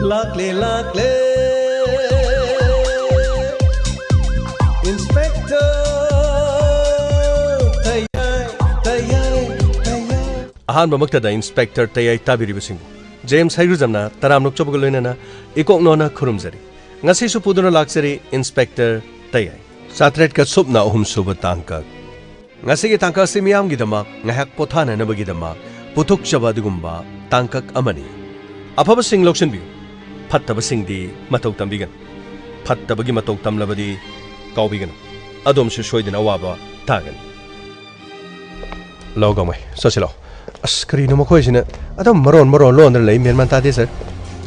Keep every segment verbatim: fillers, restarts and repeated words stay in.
ꯂꯥꯛꯂꯦ, ꯂꯥꯛꯂꯦ, Inspector ꯇꯌꯥꯏ, ꯇꯌꯥꯏ, ꯇꯌꯥꯏ꯫ ꯑꯍꯥꯟꯕꯃꯛꯇꯗ Inspector ꯇꯌꯥꯏ ꯇꯥꯕꯤꯔꯤꯕꯁꯤꯡꯕꯨ James ꯍꯩꯒ꯭ꯔꯨꯖꯝꯅ ꯇꯔꯥꯝꯅ ꯑꯣꯛꯆꯕꯒ ꯂꯣꯏꯅꯅ ꯏꯀꯣꯛ ꯅꯣꯟꯅ ꯈꯨꯔꯨꯝꯖꯔꯤ꯫ ꯉꯁꯤꯁꯨ ꯄꯨꯗꯨꯅ ꯂꯥꯛꯆꯔꯤ Inspector ꯇꯌꯥꯏ꯫ ꯆꯥꯇ꯭ꯔꯦꯠꯀ ꯁꯨꯞꯅ ꯑꯍꯨꯝ ꯁꯨꯕ ꯇꯥꯡꯀꯛ꯫ ꯉꯁꯤꯒꯤ ꯇꯥꯡꯀꯛ ꯑꯁꯤ ꯃꯤꯌꯥꯝꯒꯤꯗꯃꯛ ꯉꯥꯏꯍꯥꯛ ꯄꯣꯊꯥꯅꯅꯕꯒꯤꯗꯃꯛ ꯄꯨꯊꯣꯛꯆꯕ ꯑꯗꯨꯒꯨꯝꯕ ꯇꯥꯡꯀꯛ ꯑꯃꯅꯤ꯫ ꯑꯐꯕꯁꯤꯡ ꯂꯧꯁꯤꯟꯕꯤꯌꯨ, ꯐꯠꯇꯕꯁꯤꯡꯗꯤ ꯃꯇꯧ ꯇꯝꯕꯤꯒꯅꯨ꯫ ꯐꯠꯇꯕꯒꯤ ꯃꯇꯧ ꯇꯝꯂꯕꯗꯤ ꯀꯥꯎꯕꯤꯒꯅꯨ, ꯑꯗꯣꯝꯁꯨ ꯁꯣꯏꯗꯅ ꯑꯋꯥꯕ ꯇꯥꯒꯅꯤ꯫ ꯂꯥꯛꯑꯣ ꯒꯥꯡꯃꯩ, ꯆꯠꯁꯤ ꯂꯥꯛꯑꯣ꯫ ꯑꯁ, ꯀꯔꯤꯅꯣ ꯃꯈꯣꯏꯁꯤꯅ ꯑꯗꯨꯝ ꯃꯔꯣꯟ ꯃꯔꯣꯟ ꯂꯣꯟꯗꯅ ꯂꯩ, ꯃꯦꯟ ꯃꯥꯟ ꯇꯥꯗꯦ, ꯁꯔ꯫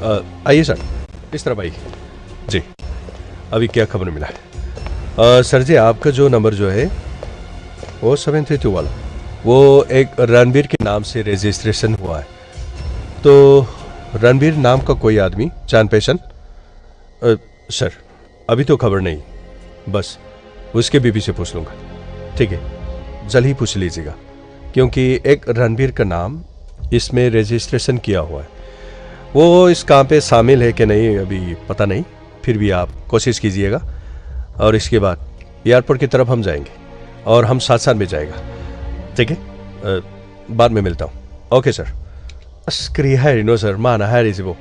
ꯑ, आइए सर, इस तरफ आइए। जी, अभी क्या खबर मिला है? अ, सर जी, आपका जो नंबर जो है, वो सेवन थ्री टू वाला, वो एक रणबीर के नाम से रजिस्ट्रेशन हुआ है। तो रणबीर नाम का कोई आदमी, जान पहचान? अ, सर, अभी तो खबर नहीं, बस उसके बीबी से पूछ लूँगा। ठीक है, जल्द ही पूछ लीजिएगा, क्योंकि एक रणबीर का नाम इसमें रजिस्ट्रेशन किया हुआ है। वो इस काम पे शामिल है कि नहीं, अभी पता नहीं, फिर भी आप कोशिश कीजिएगा। और इसके बाद एयरपोर्ट की तरफ हम जाएंगे और हम साथ साथ में जाएगा, ठीक है? अ, बाद में मिलता हूँ। Okay sir. ꯑꯁ, ꯀꯔꯤ ꯍꯥꯏꯔꯤꯅꯣ ꯁꯔ ꯃꯥꯅ ꯍꯥꯏꯔꯤꯁꯤꯕꯣ?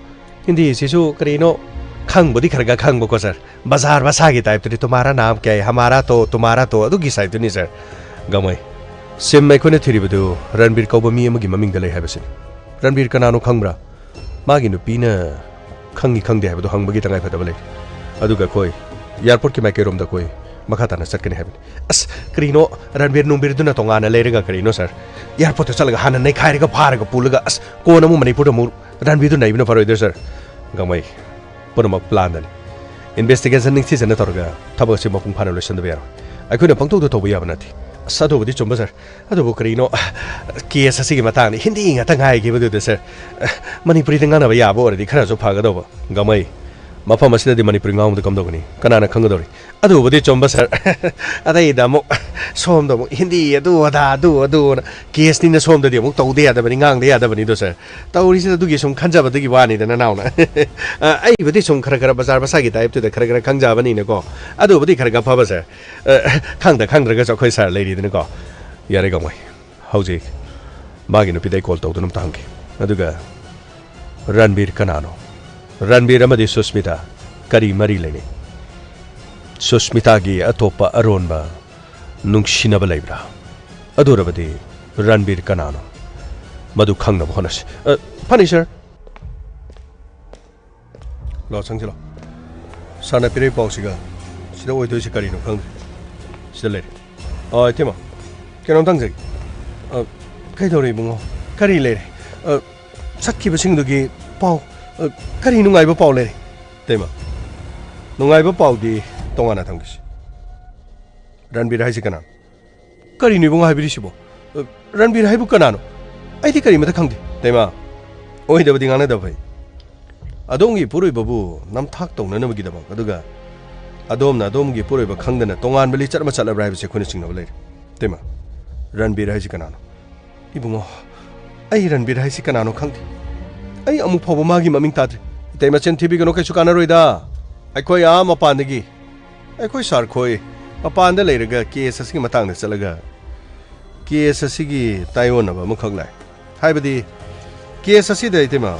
ꯍꯤꯟꯗꯤꯁꯤꯁꯨ ꯀꯔꯤꯅꯣ ꯈꯪꯕꯨꯗꯤ ꯈꯔ ꯈꯔ ꯈꯪꯕꯀꯣ ꯁꯔ, ꯕꯖꯥꯔ ꯃꯁꯥꯒꯤ ꯇꯥꯏꯞꯇꯨꯗꯤ, तुम्हारा नाम क्या है, हमारा तो, तुम्हारा तो ꯑꯗꯨꯒꯤ ꯁꯥꯏꯠꯇꯨꯅꯤ ꯁꯔ꯫ ꯒꯥꯡꯃꯩ, ꯁꯤꯝ ꯑꯩꯈꯣꯏꯅ ꯊꯤꯔꯤꯕꯗꯨ ꯔꯟꯕꯤꯔ ꯀꯧꯕ ꯃꯤ ꯑꯃꯒꯤ ꯃꯃꯤꯡꯗ ꯂꯩ ꯍꯥꯏꯕꯁꯤꯅꯤ꯫ ꯔꯟꯕꯤꯔ ꯀꯅꯥꯅꯣ ꯈꯪꯕ꯭ꯔꯥ? ꯃꯥꯒꯤ ꯅꯨꯄꯤꯅ ꯈꯪꯉꯤ ꯈꯪꯗꯦ ꯍꯥꯏꯕꯗꯨ ꯍꯪꯕꯒꯤ ꯇꯉꯥꯏ ꯐꯗꯕ ꯂꯩ꯫ ꯑꯗꯨꯒ ꯑꯩꯈꯣꯏ ꯑꯦꯌꯔꯄꯣꯔꯠꯀꯤ ꯃꯥꯏꯀꯩꯔꯣꯝꯗ ꯑꯩꯈꯣꯏ ꯃꯈꯥ ꯇꯥꯅ ꯆꯠꯀꯅꯤ ꯍꯥꯏꯕꯅꯤ꯫ ꯑꯁ, ꯀꯔꯤꯅꯣ, ꯔꯟꯕꯤꯔ ꯅꯨꯡꯕꯤꯔꯗꯨꯅ ꯇꯣꯉꯥꯟꯅ ꯂꯩꯔꯒ ꯀꯔꯤꯅꯣ ꯁꯔ? ꯑꯦꯌꯔꯄꯣꯔꯠꯇ ꯆꯠꯂꯒ ꯍꯥꯟꯅ ꯅꯩꯈꯥꯏꯔꯒ ꯐꯥꯔꯒ ꯄꯨꯜꯂꯒ, ꯑꯁ, ꯀꯣꯟꯅ ꯑꯃꯨꯛ ꯃꯅꯤꯄꯨꯔꯗ ꯑꯃꯨꯛ ꯔꯟꯕꯤꯔꯗꯨ ꯅꯩꯕꯅ ꯐꯔꯣꯏꯗ꯭ꯔꯥ ꯁꯔ? ꯒꯥꯡꯃꯩ, ꯄꯨꯝꯅꯃꯛ ꯄ꯭ꯂꯥꯟꯗꯅꯤ꯫ ꯏꯟꯚꯦꯁꯇꯤꯒꯦꯁꯟ ꯅꯤꯡꯊꯤꯖꯅ ꯇꯧꯔꯒ ꯊꯕꯛ ꯑꯁꯤ ꯃꯄꯨꯡ ꯐꯥꯅ ꯂꯣꯏꯁꯤꯟꯗꯕ ꯌꯥꯔꯣꯏ꯫ ꯑꯩꯈꯣꯏꯅ ꯄꯪꯇꯧꯗ ꯇꯧꯕ ꯌꯥꯕ ꯅꯠꯇꯦ꯫ ꯑꯁ, ꯑꯗꯨꯕꯨꯗꯤ ꯆꯨꯝꯕ ꯁꯔ꯫ ꯑꯗꯨꯕꯨ ꯀꯔꯤꯅꯣ, ꯀꯦꯁ ꯑꯁꯤꯒꯤ ꯃꯇꯥꯡꯗ ꯍꯤꯟꯗꯤ ꯉꯥꯛꯇ ꯉꯥꯏꯈꯤꯕꯗꯨꯗ ꯁꯔ, ꯃꯅꯤꯄꯨꯔꯤꯗ ꯉꯥꯡꯅꯕ ꯌꯥꯕ ꯑꯣꯏꯔꯗꯤ ꯈꯔꯁꯨ ꯐꯒꯗꯧꯕ꯫ ꯒꯥꯡꯃꯩ, ꯃꯐꯝ ꯑꯁꯤꯗꯗꯤ ꯃꯅꯤꯄꯨꯔꯤ ꯉꯥꯡꯕꯗ ꯀꯝꯗꯧꯒꯅꯤ? ꯀꯅꯥꯅ ꯈꯪꯒꯗꯧꯔꯤ? ꯑꯗꯨꯕꯨꯗꯤ ꯆꯨꯝꯕ, ꯁꯥꯔ꯫ ꯑꯇꯩꯗ ꯑꯃꯨꯛ ꯁꯣꯝꯗ ꯑꯃꯨꯛ ꯍꯤꯟꯗꯤ ꯑꯗꯨ ꯑꯗꯥ ꯑꯗꯨ ꯑꯗꯨꯅ ꯀꯦꯁꯅꯤꯅ ꯁꯣꯝꯗꯗꯤ ꯑꯃꯨꯛ ꯇꯧꯗ ꯌꯥꯗꯕꯅꯤ, ꯉꯥꯡꯗ ꯌꯥꯗꯕꯅꯤꯗꯣ, ꯁꯥꯔ꯫ ꯇꯧꯔꯤꯁꯤꯗ ꯑꯗꯨꯒꯤ ꯁꯨꯝ ꯈꯟꯖꯕꯗꯨꯒꯤ ꯋꯥꯅꯤꯗ, ꯅꯅꯥꯎꯅ꯫ ꯑ, ꯑꯩꯕꯨꯗꯤ ꯁꯨꯝ ꯈꯔ ꯈꯔ ꯕꯖꯥꯔ ꯃꯁꯥꯒꯤ ꯇꯥꯏꯞꯇꯨꯗ ꯈꯔ ꯈꯔ ꯈꯪꯖꯕꯅꯤꯅꯀꯣ꯫ ꯑꯗꯨꯕꯨꯗꯤ ꯈꯔ ꯈꯔ ꯐꯕ, ꯁꯥꯔ꯫ ꯑ, ꯈꯪꯗ ꯈꯪꯗ꯭ꯔꯒꯁꯨ ꯑꯩꯈꯣꯏ ꯁꯥꯔ ꯂꯩꯔꯤꯗꯅꯀꯣ꯫ ꯌꯥꯔꯦ, ꯀꯥꯡꯃꯩ꯫ ꯍꯧꯖꯤꯛ ꯃꯥꯒꯤ ꯅꯨꯄꯤꯗ ꯑꯩ ꯀꯣꯜ ꯇꯧꯗꯨꯅ ꯑꯝꯇ ꯍꯪꯒꯦ꯫ ꯑꯗꯨꯒ ꯔꯟꯕꯤꯔ ꯀꯅꯥꯅꯣ? ꯔꯟꯕꯤꯔ ꯑꯃꯗꯤ ꯁꯨꯁꯃꯤꯇꯥ ꯀꯔꯤ ꯃꯔꯤ ꯂꯩꯅꯩ? ꯁꯨꯁꯃꯤꯇꯥꯒꯤ ꯑꯇꯣꯞꯄ ꯑꯔꯣꯟꯕ ꯅꯨꯡꯁꯤꯅꯕ ꯂꯩꯕ꯭ꯔꯥ? ꯑꯗꯨ ꯑꯣꯏꯔꯕꯗꯤ ꯔꯟꯕꯤꯔ ꯀꯅꯥꯅꯣ? ꯃꯗꯨ ꯈꯪꯅꯕ ꯍꯣꯠꯅꯁꯤ꯫ ꯑ, ꯐꯅꯤ, ꯁꯥꯔ꯫ ꯂꯥꯛꯑꯣ, ꯆꯪꯁꯤꯜꯂꯣ꯫ ꯁꯥꯔꯅ ꯄꯤꯔꯛꯏ ꯄꯥꯎꯁꯤꯒ ꯁꯤꯗ ꯑꯣꯏꯗꯣꯏꯁꯤ ꯀꯔꯤꯅꯣ ꯈꯪꯗ꯭ꯔꯦ꯫ ꯁꯤꯗ ꯂꯩꯔꯦ꯫ ꯑ, ꯏꯇꯩꯃ, ꯀꯩꯅꯣꯝꯇ ꯍꯪꯖꯒꯦ꯫ ꯑ, ꯀꯩꯗꯧꯔꯦ ꯏꯕꯨꯡꯉꯣ? ꯀꯔꯤ ꯂꯩꯔꯦ? ꯑ, ꯆꯠꯈꯤꯕꯁꯤꯡꯗꯨꯒꯤ ꯄꯥꯎ, ꯑ, ꯀꯔꯤ ꯅꯨꯡꯉꯥꯏꯕ ꯄꯥꯎ ꯂꯩꯔꯦ? ꯏꯇꯩꯃ, ꯅꯨꯡꯉꯥꯏꯕ ꯄꯥꯎꯗꯤ ꯇꯣꯉꯥꯟꯅ ꯊꯝꯈꯤꯁꯤ꯫ ꯔꯟꯕꯤꯔ ꯍꯥꯏꯁꯤ ꯀꯅꯥꯅꯣ? ꯀꯔꯤꯅꯣ ꯏꯕꯨꯡꯉꯣ ꯍꯥꯏꯕꯤꯔꯤꯁꯤꯕꯣ? ꯑ, ꯔꯟꯕꯤꯔ ꯍꯥꯏꯕꯨ ꯀꯅꯥꯅꯣ? ꯑꯩꯗꯤ ꯀꯔꯤꯃꯇ ꯈꯪꯗꯦ꯫ ꯏꯇꯩꯃ, ꯑꯣꯏꯗꯕꯗꯤ ꯉꯥꯡꯅꯗꯕ ꯐꯩ꯫ ꯑꯗꯣꯝꯒꯤ ꯏꯄꯨꯔꯣꯏꯕꯕꯨ ꯅꯝꯊꯥꯛ ꯇꯧꯅꯅꯕꯒꯤꯗꯃꯛ, ꯑꯗꯨꯒ ꯑꯗꯣꯝꯅ ꯑꯗꯣꯝꯒꯤ ꯏꯄꯨꯔꯣꯏꯕ ꯈꯪꯗꯅ ꯇꯣꯉꯥꯟꯕ ꯂꯤꯆꯠ ꯑꯃ ꯆꯠꯂꯕ꯭ꯔꯥ ꯍꯥꯏꯕꯁꯤ ꯑꯩꯈꯣꯏꯅ ꯆꯤꯡꯅꯕ ꯂꯩꯔꯦ꯫ ꯏꯇꯩꯃ, ꯔꯟꯕꯤꯔ ꯍꯥꯏꯁꯤ ꯀꯅꯥꯅꯣ? ꯏꯕꯨꯡꯉꯣ, ꯑꯩ ꯔꯟꯕꯤꯔ ꯍꯥꯏꯁꯤ ꯀꯅꯥꯅꯣ ꯈꯪꯗꯦ꯫ ꯑꯩ ꯑꯃꯨꯛ ꯐꯥꯎꯕ ꯃꯥꯒꯤ ꯃꯃꯤꯡ ꯇꯥꯗ꯭ꯔꯤ꯫ ꯏꯇꯩꯃ, ꯆꯤꯟ ꯊꯤꯕꯤꯒꯅꯨ, ꯀꯩꯁꯨ ꯀꯥꯟꯅꯔꯣꯏꯗ꯫ ꯑꯩꯈꯣꯏ ꯑꯥ ꯃꯄꯥꯟꯗꯒꯤ, ꯑꯩꯈꯣꯏ ꯁꯥꯔ ꯈꯣꯏ ꯃꯄꯥꯟꯗ ꯂꯩꯔꯒ ꯀꯦꯁ ꯑꯁꯤꯒꯤ ꯃꯇꯥꯡꯗ ꯆꯠꯂꯒ ꯀꯦꯁ ꯑꯁꯤꯒꯤ ꯇꯥꯏꯑꯣꯟꯅꯕ ꯑꯃꯈꯛ ꯂꯥꯛꯑꯦ꯫ ꯍꯥꯏꯕꯗꯤ, ꯀꯦꯁ ꯑꯁꯤꯗ, ꯏꯇꯩꯃ,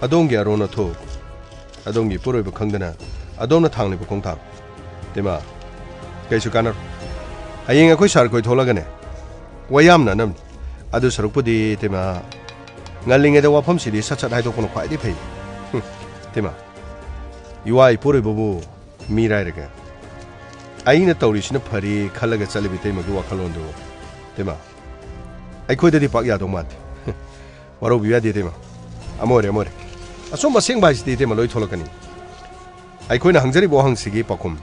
ꯑꯗꯣꯝꯒꯤ ꯑꯔꯣꯟ ꯑꯊꯨꯞ, ꯑꯗꯣꯝꯒꯤ ꯏꯄꯨꯔꯣꯏꯕ ꯈꯪꯗꯅ ꯑꯗꯣꯝꯅ ꯊꯥꯡꯂꯤꯕ ꯈꯣꯡꯊꯥꯡ, ꯏꯇꯩꯃ, ꯀꯩꯁꯨ ꯀꯥꯟꯅꯔꯣꯏ꯫ ꯍꯌꯦꯡ ꯑꯩꯈꯣꯏ ꯁꯥꯔ ꯈꯣꯏ ꯊꯣꯛꯂꯒꯅꯦ, ꯋꯥ ꯌꯥꯝꯅꯅꯕꯅꯤ꯫ ꯑꯗꯨ ꯁꯔꯨꯛꯄꯨꯗꯤ, ꯏꯇꯩꯃ, ꯉꯜꯂꯤꯉꯩꯗ ꯋꯥꯐꯝꯁꯤꯗꯤ ꯁꯠ ꯁꯠ ꯍꯥꯏꯗꯣꯛꯄꯅ ꯈ꯭ꯋꯥꯏꯗꯒꯤ ꯐꯩ꯫ ꯍꯨꯝ, ꯏꯇꯩꯃ, ꯏꯋꯥ ꯏꯄꯨꯔꯣꯏꯕꯕꯨ ꯃꯤꯔꯥꯏꯔꯒ ꯑꯩꯅ ꯇꯧꯔꯤꯁꯤꯅ ꯐꯔꯤ ꯈꯜꯂꯒ ꯆꯠꯂꯤꯕ ꯏꯇꯩꯃꯒꯤ ꯋꯥꯈꯜꯂꯣꯟꯗꯨ, ꯏꯇꯩꯃ, ꯑꯩꯈꯣꯏꯗꯗꯤ ꯄꯥꯛ ꯌꯥꯗꯧ ꯃꯥꯟꯗꯦ꯫ ꯋꯥꯔꯧꯕꯤꯕ ꯌꯥꯗꯦ, ꯏꯇꯩꯃ꯫ ꯑꯃ ꯑꯣꯏꯔꯦ, ꯑꯃ ꯑꯣꯏꯔꯦ꯫ ꯑꯆꯨꯝꯕ ꯑꯁꯦꯡꯕ ꯍꯥꯏꯁꯤꯗꯤ, ꯏꯇꯩꯃ, ꯂꯣꯏ ꯊꯣꯛꯂꯛꯀꯅꯤ꯫ ꯑꯩꯈꯣꯏꯅ ꯍꯪꯖꯔꯤꯕ ꯋꯥꯍꯪꯁꯤꯒꯤ ꯄꯥꯎꯈꯨꯝ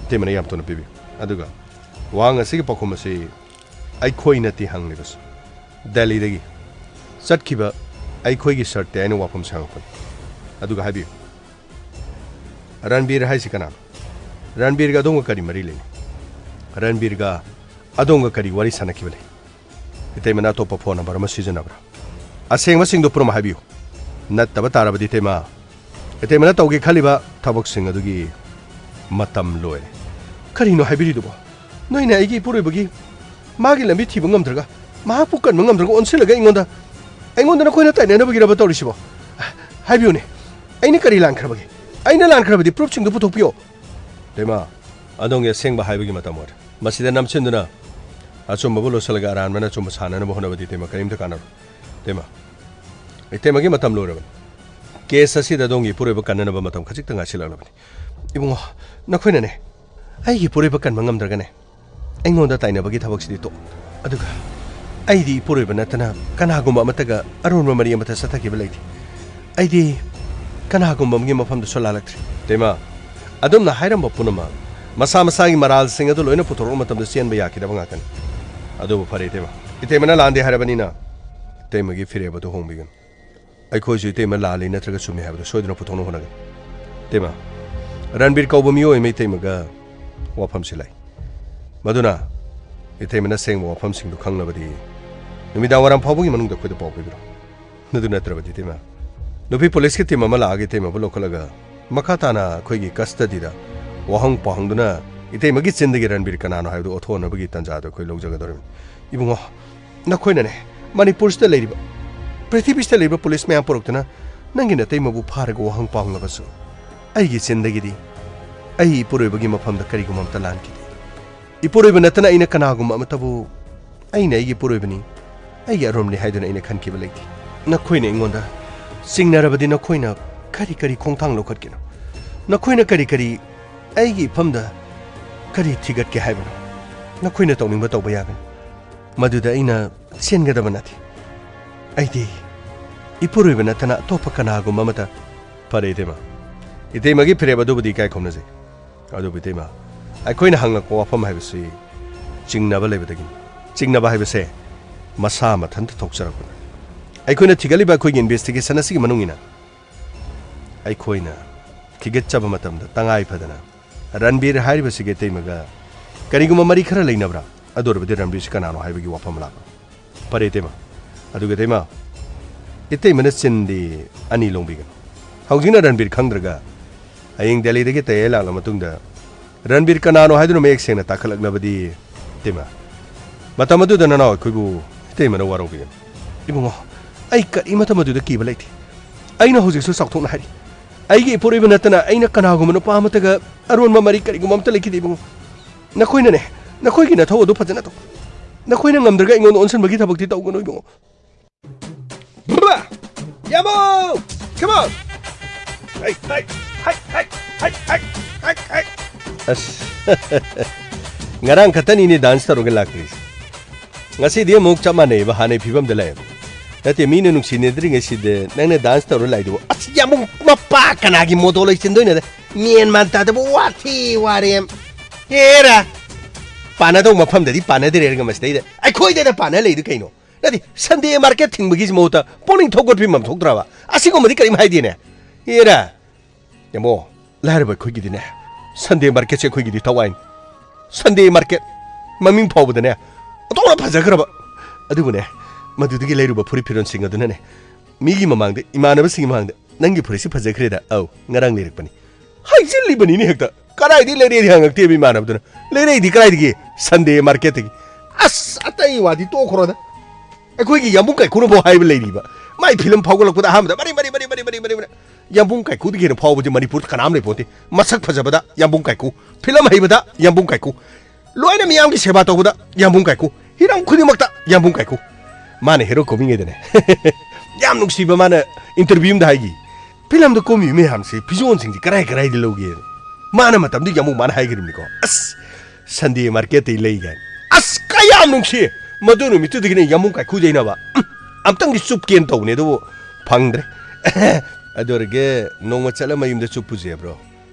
ꯏꯇꯩꯃꯅ ꯌꯥꯝ ꯊꯨꯅ ꯄꯤꯕꯤꯌꯨ꯫ ꯑꯗꯨꯒ ꯋꯥꯍꯪ ꯑꯁꯤꯒꯤ ꯄꯥꯎꯈꯨꯝ ꯑꯁꯤ ꯑꯩꯈꯣꯏ ꯅꯠꯇꯦ ꯍꯪꯂꯤꯕꯁꯤ꯫ ꯗꯦꯜꯂꯤꯗꯒꯤ ꯆꯠꯈꯤꯕ ꯑꯩꯈꯣꯏꯒꯤ ꯁꯥꯔ ꯇꯦ ꯍꯥꯏꯅ ꯋꯥꯐꯝꯁꯦ ꯍꯪꯉꯛꯄꯅꯤ꯫ ꯑꯗꯨꯒ ꯍꯥꯏꯕꯤꯌꯨ, ꯔꯟꯕꯤꯔ ꯍꯥꯏꯁꯤ ꯀꯅꯥꯅꯣ? ꯔꯟꯕꯤꯔꯒ ꯑꯗꯣꯝꯒ ꯀꯔꯤ ꯃꯔꯤ ꯂꯩꯅꯩ? ꯔꯟꯕꯤꯔꯒ ꯑꯗꯣꯝꯒ ꯀꯔꯤ ꯋꯥꯔꯤ ꯁꯥꯟꯅꯈꯤꯕ ꯂꯩ? ꯏꯇꯩꯃꯅ ꯑꯇꯣꯞꯄ ꯐꯣꯟ ꯅꯝꯕꯔ ꯑꯃ ꯁꯤꯖꯤꯟꯅꯕ꯭ꯔꯥ? ꯑꯁꯦꯡꯕꯁꯤꯡꯗꯣ ꯄꯨꯝꯅꯃꯛ ꯍꯥꯏꯕꯤꯌꯨ꯫ ꯅꯠꯇꯕ ꯇꯥꯔꯕꯗꯤ ꯏꯇꯩꯃ, ꯏꯇꯩꯃꯅ ꯇꯧꯒꯦ ꯈꯜꯂꯤꯕ ꯊꯕꯛꯁꯤꯡ ꯑꯗꯨꯒꯤ ꯃꯇꯝ ꯂꯣꯏꯔꯦ꯫ ꯀꯔꯤꯅꯣ ꯍꯥꯏꯕꯤꯔꯤꯗꯨꯕꯣ? ꯅꯣꯏꯅ ꯑꯩꯒꯤ ꯏꯄꯨꯔꯣꯏꯕꯒꯤ, ꯃꯥꯒꯤ ꯂꯝꯕꯤ ꯊꯤꯕ ꯉꯝꯗ꯭ꯔꯒ, ꯃꯍꯥꯛꯄꯨ ꯀꯟꯕ ꯉꯝꯗ꯭ꯔꯒ ꯑꯣꯟꯁꯤꯜꯂꯒ ꯑꯩꯉꯣꯟꯗ, ꯑꯩꯉꯣꯟꯗ ꯅꯈꯣꯏꯅ ꯇꯥꯏꯅꯅꯕꯒꯤꯔꯕ ꯇꯧꯔꯤꯁꯤꯕꯣ? ꯍꯥꯏꯕꯤꯌꯨꯅꯦ, ꯑꯩꯅ ꯀꯔꯤ ꯂꯥꯟꯈ꯭ꯔꯕꯒꯦ? ꯑꯩꯅ ꯂꯥꯟꯈ꯭ꯔꯕꯗꯤ ꯄ꯭ꯔꯨꯐꯁꯤꯡꯗꯨ ꯄꯨꯊꯣꯛꯄꯤꯌꯣ꯫ ꯏꯇꯩꯃ, ꯑꯗꯣꯝꯒꯤ ꯑꯁꯦꯡꯕ ꯍꯥꯏꯕꯒꯤ ꯃꯇꯝ ꯑꯣꯏꯔꯦ꯫ ꯃꯁꯤꯗ ꯅꯝꯁꯤꯟꯗꯨꯅ ꯑꯆꯨꯝꯕꯕꯨ ꯂꯣꯠꯁꯤꯜꯂꯒ ꯑꯔꯥꯟꯕꯅ ꯑꯆꯨꯝꯕ ꯁꯥꯟꯅꯅꯕ ꯍꯣꯠꯅꯕꯗꯤ ꯏꯇꯩꯃ ꯀꯔꯤꯝꯇ ꯀꯥꯟꯅꯔꯣꯏ꯫ ꯏꯇꯩꯃ, ꯏꯇꯩꯃꯒꯤ ꯃꯇꯝ ꯂꯣꯏꯔꯕꯅꯤ꯫ ꯀꯦꯁ ꯑꯁꯤꯗ ꯑꯗꯣꯝꯒꯤ ꯏꯄꯨꯔꯣꯏꯕ ꯀꯟꯅꯅꯕ ꯃꯇꯝ ꯈꯖꯤꯛꯇ ꯉꯥꯏꯁꯤꯜꯂꯛꯂꯕꯅꯤ꯫ ꯏꯕꯨꯡꯉꯣ, ꯅꯈꯣꯏꯅꯅꯦ, ꯑꯩꯒꯤ ꯏꯄꯨꯔꯣꯏꯕ ꯀꯟꯕ ꯉꯝꯗ꯭ꯔꯒꯅꯦ, ꯑꯩꯉꯣꯟꯗ ꯇꯥꯏꯅꯕꯒꯤ ꯊꯕꯛꯁꯤꯗꯤ ꯇꯣꯛ꯫ ꯑꯗꯨꯒ ꯑꯩꯗꯤ ꯏꯄꯨꯔꯣꯏꯕ ꯅꯠꯇꯅ ꯀꯅꯥꯒꯨꯝꯕ ꯑꯃꯠꯇꯒ ꯑꯔꯣꯟꯕ ꯃꯔꯤ ꯑꯃꯠꯇ ꯆꯠꯊꯈꯤꯕ ꯂꯩꯇꯦ꯫ ꯑꯩꯗꯤ ꯀꯅꯥꯒꯨꯝꯕ ꯑꯃꯒꯤ ꯃꯐꯝꯗꯁꯨ ꯂꯥꯜꯂꯛꯇ꯭ꯔꯤ꯫ ꯏꯇꯩꯃ, ꯑꯗꯣꯝꯅ ꯍꯥꯏꯔꯝꯕ ꯄꯨꯝꯅꯃꯛ ꯃꯁꯥ ꯃꯁꯥꯒꯤ ꯃꯔꯥꯜꯁꯤꯡ ꯑꯗꯨ ꯂꯣꯏꯅ ꯄꯨꯊꯣꯔꯛꯄ ꯃꯇꯝꯗ ꯆꯦꯟꯕ ꯌꯥꯈꯤꯗꯕ ꯉꯥꯛꯇꯅꯤ꯫ ꯑꯗꯨꯕꯨ ꯐꯔꯦ ꯏꯇꯩꯃ, ꯏꯇꯩꯃꯅ ꯂꯥꯟꯗꯦ ꯍꯥꯏꯔꯕꯅꯤꯅ ꯏꯇꯩꯃꯒꯤ ꯐꯤꯔꯦꯞ ꯑꯗꯨ ꯍꯣꯡꯕꯤꯒꯅꯨ꯫ ꯑꯩꯈꯣꯏꯁꯨ ꯏꯇꯩꯃ ꯂꯥꯜꯂꯤ ꯅꯠꯇ꯭ꯔꯒ ꯆꯨꯝꯃꯤ ꯍꯥꯏꯕꯗꯨ ꯁꯣꯏꯗꯅ ꯄꯨꯊꯣꯛꯅꯕ ꯍꯣꯠꯅꯒꯅꯤ꯫ ꯏꯇꯩꯃ, ꯔꯟꯕꯤꯔ ꯀꯧꯕ ꯃꯤꯑꯣꯏ ꯑꯃ ꯏꯇꯩꯃꯒ ꯋꯥꯐꯝꯁꯤ ꯂꯩ꯫ ꯃꯗꯨꯅ ꯏꯇꯩꯃꯅ ꯑꯁꯦꯡꯕ ꯋꯥꯐꯝꯁꯤꯡꯗꯨ ꯈꯪꯂꯕꯗꯤ ꯅꯨꯃꯤꯗꯥꯡ ꯋꯥꯏꯔꯝ ꯐꯥꯎꯕꯒꯤ ꯃꯅꯨꯡꯗ ꯑꯩꯈꯣꯏꯗ ꯄꯥꯎ ꯄꯤꯕꯤꯔꯣ꯫ ꯑꯗꯨ ꯅꯠꯇ꯭ꯔꯕꯗꯤ ꯏꯇꯩꯃ, ꯅꯨꯄꯤ ꯄꯨꯂꯤꯁꯀꯤ ꯇꯤꯝ ꯑꯃ ꯂꯥꯛꯑꯒ ꯏꯇꯩꯃꯕꯨ ꯂꯧꯈꯠꯂꯒ ꯃꯈꯥ ꯇꯥꯅ ꯑꯩꯈꯣꯏꯒꯤ ꯀꯁꯇꯗꯤꯗ ꯋꯥꯍꯪ ꯄꯥꯎꯍꯪꯗꯨꯅ ꯏꯇꯩꯃꯒꯤ ꯆꯤꯟꯗꯒꯤ ꯔꯟꯕꯤꯔ ꯀꯅꯥꯅꯣ ꯍꯥꯏꯕꯗꯨ ꯎꯠꯊꯣꯛꯅꯕꯒꯤ ꯇꯥꯟꯖꯥꯗꯨ ꯑꯩꯈꯣꯏ ꯂꯧꯖꯒꯗꯧꯔꯤꯕꯅꯤ꯫ ꯏꯕꯨꯡꯉꯣ, ꯅꯈꯣꯏꯅꯅꯦ, ꯃꯅꯤꯄꯨꯔꯁꯤꯗ ꯂꯩꯔꯤꯕ, ꯄ꯭ꯔꯤꯊꯤꯕꯤꯁꯤꯗ ꯂꯩꯔꯤꯕ ꯄꯨꯂꯤꯁ ꯃꯌꯥꯝ ꯄꯨꯔꯛꯇꯨꯅ ꯅꯪꯒꯤ ꯅꯇꯩꯃꯕꯨ ꯐꯥꯔꯒ ꯋꯥꯍꯪ ꯄꯥꯎꯍꯪꯂꯕꯁꯨ ꯑꯩꯒꯤ ꯆꯤꯟꯗꯒꯤꯗꯤ ꯑꯩ ꯏꯄꯨꯔꯣꯏꯕꯒꯤ ꯃꯐꯝꯗ ꯀꯔꯤꯒꯨꯝꯕ ꯑꯝꯇ ꯂꯥꯟꯈꯤꯗꯦ꯫ ꯏꯄꯨꯔꯣꯏꯕ ꯅꯠꯇꯅ ꯑꯩꯅ ꯀꯅꯥꯒꯨꯝꯕ ꯑꯃꯠꯇꯕꯨ ꯑꯩꯅ ꯑꯩꯒꯤ ꯏꯄꯨꯔꯣꯏꯕꯅꯤ, ꯑꯩꯒꯤ ꯑꯔꯣꯝꯅꯤ ꯍꯥꯏꯗꯨꯅ ꯑꯩꯅ ꯈꯟꯈꯤꯕ ꯂꯩꯇꯦ꯫ ꯅꯈꯣꯏꯅ ꯑꯩꯉꯣꯟꯗ ꯆꯤꯡꯅꯔꯕꯗꯤ ꯅꯈꯣꯏꯅ ꯀꯔꯤ ꯀꯔꯤ ꯈꯣꯡꯊꯥꯡ ꯂꯧꯈꯠꯀꯦꯅꯣ? ꯅꯈꯣꯏꯅ ꯀꯔꯤ ꯀꯔꯤ ꯑꯩꯒꯤ ꯏꯐꯝꯗ ꯀꯔꯤ ꯊꯤꯒꯠꯀꯦ ꯍꯥꯏꯕꯅꯣ? ꯅꯈꯣꯏꯅ ꯇꯧꯅꯤꯡꯕ ꯇꯧꯕ ꯌꯥꯒꯅꯤ꯫ ꯃꯗꯨꯗ ꯑꯩꯅ ꯆꯦꯟꯒꯗꯕ ꯅꯠꯇꯦ꯫ ꯑꯩꯗꯤ ꯏꯄꯨꯔꯣꯏꯕ ꯅꯠꯇꯅ ꯑꯇꯣꯞꯄ ꯀꯅꯥꯒꯨꯝꯕ ꯑꯃꯠꯇ꯫ ꯐꯔꯦ ꯏꯇꯩꯃ, ꯏꯇꯩꯃꯒꯤ ꯐꯤꯔꯦꯞ ꯑꯗꯨꯕꯨꯗꯤ ꯏꯀꯥꯏ ꯈꯨꯝꯅꯖꯩ꯫ ꯑꯗꯨꯕꯨ ꯏꯇꯩꯃ, ꯑꯩꯈꯣꯏꯅ ꯍꯪꯂꯛꯄ ꯋꯥꯐꯝ ꯍꯥꯏꯕꯁꯤ ꯆꯤꯡꯅꯕ ꯂꯩꯕꯗꯒꯤꯅꯤ꯫ ꯆꯤꯡꯅꯕ ꯍꯥꯏꯕꯁꯦ ꯃꯁꯥ ꯃꯊꯟꯇ ꯊꯣꯛꯆꯔꯛꯄꯅꯤ꯫ ꯑꯩꯈꯣꯏꯅ ꯊꯤꯒꯠꯂꯤꯕ ꯑꯩꯈꯣꯏꯒꯤ ꯏꯟꯚꯦꯁꯇꯤꯒꯦꯁꯟ ꯑꯁꯤꯒꯤ ꯃꯅꯨꯡ ꯏꯟꯅ ꯑꯩꯈꯣꯏꯅ ꯊꯤꯒꯠꯆꯕ ꯃꯇꯝꯗ ꯇꯉꯥꯏ ꯐꯗꯅ ꯔꯟꯕꯤꯔ ꯍꯥꯏꯔꯤꯕꯁꯤꯒ ꯏꯇꯩꯃꯒ ꯀꯔꯤꯒꯨꯝꯕ ꯃꯔꯤ ꯈꯔ ꯂꯩꯅꯕ꯭ꯔꯥ? ꯑꯗꯨ ꯑꯣꯏꯔꯕꯗꯤ ꯔꯟꯕꯤꯔꯁꯤ ꯀꯅꯥꯅꯣ ꯍꯥꯏꯕꯒꯤ ꯋꯥꯐꯝ ꯂꯥꯛꯄ꯫ ꯐꯔꯦ ꯏꯇꯩꯃ, ꯑꯗꯨꯒ ꯏꯇꯩꯃ, ꯏꯇꯩꯃꯅ ꯆꯤꯟꯗꯤ ꯑꯅꯤ ꯂꯣꯡꯕꯤꯒꯅꯨ꯫ ꯍꯧꯖꯤꯛꯅ ꯔꯟꯕꯤꯔ ꯈꯪꯗ꯭ꯔꯒ ꯍꯌꯦꯡ ꯗꯦꯜꯂꯤꯗꯒꯤ ꯇꯌꯥꯏ ꯂꯥꯛꯂ ꯃꯇꯨꯡꯗ ꯔꯟꯕꯤꯔ ꯀꯅꯥꯅꯣ ꯍꯥꯏꯗꯨꯅ ꯃꯌꯦꯛ ꯁꯦꯡꯅ ꯇꯥꯈꯠꯂꯛꯂꯕꯗꯤ? ꯏꯇꯩꯃ, ꯃꯇꯝ ꯑꯗꯨꯗ ꯅꯅꯥꯎ ꯑꯩꯈꯣꯏꯕꯨ ꯏꯇꯩꯃꯅ ꯋꯥꯔꯧꯕꯤꯒꯅꯨ꯫ ꯏꯕꯨꯡꯉꯣ, ꯑꯩ ꯀꯔꯤ ꯃꯇꯝ ꯑꯗꯨꯗ ꯀꯤꯕ ꯂꯩꯇꯦ꯫ ꯑꯩꯅ ꯍꯧꯖꯤꯛꯁꯨ ꯆꯥꯎꯊꯣꯛꯅ ꯍꯥꯏꯔꯤ, ꯑꯩꯒꯤ ꯏꯄꯨꯔꯣꯏꯕ ꯅꯠꯇꯅ ꯑꯩꯅ ꯀꯅꯥꯒꯨꯝꯕ ꯅꯨꯄꯥ ꯑꯃꯠꯇꯒ ꯑꯔꯣꯟꯕ ꯃꯔꯤ ꯀꯔꯤꯒꯨꯝꯕ ꯑꯃꯠꯇ ꯂꯩꯈꯤꯗꯦ ꯏꯕꯨꯡꯉꯣ꯫ ꯅꯈꯣꯏꯅꯅꯦ, ꯅꯈꯣꯏꯒꯤ ꯅꯊꯧ ꯑꯗꯨ ꯐꯖꯅ ꯇꯧ꯫ ꯅꯈꯣꯏꯅ ꯉꯝꯗ꯭ꯔꯒ ꯑꯩꯉꯣꯟꯗ ꯑꯣꯟꯁꯤꯟꯕꯒꯤ ꯊꯕꯛꯇꯤ ꯇꯧꯒꯅꯨ ꯏꯕꯨꯡꯉꯣ꯫ ꯕ꯭ꯔꯥ! ꯌꯥꯃꯣ! Come on! ꯍꯩ, ꯍꯩ, ꯍꯩ, ꯍꯩ, ꯍꯩ, ꯍꯩ, ꯍꯩ, ꯍꯩ꯫ ꯑꯁ, ꯉꯔꯥꯡ ꯈꯛꯇꯅꯤꯅꯦ dance ꯇꯧꯔꯒ ꯂꯥꯛꯇ꯭ꯔꯤꯁꯦ꯫ ꯉꯁꯤꯗꯤ ꯑꯃꯨꯛ ꯆꯞ ꯃꯥꯟꯅꯩꯕ, ꯍꯥꯟꯅꯩ ꯐꯤꯕꯝꯗ ꯂꯩꯌꯦꯕ꯫ ꯅꯠꯇꯦ, ꯃꯤꯅ ꯅꯨꯡꯁꯤꯅꯗ꯭ꯔꯤꯉꯩꯁꯤꯗ ꯅꯪꯅ dance ꯇꯧꯔ ꯂꯥꯛꯏꯗꯨꯕꯨ꯫ ꯑꯁ, ꯌꯥꯝꯕꯨꯡ ꯃꯄꯥ ꯀꯅꯥꯒꯤ ꯃꯣꯗꯣ ꯂꯣꯏꯁꯤꯟꯗꯣꯏꯅꯣꯗ? ꯃꯦꯟ ꯃꯥꯟ ꯇꯥꯗꯕ ꯋꯥꯊꯤ ꯋꯥꯔꯦꯝ꯫ ꯍꯦꯔꯥ! ꯄꯥꯟꯅꯗꯧ ꯃꯐꯝꯗꯗꯤ ꯄꯥꯟꯅꯗ꯭ꯔꯦꯒ ꯃꯁꯤꯗꯩꯗ ꯑꯩꯈꯣꯏꯗꯗ ꯄꯥꯟꯅ ꯂꯩꯗꯨ ꯀꯩꯅꯣ? ꯅꯠꯇꯦ, Sunday market ꯊꯤꯡꯕꯒꯤ ꯃꯍꯨꯠꯇ ꯄꯨꯛꯅꯤꯡ ꯊꯧꯒꯠꯄꯤꯐꯝ ꯊꯣꯛꯇ꯭ꯔꯕ? ꯑꯁꯤꯒꯨꯝꯕꯗꯤ ꯀꯔꯤꯝ ꯍꯥꯏꯗꯦꯅꯦ꯫ ꯍꯦꯔꯥ! ꯌꯥꯝꯕꯣ, ꯂꯥꯏꯔꯕ ꯑꯩꯈꯣꯏꯒꯤꯗꯤꯅꯦ, Sunday marketꯁꯦ ꯑꯩꯈꯣꯏꯒꯤꯗꯤ ꯊꯋꯥꯏꯅꯤ꯫ Sunday market ꯃꯃꯤꯡ ꯐꯥꯎꯕꯗꯅꯦ, ꯑꯣꯟꯊꯣꯛꯅ ꯐꯖꯈ꯭ꯔꯕ꯫ ꯑꯗꯨꯕꯨꯅꯦ, ꯃꯗꯨꯗꯒꯤ ꯂꯩꯔꯨꯕ ꯐꯨꯔꯤꯠ ꯐꯤꯔꯣꯜꯁꯤꯡ ꯑꯗꯨꯅꯅꯦ, ꯃꯤꯒꯤ ꯃꯃꯥꯡꯗ, ꯏꯃꯥꯟꯅꯕꯁꯤꯡꯒꯤ ꯃꯃꯥꯡꯗ, "ꯅꯪꯒꯤ ꯐꯨꯔꯤꯠꯁꯤ ꯐꯖꯈ꯭ꯔꯦꯗ"꯫ ꯑꯧ, ꯉꯔꯥꯡ ꯂꯩꯔꯛꯄꯅꯤ꯫ ꯍꯥꯏꯖꯤꯜꯂꯤꯕꯅꯤꯅꯦ ꯍꯦꯛꯇ꯫ ꯀꯗꯥꯏꯗꯒꯤ ꯂꯩꯔꯛꯑꯦꯗꯤ ꯍꯪꯉꯛꯇꯦꯕ ꯏꯃꯥꯟꯅꯕꯗꯨꯅ꯫ ꯂꯩꯔꯛꯏꯗꯤ ꯀꯗꯥꯏꯗꯒꯤ? Sunday marketꯇꯒꯤ꯫ ꯑꯁ, ꯑꯇꯩ ꯋꯥꯗꯤ ꯇꯣꯛꯈ꯭ꯔꯣꯗ꯫ ꯑꯩꯈꯣꯏꯒꯤ ꯌꯥꯝꯕꯨꯡ ꯀꯥꯏꯀꯨꯅꯐꯥꯎ ꯍꯥꯏꯕ ꯂꯩꯔꯤꯕ꯫ ꯃꯥꯏ ꯐꯤꯂꯝ ꯐꯥꯎꯒꯠꯂꯛꯄꯗ ꯑꯍꯥꯟꯕꯗ ꯃꯔꯤ, ꯃꯔꯤ, ꯃꯔꯤ꯫ ꯌꯥꯝꯕꯨꯡ ꯀꯥꯏꯀꯨꯗꯒꯤ ꯍꯦꯟꯅ ꯐꯥꯎꯕꯁꯦ ꯃꯅꯤꯄꯨꯔꯗ ꯀꯅꯥꯝ ꯂꯩꯄꯣꯟꯇꯦ꯫ ꯃꯁꯛ ꯐꯖꯕꯗ ꯌꯥꯝꯕꯨꯡ ꯀꯥꯏꯀꯨ, ꯐꯤꯂꯝ ꯍꯩꯕꯗ ꯌꯥꯝꯕꯨꯡ ꯀꯥꯏꯀꯨ, ꯂꯣꯏꯅ ꯃꯤꯌꯥꯝꯒꯤ ꯁꯦꯕꯥ ꯇꯧꯕꯗ ꯌꯥꯝꯕꯨꯡ ꯀꯥꯏꯀꯨ, ꯍꯤꯔꯝ ꯈꯨꯗꯤꯡꯃꯛꯇ ꯌꯥꯝꯕꯨꯡ ꯀꯥꯏꯀꯨ꯫ ꯃꯥꯅ ꯍꯦꯔꯣ ꯀꯨꯝꯃꯤꯉꯩꯗꯅꯦ, ꯌꯥꯝ ꯅꯨꯡꯁꯤꯕ, ꯃꯥꯅ interview ꯑꯃꯗ ꯍꯥꯏꯈꯤ, "ꯐꯤꯂꯝꯗ ꯀꯨꯝꯃꯤꯕ ꯃꯌꯥꯝꯁꯤ, ꯐꯤꯖꯣꯜꯁꯤꯡꯁꯤ ꯀꯔꯥꯏ ꯀꯔꯥꯏꯗ ꯂꯧꯒꯦꯅ?" ꯃꯥꯅ ꯃꯇꯝꯗꯨꯒꯤ ꯌꯥꯝꯕꯨꯡ ꯃꯥꯅ ꯍꯥꯏꯈꯤꯕꯅꯤꯀꯣ, "ꯑꯁ, Sunday marketꯇꯩ ꯂꯩ" ꯀꯥꯏꯅ꯫ ꯑꯁ, ꯀꯌꯥꯝ ꯅꯨꯡꯁꯤ! ꯃꯗꯨ ꯅꯨꯃꯤꯠꯇꯨꯗꯒꯤꯅꯦ ꯌꯥꯝꯕꯨꯡ ꯀꯥꯏꯀꯨ ꯌꯩꯅꯕ꯫ ꯎꯝ, ꯑꯝꯇꯪꯗꯤ ꯆꯨꯞꯀꯦꯅ ꯇꯧꯕꯅꯦ, ꯑꯗꯨꯕꯨ ꯐꯪꯗ꯭ꯔꯦ꯫ ꯑꯗꯨ ꯑꯣꯏꯔꯒꯦ, ꯅꯣꯡꯃ ꯆꯠꯂ ꯃꯌꯨꯝꯗ ꯆꯨꯞꯄꯨꯁꯦ, bro꯫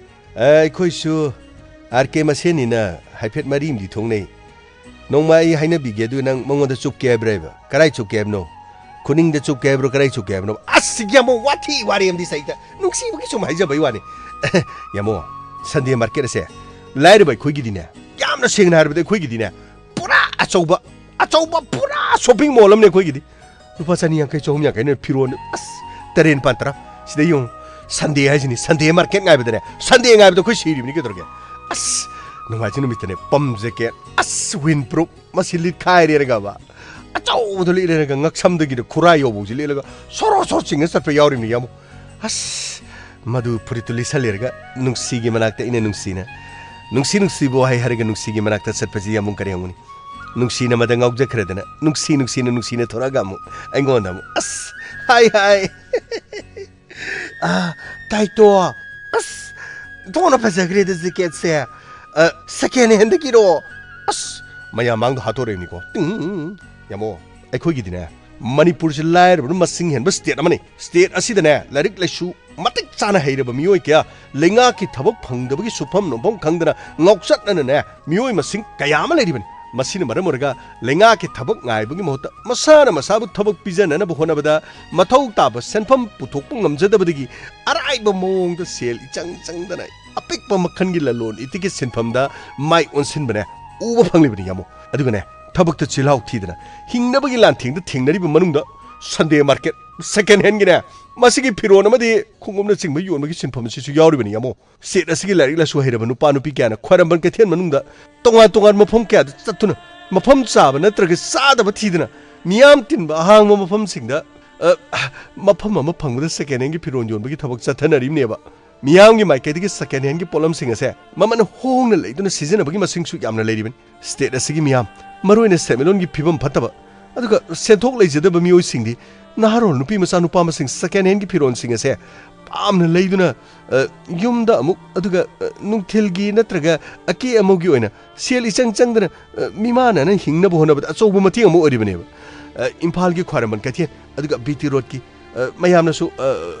ꯑ, ꯑꯩꯈꯣꯏꯁꯨ R K ꯃꯁꯦꯟꯅꯤꯅ ꯍꯥꯏꯐꯦꯠ ꯃꯔꯤ ꯑꯃꯗꯤ ꯊꯣꯛꯅꯩ꯫ ꯅꯣꯡꯃ ꯑꯩ ꯍꯥꯏꯅꯕꯤꯒꯦ, ꯑꯗꯨ ꯅꯪ ꯃꯉꯣꯟꯗ ꯆꯨꯞꯀꯦ ꯍꯥꯏꯕ꯭ꯔꯥ ꯍꯥꯏꯕ? ꯀꯔꯥꯏ ꯆꯨꯞꯀꯦ ꯍꯥꯏꯕꯅꯣ? ꯈꯨꯅꯤꯡꯗ ꯆꯨꯞꯀꯦ ꯍꯥꯏꯕ꯭ꯔꯣ? ꯀꯔꯥꯏ ꯆꯨꯞꯀꯦ ꯍꯥꯏꯕꯅꯣ? ꯑꯁ, ꯌꯥꯝꯕꯨꯡ ꯋꯥꯊꯤ ꯋꯥꯔꯦꯝꯗꯤ ꯁꯩꯇ꯫ ꯅꯨꯡꯁꯤꯕꯒꯤ ꯁꯨꯝ ꯍꯥꯏꯖꯕꯩ ꯋꯥꯅꯤ꯫ ꯌꯥꯃꯣ, Sunday market ꯑꯁꯦ ꯂꯥꯏꯔꯕ ꯑꯩꯈꯣꯏꯒꯤꯗꯤꯅꯦ, ꯌꯥꯝꯅ ꯁꯦꯡꯅ ꯍꯥꯏꯔꯕꯗ ꯑꯩꯈꯣꯏꯒꯤꯗꯤꯅꯦ, ꯄꯨꯔꯥ ꯑꯆꯧꯕ, ꯑꯆꯧꯕ ꯄꯨꯔꯥ shopping mall ꯑꯃꯅꯦ ꯑꯩꯈꯣꯏꯒꯤꯗꯤ꯫ ꯂꯨꯄꯥ ꯆꯅꯤ ꯌꯥꯡꯈꯩ, ꯆꯍꯨꯝ ꯌꯥꯡꯈꯩꯅ ꯐꯤꯔꯣꯟ, ꯑꯁ, ꯇꯔꯦꯠ ꯅꯤꯄꯥꯟ ꯇꯔꯥ꯫ ꯁꯤꯗ ꯌꯦꯡꯉꯨ, Sunday ꯍꯥꯏꯁꯤꯅꯤ, Sunday market ꯉꯥꯏꯕꯗꯅꯦ, Sunday ꯉꯥꯏꯕꯗ ꯑꯩꯈꯣꯏ ꯁꯤꯔꯤꯕꯅꯤ ꯀꯩꯗꯧꯔꯒꯦ? ꯑꯁ, ꯅꯣꯡꯃꯥꯏꯖꯤꯡ ꯅꯨꯃꯤꯠꯇꯅꯦ, pump jacket, ꯑꯁ, wind proof, ꯃꯁꯤ ꯂꯤꯠꯈꯥꯏꯔꯦꯔꯒꯕ, ꯑꯆꯧꯕꯗꯣ ꯂꯤꯠꯂꯦꯔꯒ ꯉꯛꯁꯝꯗꯒꯤꯅ ꯈꯨꯔꯥꯏ ꯌꯧꯕꯧꯁꯤ ꯂꯤꯠꯂꯒ ꯁꯣꯔꯣ ꯁꯣꯔꯣ ꯆꯤꯡꯉ ꯆꯠꯄ ꯌꯥꯎꯔꯤꯕꯅꯤ, ꯌꯥꯝꯃꯨ꯫ ꯑꯁ, ꯃꯗꯨ ꯐꯨꯔꯤꯠꯇꯨ ꯂꯤꯠꯁꯜꯂꯦꯔꯒ ꯅꯨꯡꯁꯤꯒꯤ ꯃꯅꯥꯛꯇ ꯑꯩꯅ ꯅꯨꯡꯁꯤꯅ, ꯅꯨꯡꯁꯤ ꯅꯨꯡꯁꯤꯕ ꯋꯥꯍꯩ ꯍꯥꯏꯔꯒ ꯅꯨꯡꯁꯤꯒꯤ ꯃꯅꯥꯛꯇ ꯆꯠꯄꯁꯤ ꯌꯥꯝꯃꯨ ꯀꯔꯤ ꯍꯪꯉꯨꯅꯤ? ꯅꯨꯡꯁꯤꯅ ꯃꯗ ꯉꯥꯎꯖꯈ꯭ꯔꯗꯅ, ꯅꯨꯡꯁꯤ ꯅꯨꯡꯁꯤꯅ ꯅꯨꯡꯁꯤꯅ ꯊꯣꯔꯛꯑꯒ ꯑꯃꯨꯛ ꯑꯩꯉꯣꯟꯗ ꯑꯃꯨꯛ, "ꯑꯁ, ꯍꯥꯏ, ꯍꯥꯏ꯫ ꯑꯥ, ꯇꯥꯏꯇꯣ, ꯑꯁ, ꯊꯣꯡꯅ ꯐꯖꯈ꯭ꯔꯦꯗ jacketꯁꯦ꯫ ꯑ, second handꯗꯒꯤꯔꯣ? ꯑꯁ, ꯃꯌꯥꯝ ꯃꯥꯡꯗ ꯍꯥꯠꯇꯣꯔꯛꯏꯅꯤꯀꯣ꯫ ꯇꯤꯡ, ꯌꯥꯝꯃꯣ, ꯑꯩꯈꯣꯏꯒꯤꯗꯤꯅꯦ, ꯃꯅꯤꯄꯨꯔꯁꯤ ꯂꯥꯏꯔꯕꯅ ꯃꯁꯤꯡ ꯍꯦꯟꯕ state ꯑꯃꯅꯤ꯫ State ꯑꯁꯤꯗꯅꯦ, ꯂꯥꯏꯔꯤꯛ ꯂꯥꯏꯁꯨ ꯃꯇꯤꯛ ꯆꯥꯅ ꯍꯩꯔꯕ ꯃꯤꯑꯣꯏ ꯀꯌꯥ ꯂꯩꯉꯥꯛꯀꯤ ꯊꯕꯛ ꯐꯪꯗꯕꯒꯤ ꯁꯨꯐꯝ ꯅꯣꯝꯐꯝ ꯈꯪꯗꯅ ꯉꯥꯎꯆꯠꯅꯅꯅꯦ, ꯃꯤꯑꯣꯏ ꯃꯁꯤꯡ ꯀꯌꯥ ꯑꯃ ꯂꯩꯔꯤꯕꯅꯤ꯫ ꯃꯁꯤꯅ ꯃꯔꯝ ꯑꯣꯏꯔꯒ ꯂꯩꯉꯥꯛꯀꯤ ꯊꯕꯛ ꯉꯥꯏꯕꯒꯤ ꯃꯍꯨꯠꯇ ꯃꯁꯥꯅ ꯃꯁꯥꯕꯨ ꯊꯕꯛ ꯄꯤꯖꯅꯅꯕ ꯍꯣꯠꯅꯕꯗ ꯃꯊꯧ ꯇꯥꯕ ꯁꯦꯟꯐꯝ ꯄꯨꯊꯣꯛꯄ ꯉꯝꯖꯗꯕꯗꯒꯤ ꯑꯔꯥꯏꯕ ꯃꯑꯣꯡꯗ ꯁꯦꯜ ꯏꯆꯪ ꯆꯪꯗꯅ ꯑꯄꯤꯛꯄ ꯃꯈꯜꯒꯤ ꯂꯂꯣꯟ ꯏꯇꯤꯛꯀꯤ ꯁꯤꯟꯐꯝꯗ ꯃꯥꯏ ꯑꯣꯟꯁꯤꯟꯕꯅꯦ ꯎꯕ ꯐꯪꯂꯤꯕꯅꯤ, ꯌꯥꯝꯃꯨ꯫ ꯑꯗꯨꯒꯅꯦ, ꯊꯕꯛꯇ ꯆꯤꯜꯍꯥꯎ ꯊꯤꯗꯅ ꯍꯤꯡꯅꯕꯒꯤ ꯂꯥꯟꯊꯦꯡꯗ ꯊꯦꯡꯅꯔꯤꯕ ꯃꯅꯨꯡꯗ Sunday market, second handꯒꯤꯅꯦ, ꯃꯁꯤꯒꯤ ꯐꯤꯔꯣꯟ ꯑꯃꯗꯤ ꯈꯣꯡꯎꯞꯅꯆꯤꯡꯕ ꯌꯣꯟꯕꯒꯤ ꯁꯤꯟꯐꯝ ꯑꯁꯤꯁꯨ ꯌꯥꯎꯔꯤꯕꯅꯤ, ꯌꯥꯝꯃꯣ꯫ State ꯑꯁꯤꯒꯤ ꯂꯥꯏꯔꯤꯛ ꯂꯥꯏꯁꯨ ꯍꯩꯔꯕ ꯅꯨꯄꯥ ꯅꯨꯄꯤ ꯀꯌꯥꯅ ꯈ꯭ꯋꯥꯏꯔꯝꯕꯟ ꯀꯩꯊꯦꯜ ꯃꯅꯨꯡꯗ ꯇꯣꯉꯥꯟ ꯇꯣꯉꯥꯟꯕ ꯃꯐꯝ ꯀꯌꯥꯗ ꯆꯠꯇꯨꯅ ꯃꯐꯝ ꯆꯥꯕ ꯅꯠꯇ꯭ꯔꯒ ꯆꯥꯗꯕ ꯊꯤꯗꯅ ꯃꯤꯌꯥꯝ ꯇꯤꯟꯕ ꯑꯍꯥꯡꯕ ꯃꯐꯝꯁꯤꯡꯗ, ꯑ, ꯃꯐꯝ ꯑꯃ ꯐꯪꯕꯗ second handꯒꯤ ꯐꯤꯔꯣꯟ ꯌꯣꯟꯕꯒꯤ ꯊꯕꯛ ꯆꯠꯊꯅꯔꯤꯕꯅꯦꯕ꯫ ꯃꯤꯌꯥꯝꯒꯤ ꯃꯥꯏꯀꯩꯗꯒꯤ second handꯒꯤ ꯄꯣꯠꯂꯝꯁꯤꯡ ꯑꯁꯦ ꯃꯃꯜ ꯍꯣꯡꯅ ꯂꯩꯗꯨꯅ ꯁꯤꯖꯤꯟꯅꯕꯒꯤ ꯃꯁꯤꯡꯁꯨ ꯌꯥꯝꯅ ꯂꯩꯔꯤꯕꯅꯤ꯫ State ꯑꯁꯤꯒꯤ ꯃꯤꯌꯥꯝ, ꯃꯔꯨꯑꯣꯏꯅ ꯁꯦꯟꯃꯤꯠꯂꯣꯟꯒꯤ ꯐꯤꯕꯝ ꯐꯠꯇꯕ, ꯑꯗꯨꯒ ꯁꯦꯟꯊꯣꯛ ꯂꯩꯖꯗꯕ ꯃꯤꯑꯣꯏꯁꯤꯡꯗꯤ ꯅꯍꯥꯔꯣꯜ ꯅꯨꯄꯤ ꯃꯆꯥ ꯅꯨꯄꯥ ꯃꯁꯤꯡ second handꯒꯤ ꯐꯤꯔꯣꯟꯁꯤꯡ ꯑꯁꯦ ꯄꯥꯝꯅ ꯂꯩꯗꯨꯅ, ꯑ, ꯌꯨꯝꯗ ꯑꯃꯨꯛ, ꯑꯗꯨꯒ, ꯑ, ꯅꯨꯡꯊꯤꯜꯒꯤ ꯅꯠꯇ꯭ꯔꯒ ꯑꯀꯦ ꯑꯃꯧꯒꯤ ꯑꯣꯏꯅ ꯁꯦꯜ ꯏꯆꯪ ꯆꯪꯗꯅ, ꯑ, ꯃꯤꯃꯥꯟꯅꯅ ꯍꯤꯡꯅꯕ ꯍꯣꯠꯅꯕꯗ ꯑꯆꯧꯕ ꯃꯇꯦꯡ ꯑꯃ ꯑꯣꯏꯔꯤꯕꯅꯦꯕ꯫ ꯑ, ꯏꯝꯐꯥꯜꯒꯤ ꯈ꯭ꯋꯥꯏꯔꯝꯕꯟ ꯀꯩꯊꯦꯜ, ꯑꯗꯨꯒ B T Roadꯀꯤ, ꯑ, ꯃꯌꯥꯝꯅꯁꯨ, ꯑ,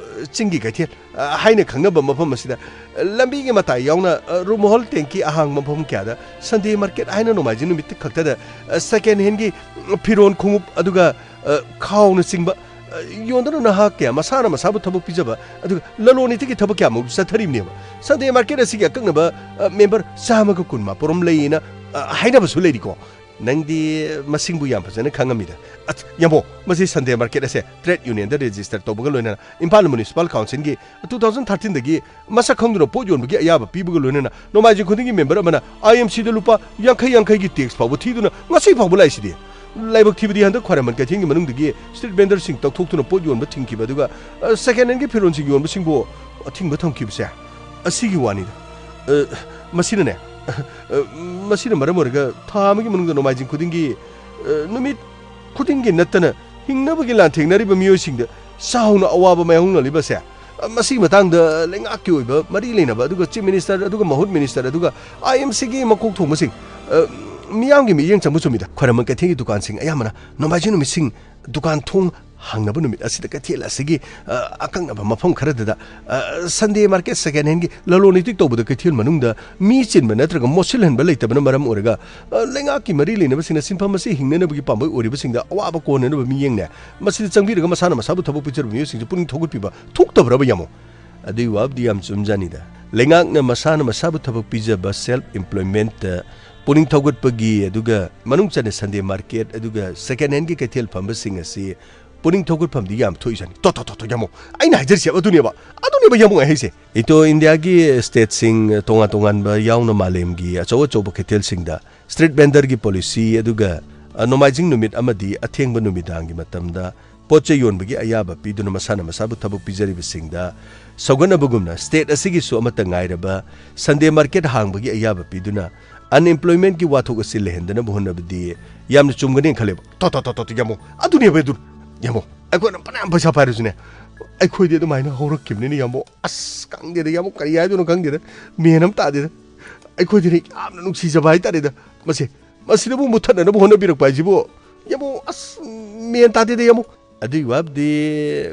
ꯆꯤꯡꯒꯤ ꯀꯩꯊꯦꯜ, ꯑ, ꯍꯥꯏꯅ ꯈꯪꯅꯕ ꯃꯐꯝ ꯑꯁꯤꯗ, ꯑ, ꯂꯝꯕꯤꯒꯤ ꯃꯇꯥꯏ ꯌꯥꯎꯅ, ꯑ, ꯔꯨꯃꯣꯍꯜ ꯇꯦꯡꯀꯤ ꯑꯍꯥꯡꯕ ꯃꯐꯝ ꯀꯌꯥꯗ Sunday market ꯍꯥꯏꯅ ꯅꯣꯡꯃꯥꯏꯖꯤꯡ ꯅꯨꯃꯤꯠ ꯈꯛꯇꯗ, ꯑ, second handꯒꯤ, ꯎꯝ, ꯐꯤꯔꯣꯟ ꯈꯣꯡꯎꯞ, ꯑꯗꯨꯒ, ꯑ, ꯈꯥꯎꯅꯆꯤꯡꯕ, ꯑ, ꯌꯣꯟꯗꯨꯅ ꯅꯍꯥ ꯀꯌꯥ ꯃꯁꯥꯅ ꯃꯁꯥꯕꯨ ꯊꯕꯛ ꯄꯤꯖꯕ, ꯑꯗꯨꯒ ꯂꯂꯣꯟ ꯏꯇꯤꯛꯀꯤ ꯊꯕꯛ ꯀꯌꯥꯃꯨꯛ ꯆꯠꯊꯔꯤꯕꯅꯦꯕ꯫ ꯁꯟꯗꯦ ꯃꯥꯔꯀꯦꯠ ꯑꯁꯤꯒꯤ ꯑꯀꯛꯅꯕ, ꯑ, ꯃꯦꯝꯕꯔ ꯆꯥꯝꯃꯒ ꯀꯨꯟ ꯃꯥꯄꯨꯔꯝ ꯂꯩꯌꯦꯅ, ꯑ, ꯍꯥꯏꯅꯕꯁꯨ ꯂꯩꯔꯤꯀꯣ꯫ ꯅꯪꯗꯤ ꯃꯁꯤꯡꯕꯨ ꯌꯥꯝ ꯐꯖꯅ ꯈꯪꯉꯝꯃꯤꯗ꯫ ꯑꯁ, ꯌꯥꯝꯕꯣ, ꯃꯁꯤ ꯁꯟꯗꯦ ꯃꯥꯔꯀꯦꯠ ꯑꯁꯦ ꯇ꯭ꯔꯦꯗ ꯌꯨꯅꯤꯌꯟꯗ ꯔꯦꯖꯤꯁꯇꯔ ꯇꯧꯕꯒ ꯂꯣꯏꯅꯅ ꯏꯝꯐꯥꯜ ꯃ꯭ꯌꯨꯅꯤꯁꯤꯄꯥꯜ ꯀꯥꯎꯟꯁꯤꯜꯒꯤ ꯇꯨ ꯊꯥꯎꯖꯟ ꯊꯥꯔꯇꯤꯟꯗꯒꯤ ꯃꯁꯛ ꯈꯪꯗꯨꯅ ꯄꯣꯠ ꯌꯣꯟꯕꯒꯤ ꯑꯌꯥꯕ ꯄꯤꯕꯒ ꯂꯣꯏꯅꯅ ꯅꯣꯡꯃꯥꯏꯖꯤꯡ ꯈꯨꯗꯤꯡꯒꯤ ꯃꯦꯝꯕꯔ ꯑꯃꯅ ꯑꯥꯏ ꯑꯦꯝ ꯁꯤꯗ ꯂꯨꯄꯥ ꯌꯥꯡꯈꯩ ꯌꯥꯡꯈꯩꯒꯤ ꯇꯦꯛꯁ ꯐꯥꯎꯕ ꯊꯤꯗꯨꯅ ꯉꯁꯤ ꯐꯥꯎꯕ ꯂꯥꯛꯏꯁꯤꯗꯤ꯫ ꯂꯥꯏꯕꯛ ꯊꯤꯕꯗꯤ ꯍꯟꯗꯛ ꯈ꯭ꯋꯥꯏꯔꯝꯕꯟ ꯀꯩꯊꯦꯜꯒꯤ ꯃꯅꯨꯡꯗꯒꯤ ꯁ꯭ꯇ꯭ꯔꯤꯠ ꯚꯦꯟꯗꯔꯁꯤꯡ ꯇꯧꯊꯣꯛꯇꯨꯅ ꯄꯣꯠ ꯌꯣꯟꯕ ꯊꯤꯡꯈꯤꯕ, ꯑꯗꯨꯒ, ꯑ, ꯁꯦꯀꯦꯟ ꯍꯦꯟꯒꯤ ꯐꯤꯔꯣꯜꯁꯤꯡ ꯌꯣꯟꯕꯁꯤꯡꯕꯨ ꯑꯊꯤꯡꯕ ꯊꯝꯈꯤꯕꯁꯦ ꯑꯁꯤꯒꯤ ꯋꯥꯅꯤꯗ꯫ ꯑ, ꯃꯁꯤꯅꯅꯦ, ꯑ, ꯃꯁꯤꯅ ꯃꯔꯝ ꯑꯣꯏꯔꯒ ꯊꯥ ꯑꯃꯒꯤ ꯃꯅꯨꯡꯗ ꯅꯣꯡꯃꯥꯏꯖꯤꯡ ꯈꯨꯗꯤꯡꯒꯤ, ꯑ, ꯅꯨꯃꯤꯠ ꯈꯨꯗꯤꯡꯒꯤ ꯅꯠꯇꯅ ꯍꯤꯡꯅꯕꯒꯤ ꯂꯥꯟꯊꯦꯡꯅꯔꯤꯕ ꯃꯤꯑꯣꯏꯁꯤꯡꯗ ꯆꯥꯎꯅ ꯑꯋꯥꯕ ꯃꯥꯌꯣꯛꯅꯔꯤꯕꯁꯦ, ꯑ, ꯃꯁꯤꯒꯤ ꯃꯇꯥꯡꯗ ꯂꯩꯉꯥꯛꯀꯤ ꯑꯣꯏꯕ ꯃꯔꯤ ꯂꯩꯅꯕ, ꯑꯗꯨꯒ ꯆꯤꯐ ꯃꯤꯅꯤꯁꯇꯔ, ꯑꯗꯨꯒ ꯃꯍꯨꯠ ꯃꯤꯅꯤꯁꯇꯔ, ꯑꯗꯨꯒ ꯑꯥꯏ ꯑꯦꯝ ꯁꯤꯒꯤ ꯃꯀꯣꯛ ꯊꯣꯡꯕꯁꯤꯡ, ꯑ, ꯃꯤꯌꯥꯝꯒꯤ ꯃꯤꯠꯌꯦꯡ ꯆꯪꯕ ꯆꯨꯝꯃꯤꯗ꯫ ꯈ꯭ꯋꯥꯏꯔꯝꯕꯟ ꯀꯩꯊꯦꯜꯒꯤ ꯗꯨꯀꯥꯟꯁꯤꯡ ꯑꯌꯥꯝꯕꯅ ꯅꯣꯡꯃꯥꯏꯖꯤꯡ ꯅꯨꯃꯤꯠꯁꯤꯡ ꯗꯨꯀꯥꯟ ꯊꯣꯡ ꯍꯥꯡꯅꯕ ꯅꯨꯃꯤꯠ ꯑꯁꯤꯗ ꯀꯩꯊꯦꯜ ꯑꯁꯤꯒꯤ, ꯑ, ꯑꯀꯛꯅꯕ ꯃꯐꯝ ꯈꯔꯗꯗ, ꯑ, ꯁꯟꯗꯦ ꯃꯥꯔꯀꯦꯠ, ꯁꯦꯀꯦꯟ ꯍꯦꯟꯒꯤ ꯂꯂꯣꯟ ꯏꯇꯤꯛ ꯇꯧꯕꯗ ꯀꯩꯊꯦꯜ ꯃꯅꯨꯡꯗ ꯃꯤ ꯆꯤꯟꯕ ꯅꯠꯇ꯭ꯔꯒ ꯃꯣꯠꯁꯤꯜꯍꯟꯕ ꯂꯩꯇꯕꯅ ꯃꯔꯝ ꯑꯣꯏꯔꯒ, ꯑ, ꯂꯩꯉꯥꯛꯀꯤ ꯃꯔꯤ ꯂꯩꯅꯕꯁꯤꯡꯅ ꯁꯤꯟꯐꯝ ꯑꯁꯤ ꯍꯤꯡꯅꯅꯕꯒꯤ ꯄꯥꯝꯕꯩ ꯑꯣꯏꯔꯤꯕꯁꯤꯡꯗ ꯑꯋꯥꯕ ꯀꯣꯟꯅꯅꯕ ꯃꯤꯠꯌꯦꯡꯅꯦ꯫ ꯃꯁꯤꯗ ꯆꯪꯕꯤꯔꯒ ꯃꯁꯥꯅ ꯃꯁꯥꯕꯨ ꯊꯕꯛ ꯄꯤꯖꯔꯕ ꯃꯤꯑꯣꯏꯁꯤꯡꯁꯦ ꯄꯨꯛꯅꯤꯡ ꯊꯧꯒꯠꯄꯤꯕ ꯊꯣꯛꯇꯕ꯭ꯔꯕ, ꯌꯥꯝꯃꯣ? ꯑꯗꯨꯒꯤ ꯋꯥꯕꯨꯗꯤ ꯌꯥꯝ ꯆꯨꯝꯖꯥꯅꯤꯗ꯫ ꯂꯩꯉꯥꯛꯅ ꯃꯁꯥꯅ ꯃꯁꯥꯕꯨ ꯊꯕꯛ ꯄꯤꯖꯕ, ꯁꯦꯜꯐ ꯏꯝꯄ꯭ꯂꯣꯏꯃꯦꯟꯠꯇ ꯄꯨꯛꯅꯤꯡ ꯊꯧꯒꯠꯄꯒꯤ, ꯑꯗꯨꯒ ꯃꯅꯨꯡ ꯆꯟꯅ ꯁꯟꯗꯦ ꯃꯥꯔꯀꯦꯠ ꯑꯗꯨꯒ ꯁꯦꯀꯦꯟ ꯍꯦꯟꯒꯤ ꯀꯩꯊꯦꯜ ꯐꯝꯕꯁꯤꯡ ꯑꯁꯤ ꯄꯨꯛꯅꯤꯡ ꯊꯧꯒꯠꯐꯝꯗꯤ ꯌꯥꯝ ꯊꯣꯛꯏꯖꯥꯅꯤ꯫ ꯇꯣ, ꯇꯣ, ꯇꯣ, ꯇꯣ, ꯌꯥꯝꯃꯣ꯫ ꯑꯩꯅ ꯍꯥꯏꯖꯔꯤꯁꯦ ꯑꯗꯨꯅꯦꯕ꯫ ꯑꯗꯨꯅꯦꯕ ꯌꯥꯝꯃꯣ ꯑꯩ ꯍꯥꯏꯁꯦ꯫ ꯏꯇꯣ, ꯏꯟꯗꯤꯌꯥꯒꯤ ꯁ꯭ꯇꯦꯠꯁꯤꯡ ꯇꯣꯉꯥꯟ ꯇꯣꯉꯥꯟꯕ ꯌꯥꯎꯅ ꯃꯥꯂꯦꯝꯒꯤ ꯑꯆꯧ ꯑꯆꯧꯕ ꯀꯩꯊꯦꯜꯁꯤꯡꯗ ꯁ꯭ꯇ꯭ꯔꯤꯠ ꯚꯦꯟꯗꯔꯒꯤ ꯄꯣꯂꯤꯁꯤ, ꯑꯗꯨꯒ, ꯑ, ꯅꯣꯡꯃꯥꯏꯖꯤꯡ ꯅꯨꯃꯤꯠ ꯑꯃꯗꯤ ꯑꯊꯦꯡꯕ ꯅꯨꯃꯤꯗꯥꯡꯒꯤ ꯃꯇꯝꯗ ꯄꯣꯠ ꯆꯩ ꯌꯣꯟꯕꯒꯤ ꯑꯌꯥꯕ ꯄꯤꯗꯨꯅ ꯃꯁꯥꯅ ꯃꯁꯥꯕꯨ ꯊꯕꯛ ꯄꯤꯖꯔꯤꯕꯁꯤꯡꯗ ꯁꯧꯒꯠꯅꯕꯒꯨꯝꯅ ꯁ꯭ꯇꯦꯠ ꯑꯁꯤꯒꯤꯁꯨ ꯑꯃꯠꯇ ꯉꯥꯏꯔꯕ ꯁꯟꯗꯦ ꯃꯥꯔꯀꯦꯠ ꯍꯥꯡꯕꯒꯤ ꯑꯌꯥꯕ ꯄꯤꯗꯨꯅ ꯑꯟꯑꯦꯝꯄ꯭ꯂꯣꯏꯃꯦꯟꯠꯀꯤ ꯋꯥꯊꯣꯛ ꯑꯁꯤ ꯂꯩꯍꯟꯗꯅꯕ ꯍꯣꯠꯅꯕꯗꯤ ꯌꯥꯝꯅ ꯆꯨꯝꯒꯅꯤ ꯈꯜꯂꯦꯕ꯫ ꯇꯣ, ꯇꯣ, ꯇꯣ, ꯇꯣ, ꯇꯣ, ꯌꯥꯝꯃꯣ꯫ ꯑꯗꯨꯅꯦꯕ ꯑꯗꯨ꯫ ꯌꯥꯝꯃꯣ꯫ ꯑꯩꯈꯣꯏꯅ ꯐꯅꯌꯥꯝ ꯄꯩꯁꯥ ꯄꯥꯏꯔꯁꯨꯅꯦ, ꯑꯩꯈꯣꯏꯗꯤ ꯑꯗꯨꯃꯥꯏꯅ ꯍꯧꯔꯛꯈꯤꯕꯅꯤꯅ, ꯌꯥꯝꯃꯣ꯫ ꯑꯁ, ꯈꯪꯗꯦꯗ, ꯌꯥꯝꯃꯣ, ꯀꯔꯤ ꯍꯥꯏꯗꯣꯏꯅꯣ ꯈꯪꯗꯦꯗ꯫ ꯃꯦꯟ ꯑꯃ ꯇꯥꯗꯦꯗ꯫ ꯑꯩꯈꯣꯏꯗꯤꯅꯦ, ꯌꯥꯝꯅ ꯅꯨꯡꯁꯤꯖꯕ ꯍꯥꯏꯇꯥꯔꯦꯗ꯫ ꯃꯁꯦ, ꯃꯁꯤꯗꯕꯨ ꯃꯨꯠꯊꯠꯅꯅꯕ ꯍꯣꯠꯅꯕꯤꯔꯛꯄ ꯍꯥꯏꯁꯤꯕꯨ, ꯌꯥꯝꯃꯣ, ꯑꯁ, ꯃꯦꯟ ꯇꯥꯗꯦꯗ, ꯌꯥꯝꯃꯣ꯫ ꯑꯗꯨꯒꯤ ꯋꯥꯕꯨꯗꯤ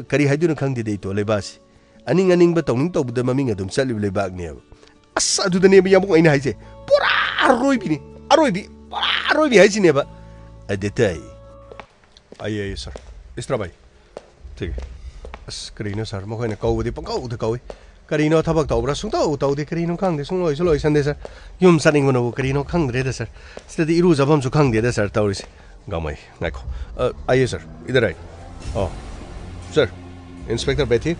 ꯀꯔꯤ ꯍꯥꯏꯗꯣꯏꯅꯣ ꯈꯪꯗꯦꯗ, ꯏꯇꯣ, ꯂꯩꯕꯥꯛꯁꯤ꯫ ꯑꯅꯤꯡ ꯑꯅꯤꯡꯕ ꯇꯧꯅꯤꯡ ꯇꯧꯕꯗ ꯃꯃꯤꯡ ꯑꯗꯨꯝ ꯆꯠꯂꯤꯕ ꯂꯩꯕꯥꯛꯅꯦꯕ꯫ ꯑꯁ, ꯑꯗꯨꯗꯅꯦꯕ ꯌꯥꯝꯕꯨꯡ ꯑꯩꯅ ꯍꯥꯏꯁꯦ, ꯄꯨꯔꯥ ꯑꯔꯣꯏꯕꯤꯅꯤ, ꯑꯔꯣꯏꯕꯤ, ꯄꯨꯔꯥ ꯑꯔꯣꯏꯕꯤ ꯍꯥꯏꯁꯤꯅꯦꯕ꯫ ꯑꯗꯨ ꯇꯥꯏ꯫ ꯑꯩ, ꯑꯩ, ꯁꯥꯔ꯫ ꯏꯁꯇ꯭ꯔꯥꯕꯥꯏ, ꯑꯁ, ꯀꯔꯤꯅꯣ ꯁꯥꯔ, ꯃꯈꯣꯏꯅ ꯀꯧꯕꯗꯤ ꯄꯪꯀꯧꯗ ꯀꯧꯏ꯫ ꯀꯔꯤꯅꯣ ꯊꯕꯛ ꯇꯧꯕ꯭ꯔꯥ? ꯁꯨꯡꯇꯧ ꯇꯧꯗꯦ꯫ ꯀꯔꯤꯅꯣ ꯈꯪꯗꯦ, ꯁꯨꯡꯂꯣꯏꯁꯨ ꯂꯣꯏꯁꯟꯗꯦ ꯁꯥꯔ꯫ ꯌꯨꯝ ꯆꯠꯅꯤꯡꯕꯅꯕꯨ ꯀꯔꯤꯅꯣ ꯈꯪꯗ꯭ꯔꯦꯗ ꯁꯥꯔ꯫ ꯁꯤꯗꯗꯤ ꯏꯔꯨꯖꯐꯝꯁꯨ ꯈꯪꯗꯦꯗ ꯁꯥꯔ ꯇꯧꯔꯤꯁꯦ꯫ ꯒꯥꯡꯃꯩ, ꯉꯥꯏꯈꯣ꯫ ꯑ, आइए सर, इधर आइए। ꯑꯣ, सर, इंस्पेक्टर बैठिए।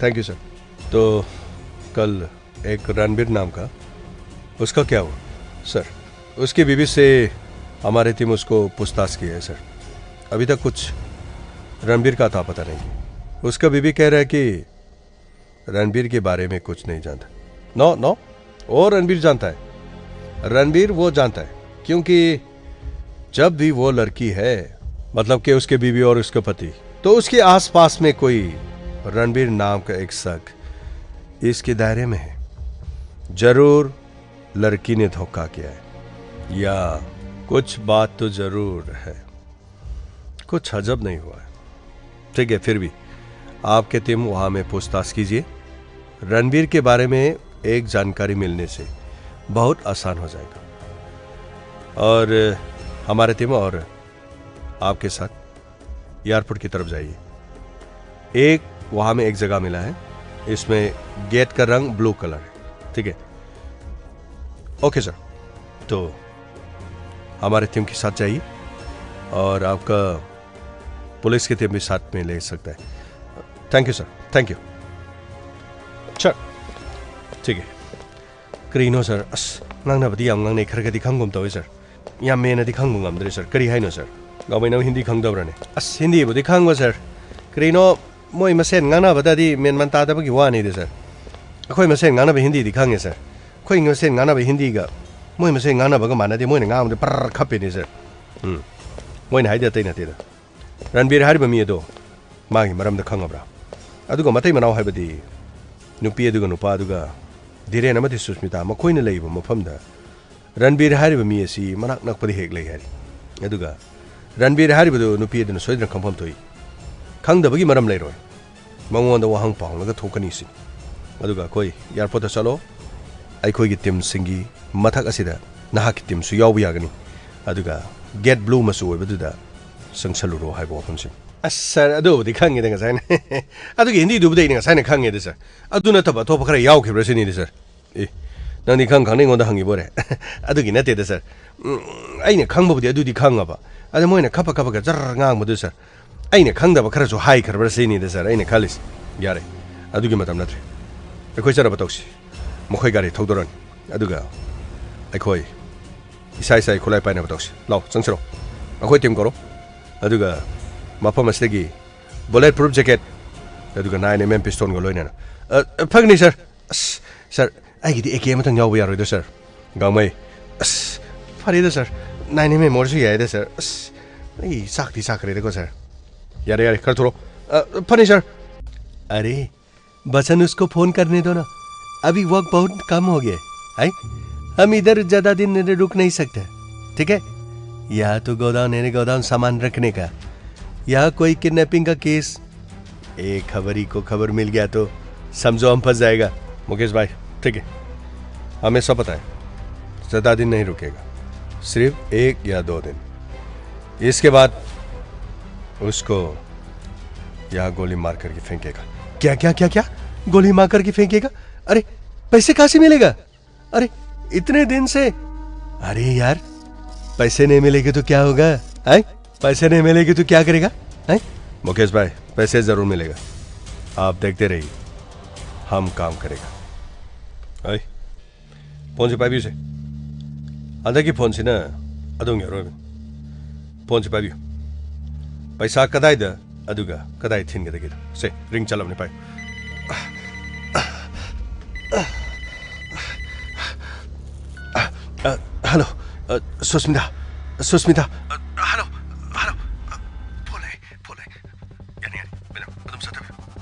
Thank you sir. तो कल एक रणबीर नाम का, उसका क्या हुआ? सर, उसकी बीवी से हमारी टीम उसको पूछताछ की है सर। अभी तक कुछ रणबीर का अता पता नहीं। उसका बीवी कह रहा है कि रणबीर के बारे में कुछ नहीं जानता। नो, नो, वो रणबीर जानता है। रणबीर वो जानता है, क्योंकि जब भी वो लड़की है, मतलब कि उसके बीवी और उसके पति, तो उसके आसपास में कोई रणबीर नाम का एक शख्स इसके दायरे में है। जरूर लड़की ने धोखा किया है, या कुछ बात तो जरूर है। कुछ अजब नहीं हुआ है। ठीक है, फिर भी आपके टीम वहाँ में पूछताछ कीजिए। रणबीर के बारे में एक जानकारी मिलने से बहुत आसान हो जाएगा। और हमारे टीम और आपके साथ एयरपोर्ट की तरफ जाइए। एक वहाँ में एक जगह मिला है, इसमें गेट का रंग ब्लू कलर है। ठीक है, ओके सर। तो हमारे टीम के साथ जाइए और आपका पुलिस की टीम भी साथ में ले सकता है। Thank you sir, thank you. Sir, ठीक है। ꯀꯔꯤꯅꯣ ꯁꯥꯔ? ꯑꯁ, ꯉꯥꯡꯅꯕꯗꯤ ꯌꯥꯝ ꯉꯥꯡꯅꯩ, ꯈꯔ ꯈꯔꯗꯤ ꯈꯪꯒꯨꯝ ꯇꯧꯋꯤ ꯁꯥꯔ꯫ ꯌꯥꯝ ꯃꯦꯟꯅꯗꯤ ꯈꯪꯕ ꯉꯝꯗ꯭ꯔꯦ ꯁꯥꯔ꯫ ꯀꯔꯤ ꯍꯥꯏꯅꯣ ꯁꯥꯔ? ꯒꯥꯡꯃꯩ, ꯅꯪ ꯍꯤꯟꯗꯤ ꯈꯪꯗꯕ꯭ꯔꯅꯦ? ꯑꯁ, ꯍꯤꯟꯗꯤꯕꯨꯗꯤ ꯈꯪꯕ ꯁꯥꯔ꯫ ꯀꯔꯤꯅꯣ, ꯃꯣꯏ ꯃꯁꯦꯟ ꯉꯥꯡꯅꯕꯗꯗꯤ ꯃꯦꯟ ꯃꯥꯟ ꯇꯥꯗꯕꯒꯤ ꯋꯥꯅꯤꯗ ꯁꯥꯔ꯫ ꯑꯩꯈꯣꯏ ꯃꯁꯦꯟ ꯉꯥꯡꯅꯕ ꯍꯤꯟꯗꯤꯗꯤ ꯈꯪꯉꯦ ꯁꯥꯔ꯫ ꯑꯩꯈꯣꯏ ꯃꯁꯦꯟ ꯉꯥꯡꯅꯕ ꯍꯤꯟꯗꯤꯒ ꯃꯣꯏ ꯃꯁꯦꯟ ꯉꯥꯡꯅꯕꯒ ꯃꯥꯟꯅꯗꯦ꯫ ꯃꯣꯏꯅ ꯉꯥꯡꯕꯗꯤ ꯄꯔꯔ ꯈꯞꯄꯤꯅꯦ ꯁꯥꯔ꯫ ꯎꯝ꯫ ꯃꯣꯏꯅ ꯍꯥꯏꯗꯤ ꯑꯇꯩ ꯅꯠꯇꯦꯗ꯫ ꯔꯟꯕꯤꯔ ꯍꯥꯏꯔꯤꯕ ꯃꯤ ꯑꯗꯣ ꯃꯥꯒꯤ ꯃꯔꯝꯗ ꯈꯪꯉꯕ꯭ꯔꯥ? ꯑꯗꯨꯒ ꯃꯇꯩ ꯃꯅꯥꯎ ꯍꯥꯏꯕꯗꯤ ꯅꯨꯄꯤ ꯑꯗꯨꯒ ꯅꯨꯄꯥ ꯑꯗꯨꯒ ꯙꯤꯔꯦꯟ ꯑꯃꯗꯤ ꯁꯨꯁꯃꯤꯇꯥ ꯃꯈꯣꯏꯅ ꯂꯩꯕ ꯃꯐꯝꯗ ꯔꯟꯕꯤꯔ ꯍꯥꯏꯔꯤꯕ ꯃꯤ ꯑꯁꯤ ꯃꯅꯥꯛ ꯅꯛꯄꯗ ꯍꯦꯛ ꯂꯩ ꯍꯥꯏꯔꯤ꯫ ꯑꯗꯨꯒ ꯔꯟꯕꯤꯔ ꯍꯥꯏꯔꯤꯕꯗꯨ ꯅꯨꯄꯤ ꯑꯗꯨꯅ ꯁꯣꯏꯗꯅ ꯈꯪꯐꯝ ꯊꯣꯛꯏ꯫ ꯈꯪꯗꯕꯒꯤ ꯃꯔꯝ ꯂꯩꯔꯣꯏ꯫ ꯃꯉꯣꯟꯗ ꯋꯥꯍꯪ ꯄꯥꯎꯍꯪꯂꯒ ꯊꯣꯛꯀꯅꯤ ꯁꯤꯅꯤ꯫ ꯑꯗꯨꯒ ꯑꯩꯈꯣꯏ ꯑꯦꯌꯥꯔꯄꯣꯔꯠꯇ ꯆꯠꯂꯣ, ꯑꯩꯈꯣꯏꯒꯤ ꯇꯤꯝꯁꯤꯡꯒꯤ ꯃꯊꯛ ꯑꯁꯤꯗ ꯅꯍꯥꯛꯀꯤ ꯇꯤꯝꯁꯨ ꯌꯥꯎꯕ ꯌꯥꯒꯅꯤ꯫ ꯑꯗꯨꯒ ꯒꯦꯠ ꯕ꯭ꯂꯨ ꯃꯆꯨ ꯑꯣꯏꯕꯗꯨꯗ ꯆꯪꯁꯜꯂꯨꯔꯣ ꯍꯥꯏꯕ ꯋꯥꯐꯝꯁꯤꯅꯤ꯫ ꯑꯁ ꯁꯥꯔ, ꯑꯗꯨꯕꯨꯗꯤ ꯈꯪꯉꯦꯗ ꯉꯁꯥꯏꯅ꯫ ꯑꯗꯨꯒꯤ ꯍꯤꯟꯗꯤꯗꯨꯕꯨꯗꯤ ꯑꯩꯅ ꯉꯁꯥꯏꯅ ꯈꯪꯉꯦꯗ ꯁꯥꯔ꯫ ꯑꯗꯨ ꯅꯠꯇꯕ ꯑꯇꯣꯞꯄ ꯈꯔ ꯌꯥꯎꯈꯤꯕ꯭ꯔꯥ ꯁꯤꯅꯤꯗ ꯁꯥꯔ꯫ ꯑꯦ, ꯅꯪꯗꯤ ꯈꯪ ꯈꯪꯅ ꯑꯩꯉꯣꯟꯗ ꯍꯪꯉꯤꯕꯣꯔꯦ? ꯑꯗꯨꯒꯤ ꯅꯠꯇꯦꯗ ꯁꯥꯔ꯫ ꯎꯝ, ꯑꯩꯅ ꯈꯪꯕꯕꯨꯗꯤ ꯑꯗꯨꯗꯤ ꯈꯪꯉꯕ꯫ ꯑꯗ ꯃꯣꯏꯅ ꯈꯞꯄ ꯈꯞꯄꯒ ꯖꯔ ꯉꯥꯡꯕꯗꯨ ꯁꯥꯔ꯫ ꯑꯩꯅ ꯈꯪꯗꯕ ꯈꯔꯁꯨ ꯍꯥꯏꯈ꯭ꯔꯕ꯭ꯔꯥ ꯁꯤꯅꯤꯗ ꯁꯥꯔ ꯑꯩꯅ ꯈꯜꯂꯤꯁꯦ꯫ ꯌꯥꯔꯦ, ꯑꯗꯨꯒꯤ ꯃꯇꯝ ꯅꯠꯇ꯭ꯔꯦ꯫ ꯑꯩꯈꯣꯏ ꯆꯠꯅꯕ ꯇꯧꯁꯤ꯫ ꯃꯈꯣꯏ ꯒꯥꯔꯤ ꯊꯧꯗꯣꯔꯛꯑꯅꯤ꯫ ꯑꯗꯨꯒ ꯑꯩꯈꯣꯏ ꯏꯁꯥ ꯏꯁꯥꯒꯤ ꯈꯨꯠꯂꯥꯏ ꯄꯥꯏꯅꯕ ꯇꯧꯁꯤ꯫ ꯂꯥꯎ, ꯆꯪꯁꯤꯜꯂꯣ꯫ ꯑꯩꯈꯣꯏ ꯇꯤꯝ ꯀꯧꯔꯣ꯫ ꯑꯗꯨꯒ ꯃꯐꯝ ꯑꯁꯤꯗꯒꯤ bullet proof jacket, ꯑꯗꯨꯒ nine M M pistolꯒ ꯂꯣꯏꯅꯅ꯫ ꯑ, ꯐꯒꯅꯤ ꯁꯥꯔ꯫ ꯑꯁ, ꯁꯥꯔ, ꯑꯩꯒꯤꯗꯤ A K ꯑꯃꯇꯪ ꯌꯥꯎꯕ ꯌꯥꯔꯣꯏꯗ꯭ꯔꯣ ꯁꯥꯔ? ꯒꯥꯡꯃꯩ, ꯑꯁ, ꯐꯔꯦꯗ ꯁꯥꯔ, nine M M ꯑꯣꯏꯔꯁꯨ ꯌꯥꯏꯗ ꯁꯥꯔ꯫ ꯑꯁ, ꯑꯩ ꯆꯥꯛꯇꯤ ꯆꯥꯛꯈ꯭ꯔꯦꯗꯀꯣ ꯁꯥꯔ꯫ ꯌꯥꯔꯦ, ꯌꯥꯔꯦ, ꯈꯔ ꯊꯣꯛꯂꯛꯑꯣ꯫ ꯑ, ꯐꯅꯤ ꯁꯥꯔ꯫ ꯑꯔꯦ, बचन उसको फोन करने दो ना। अभी वर्क बहुत कम हो गया है। हम इधर ज्यादा दिन रुक नहीं सकते, ठीक है? यहाँ तो गोदाम है, गोदाम सामान रखने का। यहाँ कोई किडनैपिंग का केस, एक खबरी को खबर मिल गया तो समझो हम फंस जाएगा। मुकेश भाई, ठीक है, हमें सब पता है, ज्यादा दिन नहीं रुकेगा, सिर्फ एक या दो दिन। इसके बाद उसको यहाँ गोली मार करके फेंकेगा। क्या, क्या, क्या, क्या? गोली मार करके फेंकेगा? अरे, पैसे कहाँ से मिलेगा? अरे, इतने दिन से, अरे यार, पैसे नहीं मिलेंगे तो क्या होगा? हैं? पैसे नहीं मिलेंगे तो क्या करेगा? हैं? मुकेश भाई, पैसे जरूर मिलेगा, आप देखते रहिए, हम काम करेगा। ꯑꯩ, ꯐꯣꯟꯁꯦ ꯄꯥꯏꯕꯤꯌꯨꯁꯦ꯫ ꯍꯟꯗꯛꯀꯤ ꯐꯣꯟꯁꯤꯅ ꯑꯗꯣꯝꯒꯤ ꯑꯔꯣꯏꯕꯅꯤ꯫ ꯐꯣꯟꯁꯦ ꯄꯥꯏꯕꯤꯌꯨ꯫ ꯄꯩꯁꯥ ꯀꯗꯥꯏꯗ, ꯑꯗꯨꯒ ꯀꯗꯥꯏ ꯊꯤꯟꯒꯗꯒꯦꯗꯣ꯫ ꯁꯦ, ꯔꯤꯡ ꯆꯠꯂꯕꯅꯤ, ꯄꯥꯏꯌꯨ꯫ ꯑ, ꯍꯜꯂꯣ, ꯑ, ꯁꯨꯁꯃꯤꯇꯥ, ꯁꯨꯁꯃꯤꯇꯥ꯫ ꯑ, ꯍꯜꯂꯣ, ꯍꯜꯂꯣ꯫ ꯑ, ꯐꯣꯟ ꯂꯥꯛꯑꯦ, ꯐꯣꯟ ꯂꯥꯛꯑꯦ꯫ ꯌꯥꯅꯤ, ꯌꯥꯅꯤ, ꯃꯦꯗꯥꯝ, ꯑꯗꯨꯝ ꯆꯠꯊꯕꯤꯌꯨ꯫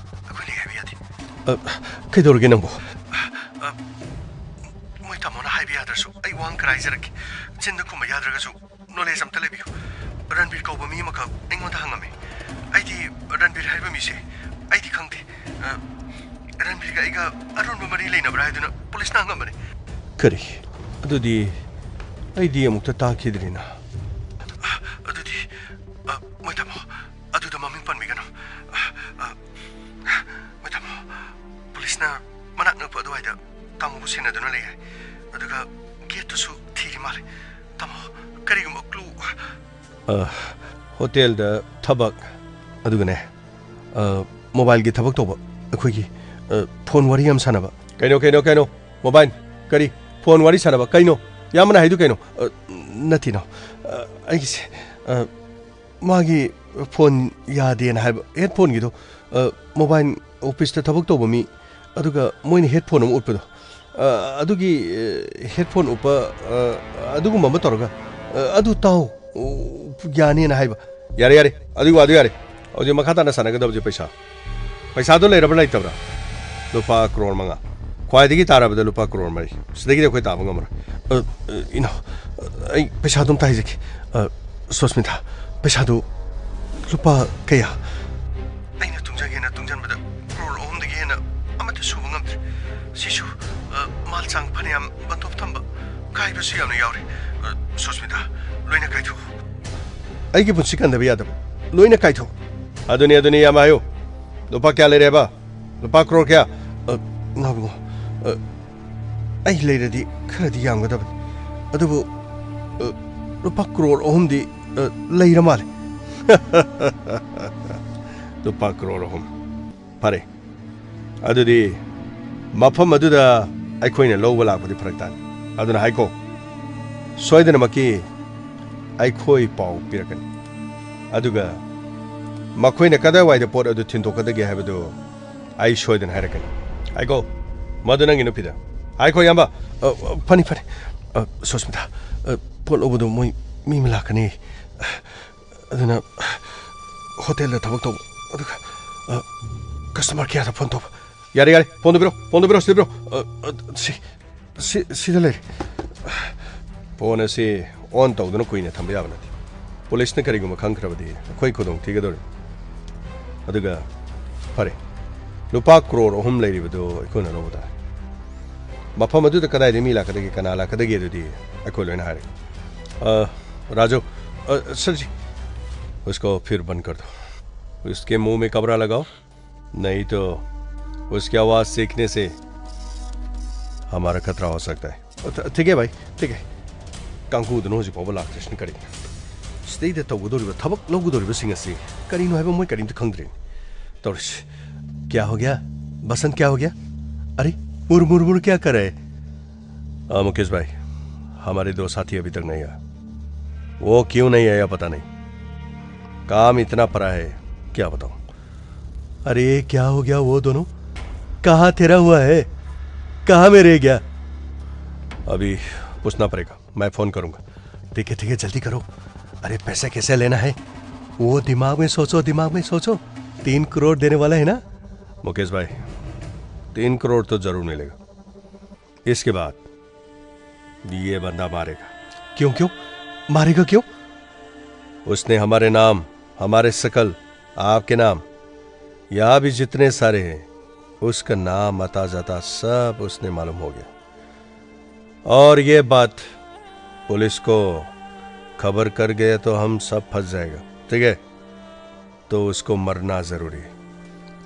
ꯑꯩꯈꯣꯏ ꯂꯩ ꯍꯥꯏꯕ ꯌꯥꯗꯦ꯫ ꯑ, ꯀꯩꯗꯧꯔꯒꯦ ꯅꯪꯕꯨ? ꯑ, ꯃꯣꯏ ꯇꯥꯃꯣꯅ ꯍꯥꯏꯕ ꯌꯥꯗ꯭ꯔꯁꯨ ꯑꯩ ꯋꯥ ꯑꯃ ꯈꯔ ꯍꯥꯏꯖꯔꯛꯀꯦ꯫ ꯆꯤꯟꯗ ꯈꯨꯝꯕ ꯌꯥꯗ꯭ꯔꯒꯁꯨ ꯅꯣꯂꯦꯖ ꯑꯝꯇ ꯂꯩꯕꯤꯌꯨ꯫ ꯔꯟꯕꯤꯔ ꯀꯧꯕ ꯃꯤ ꯑꯃꯈꯛ ꯑꯩꯉꯣꯟꯗ ꯍꯪꯉꯝꯃꯤ꯫ ꯑꯩꯗꯤ ꯔꯟꯕꯤꯔ ꯍꯥꯏꯕ ꯃꯤꯁꯦ ꯑꯩꯗꯤ ꯈꯪꯗꯦ꯫ ꯑ, ꯔꯟꯕꯤꯔꯒ ꯑꯩꯒ ꯑꯔꯨꯟꯕ ꯃꯔꯤ ꯂꯩꯅꯕ꯭ꯔꯥ ꯍꯥꯏꯗꯨꯅ ꯄꯨꯂꯤꯁꯅ ꯍꯪꯉꯝꯕꯅꯤ꯫ ꯀꯔꯤ? ꯑꯗꯨꯗꯤ ꯑꯩꯗꯤ ꯑꯃꯨꯛꯇ ꯇꯥꯈꯤꯗ꯭ꯔꯤꯅ꯫ ꯑ, ꯑꯗꯨꯗꯤ, ꯑ, ꯃꯣꯏ ꯇꯥꯃꯣ, ꯑꯗꯨꯗ ꯃꯃꯤꯡ ꯅ ꯃꯅꯥꯛ ꯅꯛꯄ ꯑꯗꯨꯋꯥꯏꯗ ꯇꯥꯃꯣꯕꯨ ꯁꯦꯟꯅꯗꯨꯅ ꯂꯩ ꯍꯥꯏ꯫ ꯑꯗꯨꯒ ꯒꯦꯠꯇꯨꯁꯨ ꯊꯤꯔꯤ ꯃꯥꯜꯂꯦ꯫ ꯇꯥꯃꯣ, ꯀꯔꯤꯒꯨꯝꯕ ꯀ꯭ꯂꯨ? ꯑ, ꯍꯣꯇꯦꯜꯗ ꯊꯕꯛ, ꯑꯗꯨꯒꯅꯦ, ꯑ, ꯃꯣꯕꯥꯏꯜꯒꯤ ꯊꯕꯛ ꯇꯧꯕ, ꯑꯩꯈꯣꯏꯒꯤ, ꯑ, ꯐꯣꯟ ꯋꯥꯔꯤ ꯌꯥꯝ ꯁꯥꯟꯅꯕ꯫ ꯀꯩꯅꯣ, ꯀꯩꯅꯣ, ꯀꯩꯅꯣ? ꯃꯣꯕꯥꯏꯜ? ꯀꯔꯤ? ꯐꯣꯟ ꯋꯥꯔꯤ ꯁꯥꯟꯅꯕ? ꯀꯩꯅꯣ? ꯏꯌꯥꯝꯕꯅ ꯍꯥꯏꯗꯨ ꯀꯩꯅꯣ? ꯑ, ꯅꯠꯇꯦ, ꯏꯅꯥꯎ꯫ ꯑ, ꯑꯩꯒꯤꯁꯦ, ꯑ, ꯃꯥꯒꯤ ꯐꯣꯟ ꯌꯥꯗꯦꯅ ꯍꯥꯏꯕ, ꯍꯦꯠꯐꯣꯟꯒꯤꯗꯣ, ꯑ, ꯃꯣꯕꯥꯏꯜ ꯑꯣꯐꯤꯁꯇ ꯊꯕꯛ ꯇꯧꯕ ꯃꯤ, ꯑꯗꯨꯒ ꯃꯣꯏꯅ ꯍꯦꯠꯐꯣꯟ ꯑꯃ ꯎꯠꯄꯗꯣ, ꯑ, ꯑꯗꯨꯒꯤ, ꯑ, ꯍꯦꯠꯐꯣꯟ ꯎꯞꯄ, ꯑ, ꯑꯗꯨꯒꯨꯝꯕ ꯑꯃ ꯇꯧꯔꯒ, ꯑ, "ꯑꯗꯨ ꯇꯥꯎ, ꯎ, ꯌꯥꯅꯦꯅ" ꯍꯥꯏꯕ꯫ ꯌꯥꯔꯦ, ꯌꯥꯔꯦ, ꯑꯗꯨꯒꯤ ꯋꯥꯗꯨ ꯌꯥꯔꯦ꯫ ꯍꯧꯖꯤꯛ ꯃꯈꯥ ꯇꯥꯅ ꯁꯥꯟꯅꯒꯗꯕꯁꯦ ꯄꯩꯁꯥ꯫ ꯄꯩꯁꯥꯗꯣ ꯂꯩꯔꯕ꯭ꯔꯥ ꯂꯩꯇꯕ꯭ꯔꯥ? ꯂꯨꯄꯥ ꯀ꯭ꯔꯣꯔ ꯃꯉꯥ꯫ ꯈ꯭ꯋꯥꯏꯗꯒꯤ ꯇꯥꯔꯕꯗ ꯂꯨꯄꯥ ꯀ꯭ꯔꯣꯔ ꯃꯔꯤ꯫ ꯁꯤꯗꯒꯤꯗꯤ ꯑꯩꯈꯣꯏ ꯇꯥꯕ ꯉꯝꯃꯔꯣꯏ꯫ ꯑ, ꯑ, ꯏꯅꯥꯎ, ꯑ, ꯑꯩ ꯄꯩꯁꯥꯗꯣ ꯑꯝꯇ ꯍꯥꯏꯖꯒꯦ꯫ ꯑ, ꯁꯣꯁꯃꯤꯇꯥ, ꯄꯩꯁꯥꯗꯨ ꯂꯨꯄꯥ ꯀꯌꯥ? ꯑꯩꯅ ꯇꯨꯡꯖꯒꯦꯅ ꯇꯨꯡꯖꯟꯕꯗ ꯀ꯭ꯔꯣꯔ ꯑꯍꯨꯝꯗꯒꯤ ꯍꯦꯟꯅ ꯑꯃꯠꯇ ꯁꯨꯕ ꯉꯝꯗ꯭ꯔꯦ꯫ ꯁꯤꯁꯨ, ꯑ, ꯃꯥꯜ ꯆꯥꯡ ꯐꯅꯌꯥꯝ ꯕꯟꯗꯣꯞ ꯊꯝꯕ ꯀꯥꯏꯕꯁꯨ ꯌꯥꯝꯅ ꯌꯥꯎꯔꯦ꯫ ꯑ, ꯁꯣꯁꯃꯤꯇꯥ, ꯂꯣꯏꯅ ꯀꯥꯏꯊꯣꯛꯎ꯫ ꯑꯩꯒꯤ ꯄꯨꯟꯁꯤ ꯀꯟꯗꯕ ꯌꯥꯗꯕ꯫ ꯂꯣꯏꯅ ꯀꯥꯏꯊꯣꯛꯎ꯫ ꯑꯗꯨꯅꯤ, ꯑꯗꯨꯅꯤ, ꯌꯥꯝ ꯍꯥꯏꯌꯨ꯫ ꯂꯨꯄꯥ ꯀꯌꯥ ꯂꯩꯔꯦꯕ? ꯂꯨꯄꯥ ꯀ꯭ꯔꯣꯔ ꯀꯌꯥ? ꯑ, ꯏꯅꯥꯎꯕꯨꯡꯉꯣ, ꯑ, ꯑꯩ ꯂꯩꯔꯗꯤ ꯈꯔꯗꯤ ꯌꯥꯝꯒꯗꯕꯅꯤ꯫ ꯑꯗꯨꯕꯨ, ꯑ, ꯂꯨꯄꯥ ꯀ꯭ꯔꯣꯔ ꯑꯍꯨꯝꯗꯤ, ꯑ, ꯂꯩꯔ ꯃꯥꯜꯂꯦ꯫ ꯂꯨꯄꯥ ꯀ꯭ꯔꯣꯔ ꯑꯍꯨꯝ꯫ ꯐꯔꯦ꯫ ꯑꯗꯨꯗꯤ ꯃꯐꯝ ꯑꯗꯨꯗ ꯑꯩꯈꯣꯏꯅ ꯂꯧꯕ ꯂꯥꯛꯄꯗꯤ ꯐꯔꯛ ꯇꯥꯅꯤ꯫ ꯑꯗꯨꯅ ꯍꯥꯏꯀꯣ, ꯁꯣꯏꯗꯅꯃꯛꯀꯤ ꯑꯩꯈꯣꯏ ꯄꯥꯎ ꯄꯤꯔꯛꯀꯅꯤ꯫ ꯑꯗꯨꯒ ꯃꯈꯣꯏꯅ ꯀꯗꯥꯏꯋꯥꯏꯗ ꯄꯣꯠ ꯑꯗꯨ ꯊꯤꯟꯗꯣꯛꯀꯗꯒꯦ ꯍꯥꯏꯕꯗꯨ ꯑꯩ ꯁꯣꯏꯗꯅ ꯍꯥꯏꯔꯛꯀꯅꯤ꯫ ꯍꯥꯏꯀꯣ, ꯃꯗꯨ ꯅꯪꯒꯤ ꯅꯨꯄꯤꯗ꯫ ꯍꯥꯏꯀꯣ, ꯏꯌꯥꯝꯕ꯫ ꯑ, ꯑ, ꯐꯅꯤ, ꯐꯅꯤ꯫ ꯑ, ꯁꯣꯁꯃꯤꯇꯥ, ꯑ, ꯄꯣꯠ ꯂꯧꯕꯗꯣ ꯃꯣꯏ ꯃꯤ ꯑꯃ ꯂꯥꯛꯀꯅꯤ꯫ ꯑꯗꯨꯅ ꯍꯣꯇꯦꯜꯗ ꯊꯕꯛ ꯇꯧꯕ, ꯑꯗꯨꯒ, ꯑ, ꯀꯁꯇꯃꯔ ꯀꯦꯌꯔꯗ ꯐꯣꯟ ꯇꯧꯕ꯫ ꯌꯥꯔꯦ, ꯌꯥꯔꯦ, ꯐꯣꯟꯗꯣ ꯄꯤꯔꯣ, ꯐꯣꯟꯗꯣ ꯄꯤꯔꯣ, ꯁꯤꯗ ꯄꯤꯔꯣ꯫ ꯑ, ꯑ, ꯁꯤ, ꯁꯤ, ꯁꯤꯗ ꯂꯩꯔꯦ꯫ ꯐꯣꯟ ꯑꯁꯤ ꯑꯣꯟ ꯇꯧꯗꯨꯅ ꯀꯨꯏꯅ ꯊꯝꯕ ꯌꯥꯕ ꯅꯠꯇꯦ꯫ ꯄꯨꯂꯤꯁꯅ ꯀꯔꯤꯒꯨꯝꯕ ꯈꯪꯈ꯭ꯔꯕꯗꯤ ꯑꯩꯈꯣꯏ ꯈꯨꯗꯣꯡ ꯊꯤꯒꯗꯧꯔꯤ꯫ ꯑꯗꯨꯒ, ꯐꯔꯦ, ꯂꯨꯄꯥ ꯀ꯭ꯔꯣꯔ ꯑꯍꯨꯝ ꯂꯩꯔꯤꯕꯗꯨ ꯑꯩꯈꯣꯏꯅ ꯂꯧꯕ ꯇꯥꯔꯦ꯫ ꯃꯐꯝ ꯑꯗꯨꯗ ꯀꯗꯥꯏꯗꯒꯤ ꯃꯤ ꯂꯥꯛꯀꯗꯒꯦ, ꯀꯅꯥ ꯂꯥꯛꯀꯗꯒꯦ, ꯑꯗꯨꯗꯤ ꯑꯩꯈꯣꯏ ꯂꯣꯏꯅ ꯍꯥꯏꯔꯒꯦ꯫ ꯑ, ꯔꯥꯖꯨ, ꯑ, ꯁꯔ ꯖꯤ, ꯎꯁꯀꯣ ꯐꯤꯔ ꯕꯟꯗ ꯀꯔ ꯗꯣ꯫ ꯎꯁꯀꯦ ꯃꯨꯍ ꯃꯦ ꯀꯄꯔꯥ ꯂꯒꯥꯎ, ꯅꯍꯤ ꯇꯣ उसकी आवाज सीखने से हमारा खतरा हो सकता है। थ-, ठीक है भाई, ठीक है। ꯀꯥꯡꯒꯨꯗꯨꯅ ꯍꯧꯖꯤꯛ ꯐꯥꯎꯕ ꯂꯥꯛꯇ꯭ꯔꯤꯁꯤꯅ ꯀꯔꯤꯒꯤꯅꯣ? ꯁꯤꯗꯩꯗ ꯇꯧꯒꯗꯧꯔꯤꯕ, ꯊꯕꯛ ꯂꯧꯒꯗꯧꯔꯤꯕꯁꯤꯡ ꯑꯁꯤ ꯀꯔꯤꯅꯣ ꯍꯥꯏꯕ ꯃꯣꯏ ꯀꯔꯤꯝꯇ ꯈꯪꯗ꯭ꯔꯦ꯫ ꯇꯧꯔꯤꯁꯤ꯫ क्या हो गया? बसंत, क्या हो गया? अरे, मुर मुर मुर क्या कर रहे हैं? आ, मुकेश भाई, हमारे दो साथी अभी तक नहीं आया। वो क्यों नहीं आया पता नहीं। काम इतना पड़ा है, क्या बताऊं। अरे, क्या हो गया वो दोनों? कहाँ ठहरा हुआ है? कहाँ में रह गया? अभी पूछना पड़ेगा, मैं फोन करूंगा। ठीक है, ठीक है, जल्दी करो। अरे, पैसे कैसे लेना है? वो दिमाग में सोचो, दिमाग में सोचो। तीन करोड़ देने वाला है ना? मुकेश भाई, तीन करोड़ तो जरूर मिलेगा। इसके बाद ये बंदा मारेगा। क्यों, क्यों? मारेगा क्यों? उसने हमारे नाम, हमारे शकल, आपके नाम, यहाँ भी जितने सारे हैं, उसका नाम, आता जाता सब उसने मालूम हो गया। और ये बात पुलिस को खबर कर गया तो हम सब फंस जाएगा, ठीक है? तो उसको मरना जरूरी है,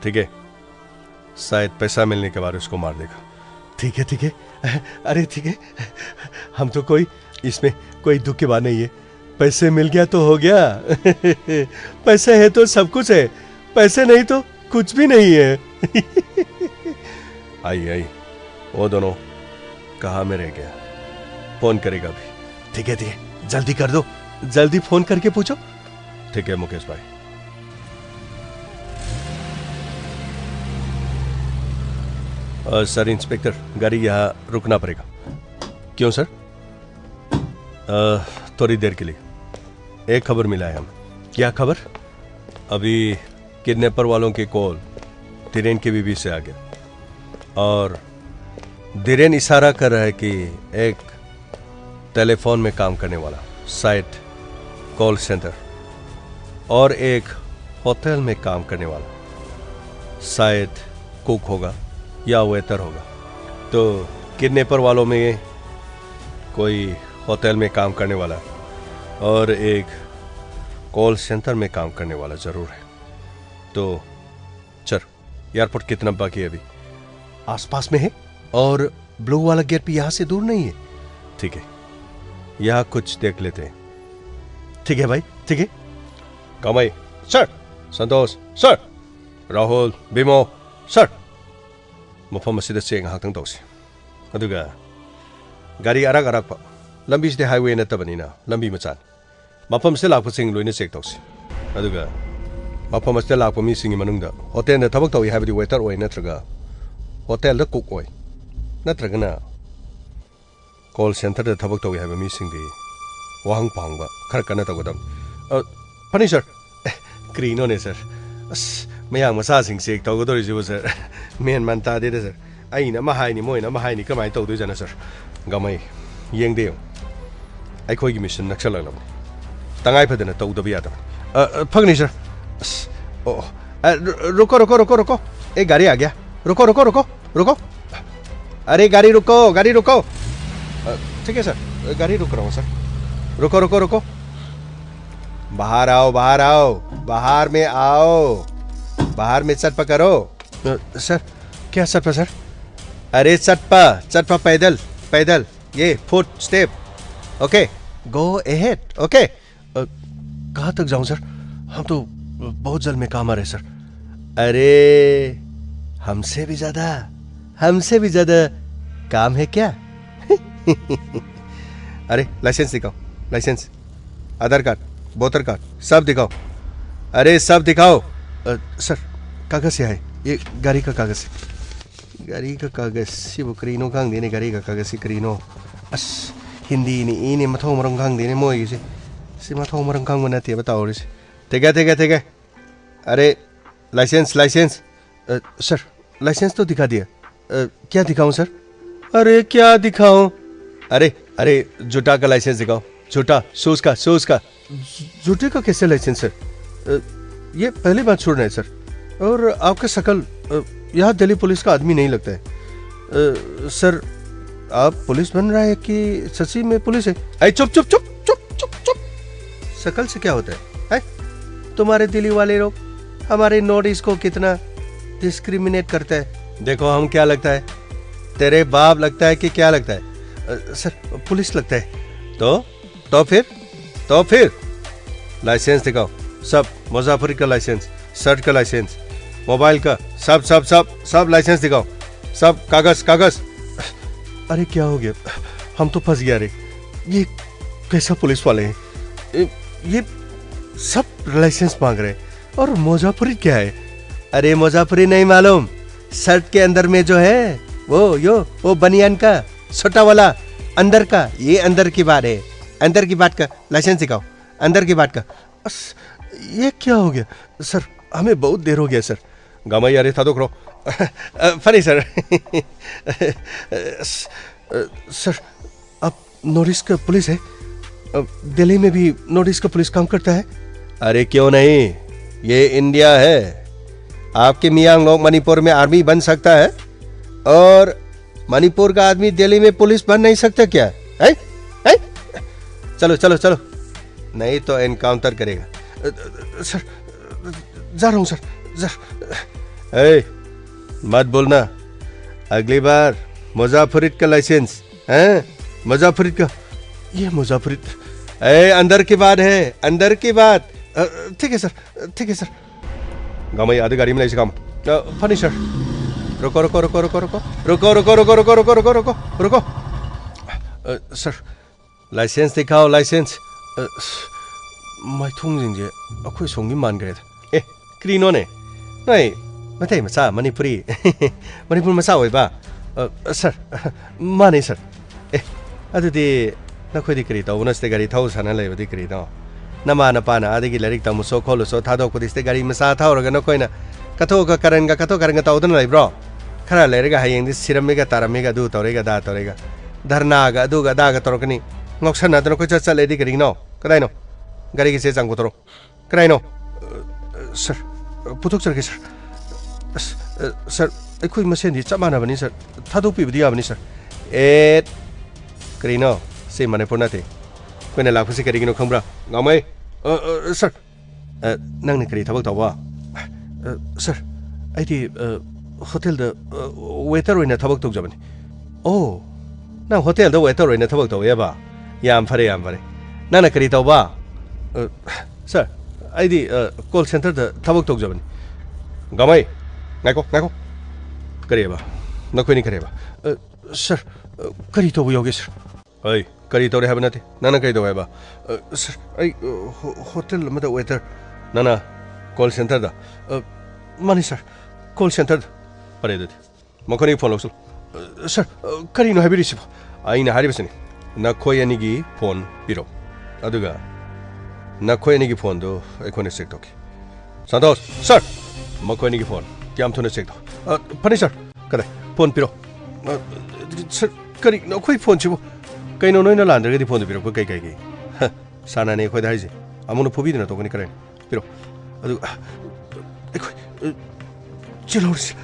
ठीक है? शायद पैसा मिलने के बाद उसको मार देगा। ठीक है, ठीक है। अरे, ठीक है, हम तो कोई, इसमें कोई दुख की बात नहीं है। पैसे मिल गया तो हो गया। पैसे है तो सब कुछ है, पैसे नहीं तो कुछ भी नहीं है। आई, आई, वो दोनों कहाँ में रह गया? फोन करेगा अभी। ठीक है, ठीक है, जल्दी कर दो, जल्दी फोन करके पूछो। ठीक है मुकेश भाई। अ, सर, इंस्पेक्टर, गाड़ी यहाँ रुकना पड़ेगा। क्यों सर? अ, थोड़ी देर के लिए। एक खबर मिला है हमें। क्या खबर? अभी किडनैपर वालों की कॉल धीरेन की बीवी से आ गया, और धीरेन इशारा कर रहा है कि एक टेलीफोन में काम करने वाला, शायद कॉल सेंटर, और एक होटल में काम करने वाला, शायद कुक होगा या वेटर होगा। तो किडनैपर वालों में कोई होटल में काम करने वाला और एक कॉल सेंटर में काम करने वाला जरूर है। तो चल, एयरपोर्ट कितना बाकी है अभी? आसपास में है, और ब्लू वाला गेट भी यहाँ से दूर नहीं है। ठीक है, यहाँ कुछ देख लेते हैं। ठीक है भाई, ठीक है। ꯀꯥꯃꯩ, ꯁꯔ꯫ ꯁꯟꯇꯣꯁ, ꯁꯔ꯫ ꯔꯥꯍꯨꯜ, ꯕꯤꯃꯣ, ꯁꯔ꯫ ꯃꯐꯝ ꯑꯁꯤꯗ ꯆꯦꯛ ꯉꯥꯏꯍꯥꯛꯇꯪ ꯇꯧꯁꯤ꯫ ꯑꯗꯨꯒ ꯒꯥꯔꯤ ꯑꯔꯛ ꯑꯔꯛꯄ, ꯂꯝꯕꯤꯁꯤꯗꯤ ꯍꯥꯏꯋꯦ ꯅꯠꯇꯕꯅꯤꯅ ꯂꯝꯕꯤ ꯃꯆꯥꯅꯤ꯫ ꯃꯐꯝꯁꯤꯗ ꯂꯥꯛꯄꯁꯤꯡ ꯂꯣꯏꯅ ꯆꯦꯛ ꯇꯧꯁꯤ꯫ ꯑꯗꯨꯒ ꯃꯐꯝ ꯑꯁꯤꯗ ꯂꯥꯛꯄ ꯃꯤꯁꯤꯡꯒꯤ ꯃꯅꯨꯡꯗ ꯍꯣꯇꯦꯜꯗ ꯊꯕꯛ ꯇꯧꯏ ꯍꯥꯏꯕꯗꯤ ꯋꯦꯇꯔ ꯑꯣꯏ ꯅꯠꯇ꯭ꯔꯒ ꯍꯣꯇꯦꯜꯗ ꯀꯨꯛ ꯑꯣꯏ ꯅꯠꯇ꯭ꯔꯒꯅ ꯀꯣꯜ ꯁꯦꯟꯇꯔꯗ ꯊꯕꯛ ꯇꯧꯏ ꯍꯥꯏꯕ ꯃꯤꯁꯤꯡꯗꯤ ꯋꯥꯍꯪ ꯄꯥꯎꯍꯪꯕ ꯈꯔ ꯀꯟꯅ ꯇꯧꯒꯗꯕꯅꯤ꯫ ꯑ, ꯐꯅꯤ ꯁꯔ꯫ ꯑꯦ, ꯀꯔꯤꯅꯣꯅꯦ ꯁꯔ? ꯑꯁ, ꯃꯌꯥꯡ ꯃꯆꯥꯁꯤꯡ ꯆꯦꯛ ꯇꯧꯒꯗꯧꯔꯤꯁꯤꯕꯨ ꯁꯔ, ꯃꯦꯟ ꯃꯥꯟ ꯇꯥꯗꯦꯗ ꯁꯔ꯫ ꯑꯩꯅ ꯑꯃ ꯍꯥꯏꯅꯤ, ꯃꯣꯏꯅ ꯑꯃ ꯍꯥꯏꯅꯤ, ꯀꯃꯥꯏꯅ ꯇꯧꯗꯣꯏꯖꯥꯠꯅꯣ ꯁꯔ? ꯒꯥꯃꯩ, ꯌꯦꯡꯗꯦ ꯌꯦꯡꯉꯨ꯫ ꯑꯩꯈꯣꯏꯒꯤ ꯃꯤꯁꯟ ꯅꯛꯁꯜꯂꯛꯂꯕꯅꯤ꯫ ꯇꯉꯥꯏ ꯐꯗꯅ ꯇꯧꯗꯕ ꯌꯥꯗꯕꯅꯤ꯫ ꯑ, ꯑ, ꯐꯒꯅꯤ ꯁꯔ꯫ ꯑꯁ, ꯑꯣ, ꯑꯣ꯫ ꯑ, ꯔꯨ-, ꯔꯨꯀꯣ, ꯔꯨꯀꯣ, ꯔꯨꯀꯣ, ꯔꯨꯀꯣ꯫ एक गाड़ी आ गया। रुको, रुको, रुको, रुको। अरे गाड़ी रुको, गाड़ी रुको। अ, ठीक है सर, गाड़ी रुक रहा हूँ सर। रुको, रुको, रुको। बाहर आओ, बाहर आओ, बाहर में आओ, बाहर में चटपा करो। अ, सर, क्या चटपा सर? अरे चटपा, चटपा पैदल, पैदल, ये foot step. Okay, go ahead. Okay. अ, कहाँ तक जाऊं सर? हम तो बहुत जल्द में काम आ रहे सर। अरे, हमसे भी ज्यादा, हमसे भी ज्यादा काम है क्या? अरे, लाइसेंस दिखाओ, लाइसेंस, आधार कार्ड, वोटर कार्ड, सब दिखाओ। अरे, सब दिखाओ। अ, सर, कागज यहाँ है, ये गाड़ी का कागज है। ꯒꯥꯔꯤꯒ ꯀꯥꯒꯖꯁꯤꯕꯨ ꯀꯔꯤꯅꯣ ꯈꯪꯗꯦꯅꯦ, ꯒꯥꯔꯤꯒ ꯀꯥꯒꯖꯁꯤ ꯀꯔꯤꯅꯣ? ꯑꯁ, ꯍꯤꯟꯗꯤꯅꯤ ꯏꯅꯦ, ꯃꯊꯧ ꯃꯔꯝ ꯈꯪꯗꯦꯅꯦ ꯃꯣꯏꯒꯤꯁꯦ꯫ ꯁꯤ ꯃꯊꯧ ꯃꯔꯝ ꯈꯪꯕ ꯅꯠꯇꯦꯕ ꯇꯧꯔꯤꯁꯦ꯫ ठीक है, ठीक है, ठीक है। अरे, लाइसेंस, लाइसेंस। अ, सर, लाइसेंस तो दिखा दिया। अ, क्या दिखाऊं सर? अरे, क्या दिखाऊं? अरे, अरे, जूता का लाइसेंस दिखाओ। जूता, शूज का, शूज का। जूते का कैसे लाइसेंस है? अ, ये पहली बार सुन रहे हैं सर। और आपका शकल, अ, यहाँ दिल्ली पुलिस का आदमी नहीं लगता है। अ, सर, आप पुलिस बन रहा है कि सच्ची में पुलिस है? ऐ, चुप, चुप, चुप, चुप, चुप, चुप। शकल से क्या होता है? हैं? तुम्हारे दिल्ली वाले लोग हमारे नॉर्थ ईस्ट को कितना डिस्क्रिमिनेट करता है। देखो, हम क्या लगता है? तेरे बाप लगता है कि क्या लगता है? अ, सर, पुलिस लगता है। तो तो फिर तो फिर लाइसेंस दिखाओ। सब, मुजाफरी का लाइसेंस, शर्ट का लाइसेंस, मोबाइल का, सब सब सब सब लाइसेंस दिखाओ। सब कागज कागज। अरे, क्या हो गया? हम तो फंस गया रे। ये कैसा पुलिस वाले हैं? ये सब लाइसेंस मांग रहे हैं। और मुजाफरी क्या है? अरे, मुजाफरी नहीं मालूम? शर्ट के अंदर में जो है, वो यो वो बनियान का छोटा वाला अंदर का, ये अंदर की बात है। अंदर की बात का लाइसेंस दिखाओ। अंदर की बात का। अस, ये क्या हो गया सर? हमें बहुत देर हो गया सर। गामा यार था तो करो। Funny sir. सर, आप नॉर्थ ईस्ट का पुलिस है? दिल्ली में भी नॉर्थ ईस्ट का पुलिस काम करता है? अरे, क्यों नहीं, ये इंडिया है। आपके मियांग लोग मणिपुर में आर्मी बन सकता है और मणिपुर का आदमी दिल्ली में पुलिस बन नहीं सकता क्या? है? है? चलो चलो चलो, नहीं तो एनकाउंटर करेगा। सर, जा रहा हूँ सर। जा। ए, मत बोलना, अगली बार मुजाफरित का लाइसेंस है। मुजाफरित का। ये मुजाफरित। ए, अंदर की बात है, अंदर की बात। ठीक है सर। ठीक है सर। गामा ये आधी गाड़ी में लाइसे काम। Funny sir. रुको रुको रुको रुको रुको रुको रुको रुको रुको रुको रुको रुको रुको। सर, लाइसेंस दिखाओ, लाइसेंस। ꯃꯥꯏꯊꯣꯡꯁꯤꯡꯁꯦ ꯑꯩꯈꯣꯏ ꯁꯣꯝꯒꯤ ꯃꯥꯟꯈ꯭ꯔꯦꯗ꯫ ꯑꯦ, ꯀꯔꯤꯅꯣꯅꯦ? ꯅꯣꯏ ꯃꯩꯇꯩ ꯃꯆꯥ, ꯃꯅꯤꯄꯨꯔꯤ, ꯃꯅꯤꯄꯨꯔ ꯃꯆꯥ ꯑꯣꯏꯕ? ꯁꯔ, ꯃꯥꯅꯦ ꯁꯔ꯫ ꯑꯦ, ꯑꯗꯨꯗꯤ ꯅꯈꯣꯏꯗꯤ ꯀꯔꯤ ꯇꯧꯕꯅꯣ ꯁꯤꯗ ꯒꯥꯔꯤ ꯊꯧ ꯁꯥꯟꯅ ꯂꯩꯕꯗꯤ ꯀꯔꯤꯅꯣ? ꯅꯃꯥ ꯅꯄꯥꯅ ꯑꯥꯗꯒꯤ ꯂꯥꯏꯔꯤꯛ ꯇꯝꯃꯨꯁꯣ ꯈꯣꯠꯂꯨꯁꯣ ꯊꯥꯗꯣꯛꯄꯗꯤ ꯁꯤꯗ ꯒꯥꯔꯤ ꯃꯆꯥ ꯊꯧꯔꯒ ꯅꯈꯣꯏꯅ ꯀꯊꯣꯛꯑꯒ ꯀꯔꯟꯒ ꯀꯊꯣꯛ ꯀꯔꯟꯒ ꯇꯧꯗꯅ ꯂꯩꯕ꯭ꯔꯣ? ꯈꯔ ꯂꯩꯔꯒ ꯍꯌꯦꯡꯗꯤ ꯁꯤꯔꯝꯃꯤꯒ ꯇꯥꯔꯝꯃꯤꯒ ꯑꯗꯨ ꯇꯧꯔꯦꯒ ꯑꯗꯥ ꯇꯧꯔꯦꯒ ꯙꯔꯅꯥꯒ ꯑꯗꯨꯒ ꯑꯗꯥꯒ ꯇꯧꯔꯛꯀꯅꯤ꯫ ꯉꯥꯎꯁꯟꯅꯗꯅ ꯀꯣꯏꯆꯠ ꯆꯠꯂꯦꯗꯤ ꯀꯔꯤꯒꯤꯅꯣ? ꯀꯗꯥꯏꯅꯣ? ꯒꯥꯔꯤꯒꯤ ꯆꯦ ꯆꯥꯡ ꯄꯨꯊꯣꯔꯛꯑꯣ꯫ ꯀꯗꯥꯏꯅꯣ? ꯁꯔ, ꯄꯨꯊꯣꯛꯆꯔꯒꯦ ꯁꯔ꯫ ꯑꯁ, ꯁꯔ, ꯑꯩꯈꯣꯏ ꯃꯁꯦꯟꯗꯤ ꯆꯞ ꯃꯥꯟꯅꯕꯅꯤ ꯁꯔ꯫ ꯊꯥꯗꯣꯛꯄꯤꯕꯗꯤ ꯌꯥꯕꯅꯤ ꯁꯔ꯫ ꯑꯦꯠ! ꯀꯔꯤꯅꯣ? ꯁꯤ ꯃꯅꯤꯄꯨꯔ ꯅꯠꯇꯦ꯫ ꯑꯩꯈꯣꯏꯅ ꯂꯥꯛꯄꯁꯤ ꯀꯔꯤꯒꯤꯅꯣ ꯈꯪꯕ꯭ꯔꯥ? ꯉꯥꯎꯃꯩ! ꯁꯔ! ꯅꯪꯅ ꯀꯔꯤ ꯊꯕꯛ ꯇꯧꯕ? ꯁꯔ, ꯑꯩꯗꯤ, ꯑ, ꯍꯣꯇꯦꯜꯗ, ꯑ, ꯋꯦꯇꯔ ꯑꯣꯏꯅ ꯊꯕꯛ ꯇꯧꯖꯕꯅꯤ꯫ ꯑꯣ, ꯅꯪ ꯍꯣꯇꯦꯜꯗ ꯋꯦꯇꯔ ꯑꯣꯏꯅ ꯊꯕꯛ ꯇꯧꯋꯦꯕ? ꯌꯥꯝ ꯐꯔꯦ, ꯌꯥꯝ ꯐꯔꯦ꯫ ꯅꯪꯅ ꯀꯔꯤ ꯇꯧꯕ? ꯑ, ꯁꯥꯔ, ꯑꯩꯗꯤ, ꯑ, ꯀꯣꯜ ꯁꯦꯟꯇꯔꯗ ꯊꯕꯛ ꯇꯧꯖꯕꯅꯤ꯫ ꯒꯥꯃꯩ, ꯉꯥꯏꯈꯣ, ꯉꯥꯏꯈꯣ꯫ ꯀꯔꯤꯑꯕ? ꯅꯈꯣꯏꯅꯤ ꯀꯔꯤꯑꯕ? ꯑ, ꯁꯥꯔ, ꯑ, ꯀꯔꯤ ꯇꯧꯕ ꯌꯥꯎꯒꯦ, ꯁꯥꯔ? ꯑꯩ ꯀꯔꯤ ꯇꯧꯔꯦ ꯍꯥꯏꯕ ꯅꯠꯇꯦ꯫ ꯅꯪꯅ ꯀꯔꯤ ꯇꯧꯋꯦ ꯍꯥꯏꯕ? ꯑ, ꯁꯥꯔ, ꯑꯩ, ꯑ, ꯍꯣ-, ꯍꯣꯇꯦꯜ ꯑꯃꯗ ꯋꯦꯇꯔ꯫ ꯅꯪꯅ ꯀꯣꯜ ꯁꯦꯟꯇꯔꯗ? ꯑ, ꯃꯥꯅꯤ, ꯁꯥꯔ, ꯀꯣꯜ ꯁꯦꯟꯇꯔꯗ꯫ ꯐꯔꯦ ꯑꯗꯨꯗꯤ꯫ ꯃꯈꯣꯏꯅꯤꯒꯤ ꯐꯣꯟ ꯂꯧꯁꯤꯜꯂꯨ꯫ ꯑ, ꯁꯥꯔ, ꯑ, ꯀꯔꯤꯅꯣ ꯍꯥꯏꯕꯤꯔꯤꯁꯤꯕꯣ? ꯑꯩꯅ ꯍꯥꯏꯔꯤꯕꯁꯤꯅꯤ, ꯅꯈꯣꯏ ꯑꯅꯤꯒꯤ ꯐꯣꯟ ꯄꯤꯔꯣ, ꯑꯗꯨꯒ ꯅꯈꯣꯏ ꯑꯅꯤꯒꯤ ꯐꯣꯟꯗꯨ ꯑꯩꯈꯣꯏꯅ ꯆꯦꯛ ꯇꯧꯈꯤ꯫ ꯁꯟꯇꯣꯁ, ꯁꯥꯔ, ꯃꯈꯣꯏ ꯑꯅꯤꯒꯤ ꯐꯣꯟ ꯌꯥꯝ ꯊꯨꯅ ꯆꯦꯛ ꯇꯧ꯫ ꯑ, ꯐꯅꯤ, ꯁꯥꯔ꯫ ꯀꯗꯥꯏ? ꯐꯣꯟ ꯄꯤꯔꯣ꯫ ꯑ, ꯁꯥꯔ, ꯀꯔꯤꯅꯣ ꯑꯩꯈꯣꯏ ꯐꯣꯟꯁꯤꯕꯨ? ꯀꯩꯅꯣ, ꯅꯣꯏꯅ ꯂꯥꯟꯗ꯭ꯔꯒꯗꯤ ꯐꯣꯟꯗꯨ ꯄꯤꯔꯛꯄ ꯀꯩ ꯀꯥꯏꯒꯦ? ꯍ, ꯁꯥꯟꯅꯅꯦ ꯑꯩꯈꯣꯏꯗ ꯍꯥꯏꯁꯦ꯫ ꯑꯃꯨꯛꯅ ꯐꯨꯕꯤꯗꯅ ꯇꯣꯛꯀꯅꯤ, ꯀꯔꯤꯅꯣ? ꯄꯤꯔꯣ꯫ ꯑꯗꯨ, ꯑꯩꯈꯣꯏ, ꯑ, ꯆꯦꯜꯍꯧꯔꯁꯤ꯫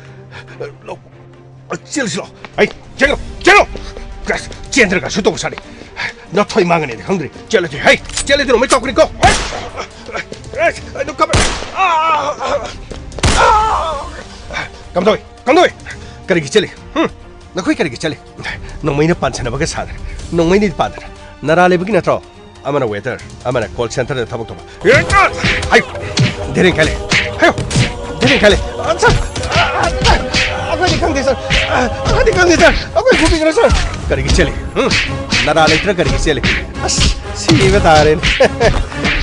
ꯑ, ꯂꯧ-, ꯑ, ꯆꯦꯜꯂꯁꯤ ꯂꯥꯛꯑꯣ꯫ ꯑꯩ, ꯆꯦꯜꯂꯣ, ꯆꯦꯜꯂꯣ! ꯆꯦꯟꯗ꯭ꯔꯒ ꯁꯨ ꯇꯧꯕ ꯁꯥꯅꯤ꯫ ꯅꯊꯣꯏ ꯃꯥꯡꯒꯅꯤꯗꯤ ꯈꯪꯗ꯭ꯔꯤ꯫ ꯆꯦꯜꯂꯁꯤ, ꯍꯩ! ꯆꯦꯜꯂꯗꯤ ꯅꯣꯡꯃꯩ ꯀꯥꯞꯀꯅꯤꯀꯣ꯫ ꯑꯩ, ꯑꯩ, ꯑꯩ, ꯑꯗꯨ ꯀꯞꯄ-, ꯑꯥ! ꯑꯥ! ꯀꯝꯗꯧꯏ? ꯀꯝꯗꯧꯏ? ꯀꯔꯤꯒꯤ ꯆꯦꯜꯂꯤ? ꯍꯨꯝ? ꯅꯈꯣꯏ ꯀꯔꯤꯒꯤ ꯆꯦꯜꯂꯤ? ꯅꯣꯡꯃꯩꯅ ꯄꯥꯟꯁꯟꯅꯕꯒ ꯁꯥꯗꯅ꯫ ꯅꯣꯡꯃꯩꯅꯗꯤ ꯄꯥꯟꯗꯅ꯫ ꯅꯔꯥ ꯂꯩꯕꯒꯤ ꯅꯠꯇ꯭ꯔꯣ? ꯑꯃꯅ ꯋꯦꯇꯔ, ꯑꯃꯅ ꯀꯣꯜ ꯁꯦꯟꯇꯔꯗ ꯊꯕꯛ ꯇꯧꯕ꯫ ꯍꯥꯏꯌꯨ! ꯙꯤꯔꯦꯟ ꯀꯥꯏꯂꯦ! ꯍꯥꯏꯌꯨ! ꯙꯤꯔꯦꯟ ꯀꯥꯏꯂꯦ! ꯑꯠꯆꯥ! ꯑꯩꯈꯣꯏꯗꯤ ꯈꯪꯗꯦ, ꯁꯥꯔ꯫ ꯑꯩꯈꯣꯏꯗꯤ ꯈꯪꯗꯦ, ꯁꯥꯔ꯫ ꯑꯩꯈꯣꯏ ꯐꯨꯕꯤꯒꯅꯨ, ꯁꯥꯔ꯫ ꯀꯔꯤꯒꯤ ꯆꯦꯜꯂꯤ? ꯍꯨꯝ? ꯅꯔꯥ ꯂꯩꯇ꯭ꯔ ꯀꯔꯤꯒꯤ ꯆꯦꯜꯂꯤ? ꯑꯁ, ꯁꯤꯕ ꯇꯥꯔꯦꯅꯦ꯫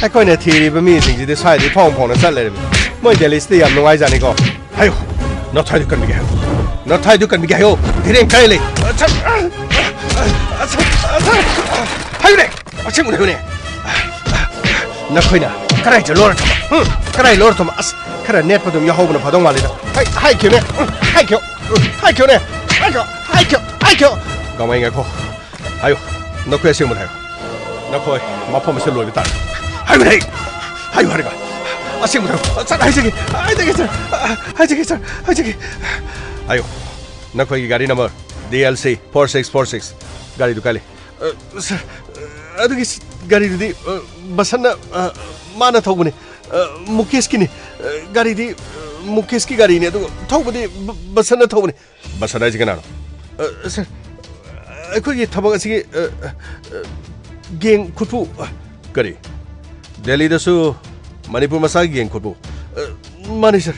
ꯑꯩꯈꯣꯏꯅ ꯊꯤꯔꯤꯕ ꯃꯤꯁꯤꯡꯁꯤꯗꯤ ꯁ꯭ꯋꯥꯏꯗꯒꯤ ꯐꯥꯎ ꯐꯥꯎꯅ ꯆꯠ ꯂꯩꯔꯝꯃꯤ꯫ ꯃꯣꯏ ꯗꯦꯜꯂꯤꯁꯤꯗ ꯌꯥꯝ ꯅꯨꯡꯉꯥꯏꯖꯥꯅꯤꯀꯣ꯫ ꯍꯥꯏꯌꯨ! ꯅꯊ꯭ꯋꯥꯏꯗꯨ ꯀꯟꯕꯤꯒꯦ ꯍꯥꯏꯌꯨ! ꯅꯊ꯭ꯋꯥꯏꯗꯨ ꯀꯟꯕꯤꯒꯦ ꯍꯥꯏꯌꯨ! ꯙꯤꯔꯦꯟ ꯀꯥꯏ ꯂꯩ? ꯑꯠꯆꯥ! ꯑꯠꯆꯥ! ꯑꯠꯆꯥ! ꯍꯥꯏꯌꯨꯅꯦ! ꯑꯁꯦꯡꯕꯅꯦ, ꯍꯥꯏꯌꯨꯅꯦ! ꯅꯈꯣꯏꯅ ꯀꯗꯥꯏꯗ ꯂꯣꯔ ꯊꯝꯕ? ꯍꯨꯝ? ꯀꯗꯥꯏ ꯂꯣꯔ ꯊꯝꯕ? ꯑꯁ, ꯈꯔ ꯅꯦꯠꯄ ꯑꯗꯨꯝ ꯌꯥꯎꯍꯧꯕꯅ ꯐꯗꯧ ꯃꯥꯜꯂꯤꯗ꯫ ꯍꯥꯏ-, ꯍꯥꯏꯈꯤꯕꯅꯦ! ꯎꯝ, ꯍꯥꯏꯈꯤꯕ! ꯎꯝ, ꯍꯥꯏꯈꯤꯕꯅꯦ! ꯍꯥꯏꯈꯤꯕ! ꯍꯥꯏꯈꯤꯕ! ꯍꯥꯏꯈꯤꯕ! ꯒꯥꯃꯩ, ꯉꯥꯏꯈꯣ! ꯍꯥꯏꯌꯨ, ꯅꯈꯣꯏ ꯑꯁꯦꯡꯕꯗ ꯍꯥꯏꯌꯨ꯫ ꯅꯈꯣꯏ ꯃꯐꯝ ꯑꯁꯤꯗ ꯂꯣꯏꯕ ꯇꯥꯔꯦ꯫ ꯍꯥꯏꯌꯨꯅꯦ! ꯍꯥꯏꯌꯨ ꯍꯥꯏꯔꯒ꯫ ꯑꯁꯦꯡꯕꯗ ꯍꯥꯏꯌꯨ꯫ ꯁꯠ ꯍꯥꯏꯖꯒꯦ, ꯍꯥꯏꯖꯒꯦ, ꯁꯥꯔ꯫ ꯍꯥꯏꯖꯒꯦ, ꯁꯥꯔ, ꯍꯥꯏꯖꯒꯦ꯫ ꯍꯥꯏꯌꯨ, ꯅꯈꯣꯏꯒꯤ ꯒꯥꯔꯤ number D L C four six four six꯫ ꯒꯥꯔꯤꯗꯨ ꯀꯥꯏ ꯂꯩ? ꯑ, ꯁꯥꯔ, ꯑ, ꯑꯗꯨꯒꯤ ꯁ-, ꯒꯥꯔꯤꯗꯨꯗꯤ, ꯑ, ꯕꯁꯟꯅ, ꯑ, ꯃꯥꯅ ꯊꯧꯕꯅꯤ꯫ ꯑ, ꯃꯨꯀꯦꯁꯀꯤꯅꯤ꯫ ꯑ, ꯒꯥꯔꯤꯗꯤ, ꯑ, ꯃꯨꯀꯦꯁꯀꯤ ꯒꯥꯔꯤꯅꯤ, ꯑꯗꯨꯒ ꯊꯧꯕꯗꯤ ꯕ-, ꯕꯁꯟꯅ ꯊꯧꯕꯅꯤ꯫ ꯕꯁꯟ ꯍꯥꯏꯁꯤ ꯀꯅꯥꯅꯣ? ꯑ, ꯁꯥꯔ, ꯑꯩꯈꯣꯏꯒꯤ ꯊꯕꯛ ꯑꯁꯤꯒꯤ, ꯑ, ꯑ, ꯒꯦꯡ ꯈꯨꯠꯄꯨ, ꯑ, ꯀꯔꯤ? ꯗꯦꯜꯂꯤꯗꯁꯨ ꯃꯅꯤꯄꯨꯔ ꯃꯆꯥꯒꯤ ꯒꯦꯡ ꯈꯨꯠꯄꯨ? ꯑ, ꯃꯥꯅꯤ, ꯁꯥꯔ꯫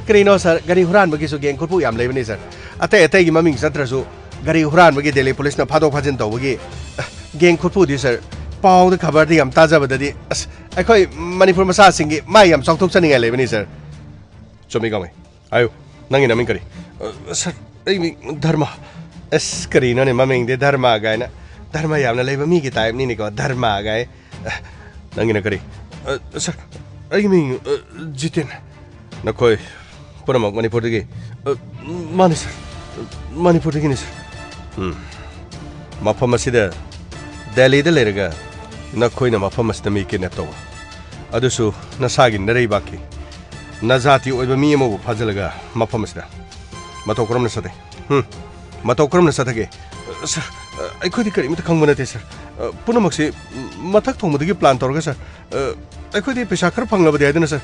ꯀꯔꯤꯅꯣ, ꯁꯥꯔ? ꯒꯥꯔꯤ ꯍꯨꯔꯥꯟꯕꯒꯤꯁꯨ ꯒꯦꯡ ꯈꯨꯠꯄꯨ ꯌꯥꯝ ꯂꯩꯕꯅꯤ, ꯁꯥꯔ꯫ ꯑꯇꯩ ꯑꯇꯩꯒꯤ ꯃꯃꯤꯡ ꯆꯠꯇ꯭ꯔꯁꯨ, ꯒꯥꯔꯤ ꯍꯨꯔꯥꯟꯕꯒꯤ ꯗꯦꯜꯂꯤ ꯄꯨꯂꯤꯁꯅ ꯐꯥꯗꯣꯛ ꯐꯥꯖꯤꯟ ꯇꯧꯕꯒꯤ, ꯑ, ꯒꯦꯡ ꯈꯨꯠꯄꯨꯗꯤ, ꯁꯥꯔ, ꯄꯥꯎꯗ ꯈꯕꯔꯗ ꯌꯥꯝ ꯇꯥꯖꯕꯗꯗꯤ, ꯑꯁ, ꯑꯩꯈꯣꯏ ꯃꯅꯤꯄꯨꯔ ꯃꯆꯥꯁꯤꯡꯒꯤ ꯃꯥꯏ ꯌꯥꯝ ꯆꯥꯎꯊꯣꯛꯆꯅꯤꯡꯉꯥꯏ ꯂꯩꯕꯅꯤ, ꯁꯥꯔ꯫ ꯆꯨꯝꯃꯤ, ꯀꯃꯥꯏ? ꯍꯥꯏꯌꯨ, ꯅꯪꯒꯤ ꯅꯃꯤꯡ ꯀꯔꯤ? ꯑ, ꯁꯥꯔ, ꯑꯩ ꯃꯤꯡ ꯙꯔꯃ꯫ ꯑꯁ, ꯀꯔꯤꯅꯣꯅꯦ, ꯃꯃꯤꯡꯗꯤ ꯙꯔꯃ ꯀꯥꯏꯅ? ꯙꯔꯃ ꯌꯥꯝꯅ ꯂꯩꯕ ꯃꯤꯒꯤ ꯇꯥꯏꯞꯅꯤꯅꯦꯀꯣ, ꯙꯔꯃ ꯀꯥꯏ꯫ ꯑ, ꯅꯪꯒꯤꯅ ꯀꯔꯤ? ꯑ, ꯁꯥꯔ, ꯑꯩꯒꯤ ꯃꯤꯡ, ꯑ, ꯖꯤꯇꯦꯟ꯫ ꯅꯈꯣꯏ ꯄꯨꯝꯅꯃꯛ ꯃꯅꯤꯄꯨꯔꯗꯒꯤ? ꯑ, ꯃꯥꯅꯤ, ꯁꯥꯔ, ꯃꯅꯤꯄꯨꯔꯗꯒꯤꯅꯤ, ꯁꯥꯔ꯫ ꯎꯝ꯫ ꯃꯐꯝ ꯑꯁꯤꯗ, ꯗꯦꯜꯂꯤꯗ ꯂꯩꯔꯒ ꯅꯈꯣꯏꯅ ꯃꯐꯝ ꯑꯁꯤꯗ ꯃꯤ ꯀꯤꯗꯅꯦꯞ ꯇꯧꯕ, ꯑꯗꯨꯁꯨ ꯅꯁꯥꯒꯤ ꯅꯔꯩꯕꯥꯛꯀꯤ, ꯅꯖꯥꯇꯤ ꯑꯣꯏꯕ ꯃꯤ ꯑꯃꯕꯨ ꯐꯥꯖꯤꯜꯂꯒ ꯃꯐꯝ ꯑꯁꯤꯗ ꯃꯇꯧ ꯀꯔꯝꯅ ꯆꯠꯊꯩ? ꯍꯨꯝ? ꯃꯇꯧ ꯀꯔꯝꯅ ꯆꯠꯊꯒꯦ? ꯁꯥꯔ, ꯑꯩꯈꯣꯏꯗꯤ ꯀꯔꯤꯃꯠꯇ ꯈꯪꯕ ꯅꯠꯇꯦ, ꯁꯥꯔ꯫ ꯄꯨꯝꯅꯃꯛꯁꯤ ꯃꯊꯛ ꯊꯣꯡꯕꯗꯒꯤ ꯄ꯭ꯂꯥꯟ ꯇꯧꯔꯒ, ꯁꯥꯔ, ꯑꯩꯈꯣꯏꯗꯤ ꯄꯩꯁꯥ ꯈꯔ ꯐꯪꯂꯕꯗꯤ ꯍꯥꯏꯗꯨꯅ, ꯁꯥꯔ,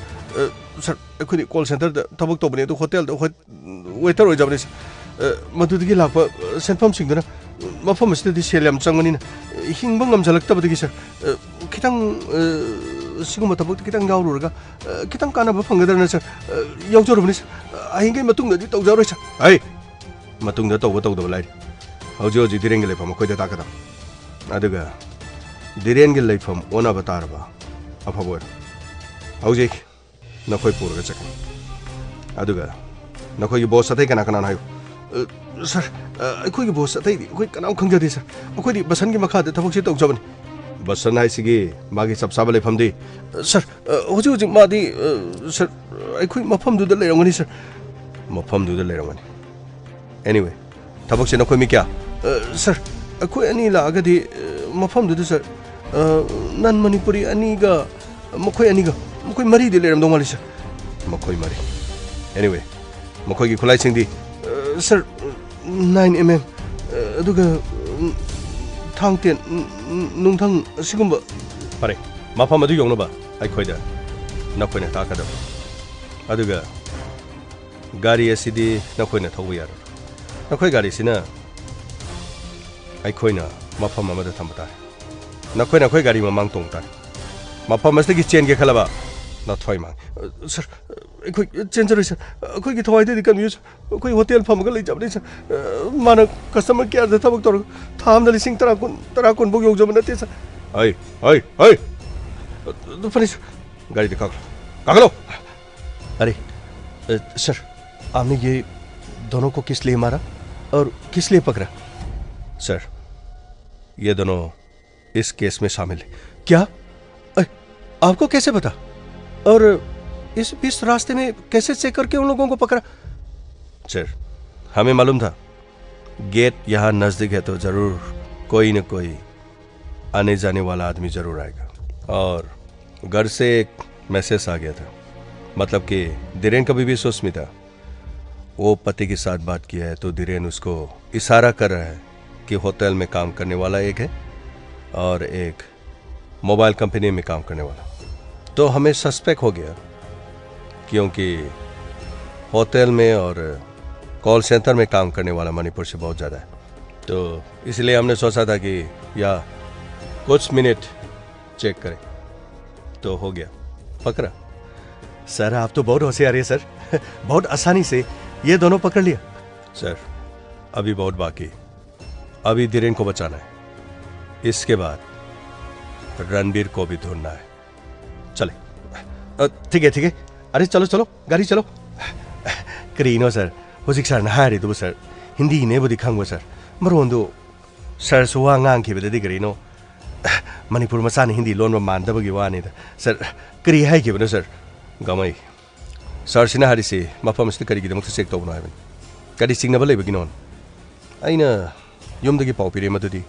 ꯁꯥꯔ, ꯑꯩꯈꯣꯏꯗꯤ ꯀꯣꯜ ꯁꯦꯟꯇꯔꯗ ꯊꯕꯛ ꯇꯧꯕꯅꯤ, ꯑꯗꯨ ꯍꯣꯇꯦꯜꯗ ꯑꯩꯈꯣꯏ ꯋꯦꯇꯔ ꯑꯣꯏꯖꯕꯅꯤ, ꯁꯥꯔ꯫ ꯃꯗꯨꯗꯒꯤ ꯂꯥꯛꯄ ꯁꯦꯟꯐꯝꯁꯤꯡꯗꯨꯅ ꯃꯐꯝ ꯑꯁꯤꯗꯗꯤ ꯁꯦꯜ ꯌꯥꯝ ꯆꯪꯕꯅꯤꯅ ꯍꯤꯡꯕ ꯉꯝꯁꯤꯜꯂꯛꯇꯕꯗꯒꯤ, ꯁꯥꯔ, ꯈꯤꯇꯪ, ꯁꯤꯒꯨꯝꯕ ꯊꯕꯛꯇ ꯈꯤꯇꯪ ꯌꯥꯎꯔꯨꯔꯒ, ꯈꯤꯇꯪ ꯀꯥꯟꯅꯕ ꯐꯪꯒꯗ꯭ꯔꯅ, ꯁꯥꯔ, ꯌꯥꯎꯖꯔꯨꯕꯅꯤ, ꯁꯥꯔ꯫ ꯍꯌꯦꯡꯈꯩ ꯃꯇꯨꯡꯗꯗꯤ ꯇꯧꯖꯔꯣꯏ, ꯁꯥꯔ꯫ ꯑꯩ ꯃꯇꯨꯡꯗ ꯇꯧꯕ ꯇꯧꯗꯕ ꯂꯩꯔꯤ꯫ ꯍꯧꯖꯤꯛ ꯍꯧꯖꯤꯛ ꯙꯤꯔꯦꯟꯒꯤ ꯂꯩꯐꯝ ꯑꯩꯈꯣꯏꯗ ꯇꯥꯛꯀꯗꯕ꯫ ꯑꯗꯨꯒ ꯙꯤꯔꯦꯟꯒꯤ ꯂꯩꯐꯝ ꯑꯣꯟꯅꯕ ꯇꯥꯔꯕ ꯑꯐꯕ ꯑꯣꯏꯔꯣ꯫ ꯍꯧꯖꯤꯛ ꯅꯈꯣꯏ ꯄꯨꯔꯒ ꯆꯠꯀꯅꯤ꯫ ꯑꯗꯨꯒ ꯅꯈꯣꯏꯒꯤ ꯕꯣꯁ ꯑꯇꯩ ꯀꯅꯥ ꯀꯅꯥꯅꯣ ꯍꯥꯏꯌꯨ꯫ ꯑ, ꯁꯥꯔ, ꯑ, ꯑꯩꯈꯣꯏꯒꯤ ꯕꯣꯁ ꯑꯇꯩꯗꯤ ꯑꯩꯈꯣꯏ ꯀꯅꯥꯝ ꯈꯪꯖꯗꯦ, ꯁꯥꯔ꯫ ꯑꯩꯈꯣꯏꯗꯤ ꯕꯁꯟꯒꯤ ꯃꯈꯥꯗ ꯊꯕꯛꯁꯤ ꯇꯧꯖꯕꯅꯤ꯫ ꯕꯁꯟ ꯍꯥꯏꯁꯤꯒꯤ ꯃꯥꯒꯤ ꯆꯞ ꯆꯥꯕ ꯂꯩꯐꯝꯗꯤ? ꯑ, ꯁꯥꯔ, ꯑ, ꯍꯧꯖꯤꯛ ꯍꯧꯖꯤꯛ ꯃꯥꯗꯤ, ꯑ, ꯁꯥꯔ, ꯑꯩꯈꯣꯏ ꯃꯐꯝꯗꯨꯗ ꯂꯩꯔꯝꯒꯅꯤ, ꯁꯥꯔ꯫ ꯃꯐꯝꯗꯨꯗ ꯂꯩꯔꯝꯒꯅꯤ꯫ Anyway, ꯊꯕꯛꯁꯦ ꯅꯈꯣꯏ ꯃꯤ ꯀꯌꯥ? ꯑ, ꯁꯥꯔ, ꯑꯩꯈꯣꯏ ꯑꯅꯤ ꯂꯥꯛꯑꯒꯗꯤ, ꯑ, ꯃꯐꯝꯗꯨꯗ, ꯁꯥꯔ, ꯑ, ꯅꯟ ꯃꯅꯤꯄꯨꯔꯤ ꯑꯅꯤꯒ ꯃꯈꯣꯏ ꯑꯅꯤꯒ, ꯃꯈꯣꯏ ꯃꯔꯤꯗꯤ ꯂꯩꯔꯝꯗꯧ ꯃꯥꯜꯂꯤ, ꯁꯥꯔ꯫ ꯃꯈꯣꯏ ꯃꯔꯤ꯫ Anyway, ꯃꯈꯣꯏꯒꯤ ꯈꯨꯠꯂꯥꯏꯁꯤꯡꯗꯤ? ꯑ, ꯁꯥꯔ, ꯅꯥꯏꯟ ꯑꯦꯝ ꯑꯦꯝ, ꯑ, ꯑꯗꯨꯒ, ꯎꯝ, ꯊꯥꯡ ꯇꯦꯟ, ꯎꯝ, ꯎꯝ, ꯅꯨꯡꯊꯪ ꯑꯁꯤꯒꯨꯝꯕ꯫ ꯐꯔꯦ, ꯃꯐꯝ ꯑꯗꯨ ꯌꯧꯅꯕ ꯑꯩꯈꯣꯏꯗ ꯅꯈꯣꯏꯅ ꯇꯥꯛꯀꯗꯕ꯫ ꯑꯗꯨꯒ ꯒꯥꯔꯤ ꯑꯁꯤꯗꯤ ꯅꯈꯣꯏꯅ ꯊꯧꯕ ꯌꯥꯔꯣꯏ꯫ ꯅꯈꯣꯏ ꯒꯥꯔꯤꯁꯤꯅ ꯑꯩꯈꯣꯏꯅ ꯃꯐꯝ ꯑꯃꯗ ꯊꯝꯕ ꯇꯥꯔꯦ꯫ ꯅꯈꯣꯏꯅ ꯑꯩꯈꯣꯏ ꯒꯥꯔꯤ ꯃꯃꯥꯡ ꯇꯣꯡ ꯇꯥꯔꯦ꯫ ꯃꯐꯝ ꯑꯁꯤꯗꯒꯤ ꯆꯦꯟꯒꯦ ꯈꯜꯂꯕ ꯅꯊ꯭ꯋꯥꯏ ꯃꯥꯡꯉꯤ꯫ ꯑ, ꯁꯥꯔ, ꯑꯩꯈꯣꯏ ꯆꯦꯟꯖꯔꯣꯏ, ꯁꯥꯔ꯫ ꯑꯩꯈꯣꯏꯒꯤ ꯊꯋꯥꯏꯗꯗꯤ ꯀꯟꯕꯤꯌꯨ, ꯁꯥꯔ꯫ ꯑꯩꯈꯣꯏ ꯍꯣꯇꯦꯜ ꯐꯝꯃꯒ ꯂꯩꯖꯕꯅꯤ, ꯁꯥꯔ꯫ ꯑ, ꯃꯥꯅ ꯀꯁꯇꯃꯔ ꯀꯦꯌꯔꯗ ꯊꯕꯛ ꯇꯧꯔꯒ ꯊꯥ ꯑꯃꯗ ꯂꯤꯁꯤꯡ ꯇꯔꯥ, ꯀꯨꯟ, ꯇꯔꯥ, ꯀꯨꯟ ꯐꯥꯎ ꯌꯧꯖꯕ ꯅꯠꯇꯦ, ꯁꯥꯔ꯫ ꯍꯩ, ꯍꯩ, ꯍꯩ! ꯑꯗꯨ ꯐꯅꯤ, ꯁꯥꯔ꯫ ꯒꯥꯔꯤꯗ ꯀꯥꯈꯠꯂꯣ꯫ ꯀꯥꯈꯠꯂꯣ! ꯑꯔꯦ, ꯑ, सर, आपने ये दोनों को किस लिए मारा और किस लिए पकड़ा? सर, ये दोनों इस केस में शामिल है। क्या? अ, आपको कैसे पता? और इस, इस रास्ते में कैसे चेक करके उन लोगों को पकड़ा? सर, हमें मालूम था, गेट यहाँ नज़दीक है, तो ज़रूर कोई न कोई आने जाने वाला आदमी ज़रूर आएगा। और घर से एक मैसेज आ गया था, मतलब कि धीरेन का बीवी सुस्मिता, वो पति के साथ बात किया है, तो धीरेन उसको इशारा कर रहा है कि होटल में काम करने वाला एक है और एक मोबाइल कंपनी में काम करने वाला। तो हमें सस्पेक्ट हो गया, क्योंकि होटल में और कॉल सेंटर में काम करने वाला मणिपुर से बहुत ज़्यादा है। तो इसलिए हमने सोचा था कि या कुछ मिनट चेक करें, तो हो गया, पकड़ा। सर, आप तो बहुत होशियार है सर। बहुत आसानी से ये दोनों पकड़ लिया। सर, अभी बहुत बाकी। अभी धीरेन को बचाना है, इसके बाद रणबीर को भी ढूंढना है। चले। अ, ठीक है, ठीक है। अरे, चलो, चलो, गाड़ी चलो। ꯀꯔꯤꯅꯣ ꯁꯥꯔ? ꯍꯧꯖꯤꯛ ꯁꯥꯔꯅ ꯍꯥꯏꯔꯤꯗꯨꯕꯨ ꯁꯥꯔ? ꯍꯤꯟꯗꯤꯅꯦꯕꯨꯗꯤ ꯈꯪꯕ ꯁꯥꯔ, ꯃꯔꯣꯟꯗꯨ ꯁꯥꯔꯁꯨ ꯋꯥ ꯉꯥꯡꯈꯤꯕꯗꯗꯤ ꯀꯔꯤꯅꯣ ꯃꯅꯤꯄꯨꯔ ꯃꯆꯥꯅ ꯍꯤꯟꯗꯤ ꯂꯣꯟꯕ ꯃꯥꯟꯗꯕꯒꯤ ꯋꯥꯅꯤꯗ꯫ ꯁꯥꯔ, ꯀꯔꯤ ꯍꯥꯏꯈꯤꯕꯅꯣ ꯁꯥꯔ? ꯒꯃꯩ, ꯁꯥꯔꯁꯤꯅ ꯍꯥꯏꯔꯤꯁꯤ ꯃꯐꯝ ꯑꯁꯤꯗ ꯀꯔꯤꯒꯤꯗꯃꯛꯇ ꯆꯦꯛ ꯇꯧꯕꯅꯣ ꯍꯥꯏꯕꯅꯤ꯫ ꯀꯔꯤ ꯆꯤꯡꯅꯕ ꯂꯩꯕꯒꯤꯅꯣ? ꯑꯩꯅ ꯌꯨꯝꯗꯒꯤ ꯄꯥꯎ ꯄꯤꯔꯛꯑꯦ ꯃꯗꯨꯗꯤ꯫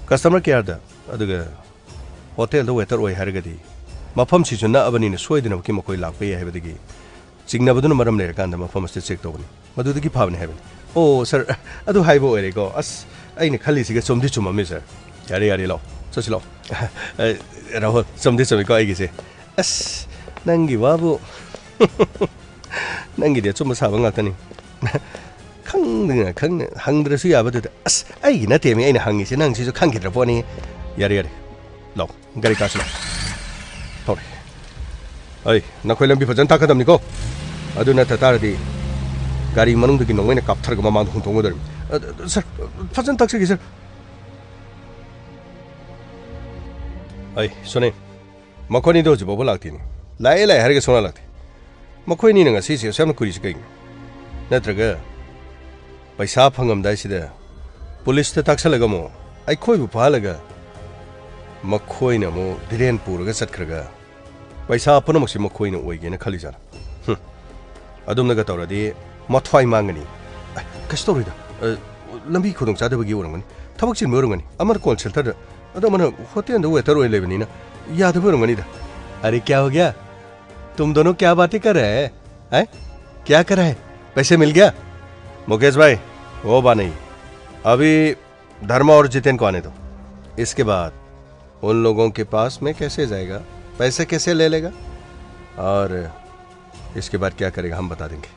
ꯀꯁꯇꯃꯔ ꯀꯦꯌꯔꯗ, ꯑꯗꯨꯒ ꯍꯣꯇꯦꯜꯗ ꯋꯦꯇꯔ ꯑꯣꯏ ꯍꯥꯏꯔꯒꯗꯤ ꯃꯐꯝꯁꯤꯁꯨ ꯅꯛꯑꯕꯅꯤꯅ ꯁꯣꯏꯗꯅꯃꯛꯀꯤ ꯃꯈꯣꯏ ꯂꯥꯛꯄ ꯌꯥꯏ ꯍꯥꯏꯕꯗꯒꯤ ꯆꯤꯡꯅꯕꯗꯨꯅ ꯃꯔꯝ ꯂꯩꯔꯀꯥꯟꯗ ꯃꯐꯝ ꯑꯁꯤꯗ ꯆꯦꯛ ꯇꯧꯕꯅꯤ꯫ ꯃꯗꯨꯗꯒꯤ ꯐꯕꯅꯤ ꯍꯥꯏꯕꯅꯤ꯫ ꯑꯣ, ꯁꯥꯔ, ꯑꯗꯨ ꯍꯥꯏꯕ ꯑꯣꯏꯔꯦꯀꯣ꯫ ꯑꯁ, ꯑꯩꯅ ꯈꯜꯂꯤꯁꯤꯒ ꯆꯨꯝꯗꯤ ꯆꯨꯝꯃꯝꯃꯤ, ꯁꯥꯔ꯫ ꯌꯥꯔꯦ, ꯌꯥꯔꯦ, ꯂꯥꯛꯑꯣ, ꯆꯠꯁꯤ ꯂꯥꯛꯑꯣ꯫ ꯑꯦ, ꯔꯥꯍꯨꯜ, ꯆꯨꯝꯗꯤ ꯆꯨꯝꯃꯤꯀꯣ ꯑꯩꯒꯤꯁꯦ꯫ ꯑꯁ, ꯅꯪꯒꯤ ꯋꯥꯕꯨ꯫ ꯅꯪꯒꯤꯗꯤ ꯑꯆꯨꯝꯕ ꯁꯥꯕ ꯉꯥꯛꯇꯅꯤ꯫ ꯈꯪꯗꯅ ꯈꯪꯅ ꯍꯪꯗ꯭ꯔꯁꯨ ꯌꯥꯕꯗꯨꯗ꯫ ꯑꯁ, ꯑꯩꯒꯤ ꯅꯠꯇꯦꯃꯤ ꯑꯩꯅ ꯍꯪꯉꯤꯁꯦ, ꯅꯪ ꯁꯤꯁꯨ ꯈꯪꯈꯤꯗ꯭ꯔ ꯄꯣꯠꯅꯤ꯫ ꯌꯥꯔꯦ, ꯌꯥꯔꯦ, ꯂꯥꯛꯑꯣ, ꯒꯥꯔꯤ ꯀꯥꯁꯤ ꯂꯥꯛꯑꯣ꯫ ꯊꯧꯔꯦ꯫ ꯑꯩ, ꯅꯈꯣꯏ ꯂꯝꯕꯤ ꯐꯖꯅ ꯇꯥꯛꯀꯗꯕꯅꯤꯀꯣ꯫ ꯑꯗꯨ ꯅꯠꯇ ꯇꯥꯔꯗꯤ ꯒꯥꯔꯤ ꯃꯅꯨꯡꯗꯒꯤ ꯅꯣꯡꯃꯩꯅ ꯀꯥꯞꯊꯔꯒ ꯃꯃꯥꯡꯗ ꯍꯨꯟꯇꯣꯛꯑꯝꯒꯗꯧꯔꯤꯃꯤ꯫ ꯑ, ꯑ, ꯁꯥꯔ, ꯐꯖꯅ ꯇꯥꯛꯆꯒꯦ, ꯁꯥꯔ꯫ ꯑꯩ, ꯁꯣꯅꯦ, ꯃꯈꯣꯏꯅꯤꯗꯣ ꯍꯧꯖꯤꯛ ꯐꯥꯎꯕ ꯂꯥꯛꯇꯦꯅꯦ꯫ ꯂꯥꯛꯑꯦ, ꯂꯥꯛꯑꯦ ꯍꯥꯏꯔꯒ ꯁꯨꯡꯂꯥꯛ ꯂꯥꯛꯇꯦ꯫ ꯃꯈꯣꯏꯅꯤꯅ ꯉꯁꯤꯁꯦ ꯑꯁꯨꯛ ꯌꯥꯝꯅ ꯀꯨꯏꯔꯤꯁꯤ ꯀꯩꯒꯤꯅꯣ? ꯅꯠꯇ꯭ꯔꯒ ꯄꯩꯁꯥ ꯐꯪꯉꯝꯗꯥꯏꯁꯤꯗ ꯄꯨꯂꯤꯁꯇ ꯇꯥꯛꯁꯜꯂꯒ ꯑꯃꯨꯛ ꯑꯩꯈꯣꯏꯕꯨ ꯐꯥꯍꯜꯂꯒ ꯃꯈꯣꯏꯅ ꯑꯃꯨꯛ ꯙꯤꯔꯦꯟ ꯄꯨꯔꯒ ꯆꯠꯈ꯭ꯔꯒ ꯄꯩꯁꯥ ꯄꯨꯝꯅꯃꯛꯁꯤ ꯃꯈꯣꯏꯅ ꯑꯣꯏꯒꯦꯅ ꯈꯜꯂꯤꯖꯥꯠꯂ? ꯍꯨꯝ꯫ ꯑꯗꯨꯝꯅꯒ ꯇꯧꯔꯗꯤ ꯃꯊ꯭ꯋꯥꯏ ꯃꯥꯡꯒꯅꯤ꯫ ꯑ, ꯀꯩꯁꯨ ꯇꯧꯔꯣꯏꯗ꯫ ꯑ, ꯂꯝꯕꯤ ꯈꯨꯗꯣꯡꯆꯥꯗꯕꯒꯤ ꯑꯣꯏꯔꯝꯒꯅꯤ꯫ ꯊꯕꯛ ꯆꯤꯟꯕ ꯑꯣꯏꯔꯝꯒꯅꯤ꯫ ꯑꯃꯅ ꯀꯣꯜ ꯁꯦꯟꯇꯔꯗ, ꯑꯗꯣ ꯑꯃꯅ ꯍꯣꯇꯦꯜꯗ ꯋꯦꯇꯔ ꯑꯣꯏꯅ ꯂꯩꯕꯅꯤꯅ ꯌꯥꯗꯕ ꯑꯣꯏꯔꯝꯒꯅꯤꯗ꯫ ꯑꯔꯦ, ꯀꯌꯥ ꯍꯣ ꯒꯌꯥ? ꯇꯨꯝ ꯗꯣꯅꯣ ꯀꯌꯥ ꯕꯥꯇꯦ ꯀꯔ ꯔꯍꯦ ꯍꯦ? हैं? क्या कर रहा है? पैसे मिल गया? मुकेश भाई, वो बा नहीं। अभी धर्मा और जितेन को आने दो। इसके बाद उन लोगों के पास में कैसे जाएगा, पैसे कैसे ले लेगा, और इसके बाद क्या करेगा, हम बता देंगे।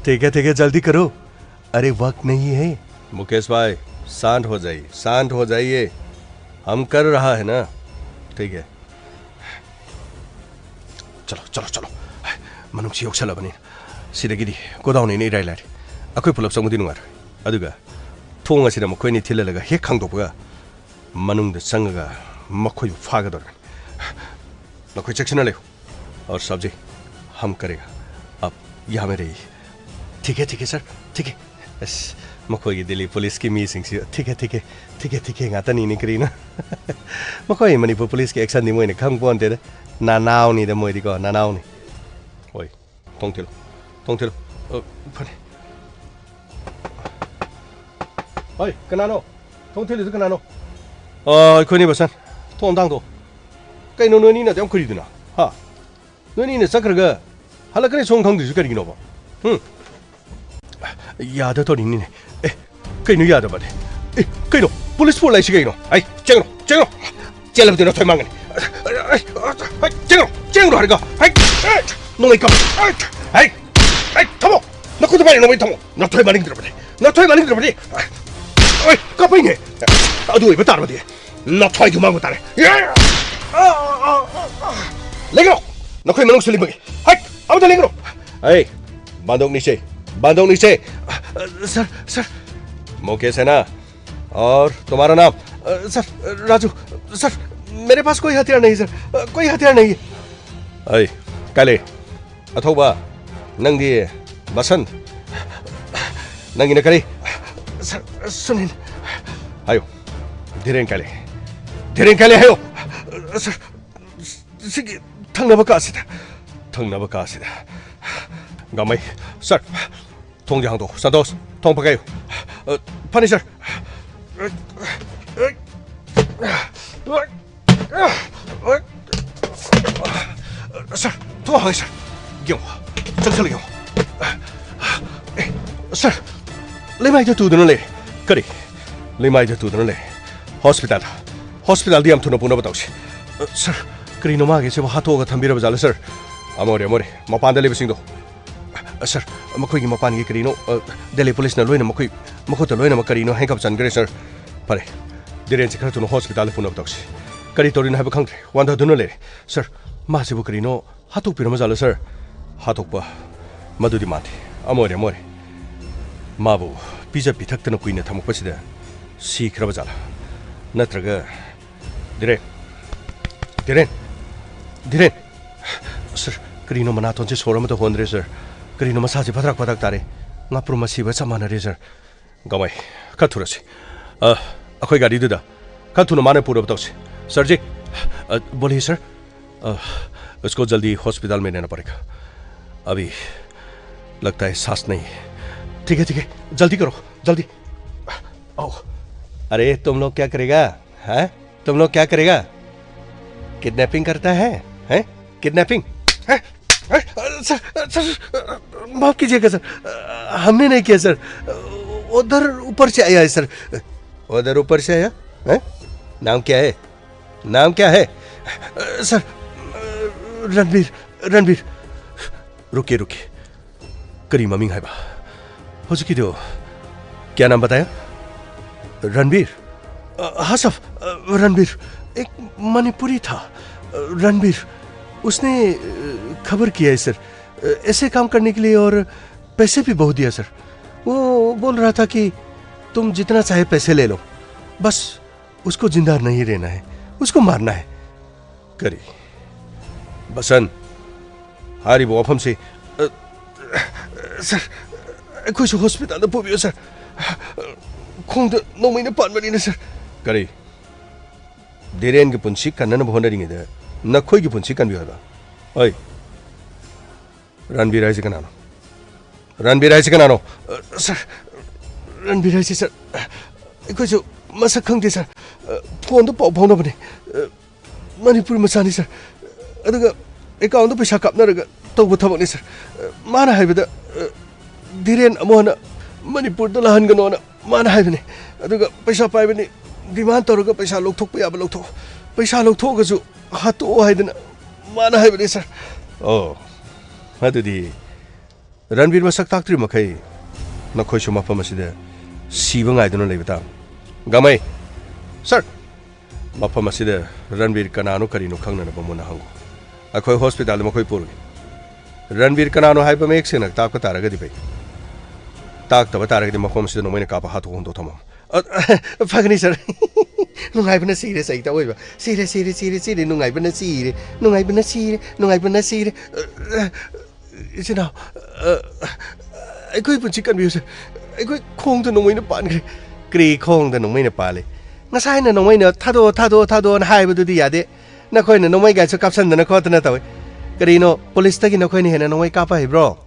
ठीक है, ठीक है, जल्दी करो। अरे, वक्त नहीं है। मुकेश भाई, शांत हो जाइए, शांत हो जाइए। हम कर रहा है ना। ठीक है। चलो, चलो, चलो। ꯃꯅꯨꯡꯁꯤ ꯌꯧꯁꯜꯂꯕꯅꯤ꯫ ꯁꯤꯗꯒꯤꯗꯤ ꯒꯣꯗꯥꯎꯟꯅꯤꯅ ꯏꯔꯥꯏ ꯂꯥꯏꯔꯦ꯫ ꯑꯩꯈꯣꯏ ꯄꯨꯂꯞ ꯆꯪꯕꯗꯤ ꯅꯨꯡꯉꯥꯏꯔꯣꯏ꯫ ꯑꯗꯨꯒ ꯊꯣꯡ ꯑꯁꯤꯗ ꯃꯈꯣꯏꯅꯤ ꯊꯤꯜꯍꯜꯂꯒ ꯍꯦꯛ ꯍꯥꯡꯗꯣꯛꯄꯒ ꯃꯅꯨꯡꯗ ꯆꯪꯉꯒ ꯃꯈꯣꯏꯕꯨ ꯐꯥꯒꯗꯧꯔꯕꯅꯤ꯫ ꯅꯈꯣꯏ ꯆꯦꯛꯁꯤꯟꯅ ꯂꯩꯌꯨ꯫ और साहब जी, हम करेगा। आप यहाँ में रहिए। ठीक है, ठीक है सर, ठीक है। ꯑꯁ, ꯃꯈꯣꯏꯒꯤ ꯗꯤꯜꯂꯤ ꯄꯨꯂꯤꯁꯀꯤ ꯃꯤꯁꯤꯡꯁꯤ ꯊꯤꯛꯍꯦ ꯊꯤꯛꯍꯦ, ꯊꯤꯛꯍꯦ ꯊꯤꯛꯍꯦ ꯉꯥꯛꯇꯅꯤꯅꯦ ꯀꯔꯤꯅꯣ꯫ ꯃꯈꯣꯏ ꯃꯅꯤꯄꯨꯔ ꯄꯨꯂꯤꯁꯀꯤ ꯑꯦꯛꯁꯟꯗꯤ ꯃꯣꯏꯅ ꯈꯪ ꯄꯣꯟꯇꯦꯗ꯫ ꯅꯅꯥꯎꯅꯤꯗ ꯃꯣꯏꯗꯤꯀꯣ, ꯅꯅꯥꯎꯅꯤ꯫ ꯍꯣꯏ, ꯊꯣꯡ ꯊꯤꯜꯂꯨ, ꯊꯣꯡ ꯊꯤꯜꯂꯨ꯫ ꯑ, ꯐꯅꯤ꯫ ꯍꯣꯏ, ꯀꯅꯥꯅꯣ? ꯊꯣꯡ ꯊꯤꯜꯂꯤꯗꯨ ꯀꯅꯥꯅꯣ? ꯑ, ꯑꯩꯈꯣꯏꯅꯤ ꯕꯁꯟ꯫ ꯊꯣꯡ ꯑꯝꯇ ꯍꯥꯡꯗꯣꯛꯑꯣ꯫ ꯀꯩꯅꯣ ꯅꯣꯏꯅꯤꯅ ꯑꯗꯨ ꯌꯥꯝ ꯀꯨꯏꯔꯤꯗꯨꯅ? ꯍꯥ? ꯅꯣꯏꯅꯤꯅ ꯆꯠꯈ꯭ꯔꯒ ꯍꯜꯂꯛꯀꯅꯤ ꯁꯣꯝ ꯈꯪꯗ꯭ꯔꯤꯁꯤ ꯀꯔꯤꯒꯤꯅꯣꯕ? ꯍꯨꯝ? ꯌꯥꯗ ꯇꯧꯔꯤꯅꯤꯅꯦ꯫ ꯑꯦ, ꯀꯩꯅꯣ ꯌꯥꯗꯕꯗꯤ? ꯑꯦ, ꯀꯩꯅꯣ? ꯄꯨꯂꯤꯁ ꯐꯣꯟ ꯂꯥꯛꯏꯁꯤ ꯀꯩꯅꯣ? ꯑꯩ, ꯆꯦꯡꯉꯣ, ꯆꯦꯡꯉꯣ! ꯆꯦꯜꯂꯕꯗꯤ ꯅꯊꯣꯏ ꯃꯥꯡꯒꯅꯤ꯫ ꯑꯩ, ꯆꯦꯡꯉꯣ, ꯆꯦꯡꯉꯣ ꯍꯥꯏꯔꯒ! ꯑꯩ, ꯅꯣꯡꯃꯩ ꯀꯥꯞ-, ꯑꯩ, ꯑꯩ, ꯑꯩ ꯊꯝꯃꯣ! ꯅꯈꯨꯠꯇ ꯄꯥꯏꯔꯤ ꯅꯣꯡꯃꯩ ꯊꯝꯃꯣ! ꯅꯊ꯭ꯋꯥꯏ ꯃꯅꯤꯡꯗ꯭ꯔꯕꯗꯤ! ꯅꯊ꯭ꯋꯥꯏ ꯃꯅꯤꯡꯗ꯭ꯔꯕꯗꯤ! ꯑꯩ ꯀꯥꯞꯄꯩꯅꯦ! ꯑꯗꯨ ꯑꯣꯏꯕ ꯇꯥꯔꯕꯗꯤ ꯅꯊ꯭ꯋꯥꯏꯗꯨ ꯃꯥꯡꯕ ꯇꯥꯔꯦ! ꯂꯦꯡꯒꯅꯣ! ꯅꯈꯣꯏ ꯃꯅꯨꯡ ꯁꯨꯂꯤꯕꯒꯤ! ꯍꯥꯏ! ꯑꯃꯗ ꯂꯦꯡꯒꯅꯣ! ꯑꯩ ꯕꯥꯟꯗꯣꯛꯅꯤꯁꯦ! ꯕꯥꯟꯗꯣꯛꯅꯤꯁꯦ! Sir, sir. मुकेश है ना? और तुम्हारा नाम? अ, सर, राजू। सर, मेरे पास कोई हथियार नहीं, सर। अ, कोई हथियार नहीं है। ꯑꯩ, ꯀꯥꯏꯂꯩ꯫ ꯑꯊꯧꯕ, ꯅꯪꯗꯤ ꯕꯁꯟ꯫ ꯅꯪꯒꯤꯅ ꯀꯔꯤ? ꯁꯔ, ꯁꯨꯅꯤꯜ꯫ ꯍꯥꯏꯌꯨ꯫ ꯙꯤꯔꯦꯟ ꯀꯥꯏꯂꯩ꯫ ꯙꯤꯔꯦꯟ ꯀꯥꯏꯂꯩ ꯍꯥꯏꯌꯨ꯫ ꯁꯔ, ꯁꯤꯒꯤ ꯊꯪꯅꯕ ꯀꯥꯁꯤꯗ꯫ ꯊꯪꯅꯕ ꯀꯥꯁꯤꯗ꯫ ꯒꯥꯃꯩ, ꯁꯔ, ꯊꯣꯡꯁꯦ ꯍꯥꯡꯗꯣꯛꯑꯣ꯫ ꯁꯟꯇꯣꯁ, ꯊꯣꯡ ꯐꯛꯀꯥꯏꯌꯨ꯫ ꯑ, ꯐꯅꯤ, ꯁꯔ꯫ ꯁꯔ, ꯊꯣꯡ ꯍꯥꯡꯉꯦ, ꯁꯔ꯫ ꯌꯦꯡꯉꯣ꯫ ꯆꯪꯁꯜꯂ ꯌꯦꯡꯉꯣ꯫ ꯑꯦ, ꯁꯔ, ꯂꯩꯃꯥꯏꯗ ꯇꯨꯗꯨꯅ ꯂꯩꯔꯦ꯫ ꯀꯔꯤ? ꯂꯩꯃꯥꯏꯗ ꯇꯨꯗꯨꯅ ꯂꯩꯔꯦ꯫ ꯍꯣꯁꯄꯤꯇꯥꯜꯗ꯫ ꯍꯣꯁꯄꯤꯇꯥꯜꯗ ꯌꯥꯝ ꯊꯨꯅ ꯄꯨꯅꯕ ꯇꯧꯁꯤ꯫ ꯑ, ꯁꯔ, ꯀꯔꯤꯅꯣ ꯃꯥꯒꯤꯁꯤꯕꯨ ꯍꯥꯠꯇꯣꯛꯑꯒ ꯊꯝꯕꯤꯔꯕ ꯖꯥꯠꯂ, ꯁꯔ? ꯑꯃ ꯑꯣꯏꯔꯦ, ꯑꯃ ꯑꯣꯏꯔꯦ꯫ ꯃꯄꯥꯟꯗ ꯂꯩꯕꯁꯤꯡꯗꯣ꯫ ꯑ, ꯁꯔ, ꯃꯈꯣꯏꯒꯤ ꯃꯄꯥꯟꯒꯤ ꯀꯔꯤꯅꯣ, ꯑ, ꯗꯦꯜꯂꯤ ꯄꯨꯂꯤꯁꯅ ꯂꯣꯏꯅ ꯃꯈꯣꯏ ꯃꯈꯨꯠꯇ ꯂꯣꯏꯅꯃꯛ ꯀꯔꯤꯅꯣ ꯍꯦꯟꯀꯞ ꯆꯟꯈ꯭ꯔꯦ, ꯁꯔ꯫ ꯐꯔꯦ, ꯙꯤꯔꯦꯟꯁꯦ ꯈꯔ ꯊꯨꯅ ꯍꯣꯁꯄꯤꯇꯥꯜꯗ ꯄꯨꯅꯕ ꯇꯧꯁꯤ꯫ ꯀꯔꯤ ꯇꯧꯔꯤꯅꯣ ꯍꯥꯏꯕ ꯈꯪꯗ꯭ꯔꯦ, ꯋꯥꯟꯊꯗꯨꯅ ꯂꯩꯔꯦ꯫ ꯁꯔ, ꯃꯥꯁꯤꯕꯨ ꯀꯔꯤꯅꯣ ꯍꯥꯠꯇꯣꯛꯄꯤꯔꯝꯃ ꯖꯥꯠꯂ, ꯁꯔ? ꯍꯥꯠꯇꯣꯛꯄ, ꯃꯗꯨꯗꯤ ꯃꯥꯟꯗꯦ꯫ ꯑꯃ ꯑꯣꯏꯔꯦ, ꯑꯃ ꯑꯣꯏꯔꯦ꯫ ꯃꯥꯕꯨ ꯄꯤꯖ ꯄꯤꯊꯛꯇꯅ ꯀꯨꯏꯅ ꯊꯝꯃꯛꯄꯁꯤꯗ ꯁꯤꯈ꯭ꯔꯕ ꯖꯥꯠꯂ? ꯅꯠꯇ꯭ꯔꯒ ꯙꯤꯔꯦꯟ! ꯙꯤꯔꯦꯟ! ꯙꯤꯔꯦꯟ! ꯁꯔ, ꯀꯔꯤꯅꯣ ꯃꯅꯥꯇꯣꯟꯁꯦ ꯁꯣꯔ ꯑꯃꯠꯇ ꯍꯣꯟꯗ꯭ꯔꯦ, ꯁꯔ? ꯀꯔꯤꯅꯣ ꯃꯁꯥꯁꯦ ꯐꯗ꯭ꯔꯛ ꯐꯗ꯭ꯔꯛ ꯇꯥꯔꯦ? ꯉꯥꯄ꯭ꯔꯨꯝ ꯑꯁꯤꯕ ꯆꯞ ꯃꯥꯟꯅꯔꯦ, ꯁꯔ꯫ ꯒꯃꯥꯏ, ꯈꯔ ꯊꯨꯔꯁꯤ꯫ ꯑ, ꯑꯩꯈꯣꯏ ꯒꯥꯔꯤꯗꯨꯗ ꯈꯔ ꯊꯨꯅ ꯃꯥꯅ ꯄꯨꯅꯕ ꯇꯧꯁꯤ꯫ ꯁꯔ ꯖꯤ, ꯑ, ꯕꯣꯂꯤꯌꯦ, ꯁꯔ꯫ ꯑ, उसको जल्दी हॉस्पिटल में लेना पड़ेगा। अभी लगता है सांस नहीं है। ठीक है, ठीक है, जल्दी करो, जल्दी। आओ। अरे, तुम लोग क्या करेगा? हैं? तुम लोग क्या करेगा? किडनैपिंग करता है? हैं? किडनैपिंग? हैं? हैं? सर, सर, माफ कीजिएगा सर, हमने नहीं किया सर, उधर ऊपर से आया है सर। उधर ऊपर से आया? हैं? नाम क्या है? नाम क्या है? सर, रणबीर, रणबीर। रुकिए, रुकिए। ꯀꯔꯤ ꯃꯃꯤꯡ ꯍꯥꯏꯕ? ꯍꯧꯖꯤꯛꯀꯤꯗꯨ क्या नाम बताया? रणबीर? अ, हाँ साहब, अ, रणबीर। एक मणिपुरी था, अ, रणबीर। उसने, अ, खबर किया है सर, अ, ऐसे काम करने के लिए, और पैसे भी बहुत दिया सर। वो बोल रहा था कि तुम जितना चाहे पैसे ले लो, बस उसको जिंदा नहीं रहना है, उसको मारना है। ꯀꯔꯤ? ꯕꯁꯟ, ꯍꯥꯏꯔꯤꯕ ꯋꯥꯐꯝꯁꯤ, ꯑ, ꯁꯔ, ꯑꯩꯈꯣꯏꯁꯨ ꯍꯣꯁꯄꯤꯇꯥꯜꯗ ꯄꯨꯕꯤꯌꯨ, ꯁꯔ꯫ ꯈꯣꯡꯗ ꯅꯣꯡꯃꯩꯅ ꯄꯥꯟꯕꯅꯤꯅ, ꯁꯔ꯫ ꯀꯔꯤ? ꯙꯤꯔꯦꯟꯒꯤ ꯄꯨꯟꯁꯤ ꯀꯟꯅꯅꯕ ꯍꯣꯠꯅꯔꯤꯉꯩꯗ ꯅꯈꯣꯏꯒꯤ ꯄꯨꯟꯁꯤ ꯀꯟꯕꯤꯌꯨ ꯍꯥꯏꯕ? ꯑꯩ, ꯔꯟꯕꯤꯔ ꯍꯥꯏꯁꯤ ꯀꯅꯥꯅꯣ? ꯔꯟꯕꯤꯔ ꯍꯥꯏꯁꯤ ꯀꯅꯥꯅꯣ? ꯑ, ꯁꯔ, ꯔꯟꯕꯤꯔ ꯍꯥꯏꯁꯤ, ꯁꯔ, ꯑꯩꯈꯣꯏꯁꯨ ꯃꯁꯛ ꯈꯪꯗꯦ, ꯁꯔ꯫ ꯑ, ꯐꯣꯟꯗ ꯄꯥꯎ ꯐꯥꯎꯅꯕꯅꯤ꯫ ꯑ, ꯃꯅꯤꯄꯨꯔ ꯃꯆꯥꯅꯤ, ꯁꯔ꯫ ꯑꯗꯨꯒ ꯑꯦꯀꯥꯎꯟꯗ ꯄꯩꯁꯥ ꯀꯥꯞꯅꯔꯒ ꯇꯧꯕ ꯊꯕꯛꯅꯤ, ꯁꯔ꯫ ꯑ, ꯃꯥꯅ ꯍꯥꯏꯕꯗ, ꯑ, ꯙꯤꯔꯦꯟ ꯑꯃꯨꯛ ꯍꯟꯅ ꯃꯅꯤꯄꯨꯔꯗ ꯂꯥꯛꯍꯟꯒꯅꯣꯅ ꯃꯥꯅ ꯍꯥꯏꯕꯅꯤ꯫ ꯑꯗꯨꯒ ꯄꯩꯁꯥ ꯄꯥꯏꯕꯅꯤ, ꯗꯤꯃꯥꯟ ꯇꯧꯔꯒ ꯄꯩꯁꯥ ꯂꯧꯊꯣꯛꯄ ꯌꯥꯕ ꯂꯧꯊꯣꯛ, ꯄꯩꯁꯥ ꯂꯧꯊꯣꯛꯑꯒꯁꯨ ꯍꯥꯠꯇꯣꯛꯑꯣ ꯍꯥꯏꯗꯅ ꯃꯥꯅ ꯍꯥꯏꯕꯅꯤ, ꯁꯔ꯫ ꯑꯣ, ꯑꯗꯨꯗꯤ ꯔꯟꯕꯤꯔ ꯃꯁꯛ ꯇꯥꯛꯇ꯭ꯔꯤ ꯃꯈꯩ ꯅꯈꯣꯏꯁꯨ ꯃꯐꯝ ꯑꯁꯤꯗ ꯁꯤꯕ ꯉꯥꯏꯗꯨꯅ ꯂꯩꯕ ꯇꯥꯕꯅꯤ꯫ ꯒꯥꯃꯩ! ꯁꯔ! ꯃꯐꯝ ꯑꯁꯤꯗ ꯔꯟꯕꯤꯔ ꯀꯅꯥꯅꯣ ꯀꯔꯤꯅꯣ ꯈꯪꯅꯅꯕ ꯃꯨꯟꯅ ꯍꯪꯉꯨ꯫ ꯑꯩꯈꯣꯏ ꯍꯣꯁꯄꯤꯇꯥꯜꯗ ꯃꯈꯣꯏ ꯄꯨꯔꯒꯦ꯫ ꯔꯟꯕꯤꯔ ꯀꯅꯥꯅꯣ ꯍꯥꯏꯕ ꯃꯌꯦꯛ ꯁꯦꯡꯅ ꯇꯥꯛꯄ ꯇꯥꯔꯒꯗꯤ ꯐꯩ꯫ ꯇꯥꯛꯇꯕ ꯇꯥꯔꯒꯗꯤ ꯃꯐꯝ ꯑꯁꯤꯗ ꯅꯣꯡꯃꯩꯅ ꯀꯥꯞꯄ ꯍꯥꯠꯇꯣꯛ ꯍꯨꯟꯗꯣꯛ ꯊꯝꯃꯝꯃꯨ꯫ ꯑ, ꯐꯒꯅꯤ, ꯁꯔ꯫ ꯅꯨꯡꯉꯥꯏꯕꯅ ꯁꯤꯔꯦ, ꯆꯩꯇ ꯑꯣꯏꯕ꯫ ꯁꯤꯔꯦ, ꯁꯤꯔꯦ, ꯁꯤꯔꯦ, ꯁꯤꯔꯦ, ꯅꯨꯡꯉꯥꯏꯕꯅ ꯁꯤꯔꯦ, ꯅꯨꯡꯉꯥꯏꯕꯅ ꯁꯤꯔꯦ, ꯅꯨꯡꯉꯥꯏꯕꯅ ꯁꯤꯔꯦ꯫ ꯑ, ꯑ, ꯏꯆꯤꯟ ꯏꯅꯥꯎ, ꯑ, ꯑꯩꯈꯣꯏ ꯄꯨꯟꯁꯤ ꯀꯟꯕꯤꯌꯨ, ꯁꯔ꯫ ꯑꯩꯈꯣꯏ ꯈꯣꯡꯗ ꯅꯣꯡꯃꯩꯅ ꯄꯥꯟꯈ꯭ꯔꯦ꯫ ꯀꯔꯤ ꯈꯣꯡꯗ ꯅꯣꯡꯃꯩꯅ ꯄꯥꯜꯂꯤ? ꯉꯁꯥꯏꯅ ꯅꯣꯡꯃꯩꯅ "ꯊꯥꯗꯣꯛꯑꯣ, ꯊꯥꯗꯣꯛꯑꯣ, ꯊꯥꯗꯣꯛꯑꯣꯅ" ꯍꯥꯏꯕꯗꯨꯗꯤ ꯌꯥꯗꯦ꯫ ꯅꯈꯣꯏꯅ ꯅꯣꯡꯃꯩ ꯒꯥꯏꯁꯨ ꯀꯥꯞꯁꯟꯗꯅ ꯈꯣꯠꯇꯅ ꯇꯧꯏ꯫ ꯀꯔꯤꯅꯣ, ꯄꯨꯂꯤꯁꯇꯒꯤ ꯅꯈꯣꯏꯅ ꯍꯦꯟꯅ ꯅꯣꯡꯃꯩ ꯀꯥꯞꯄ ꯍꯩꯕ꯭ꯔꯣ?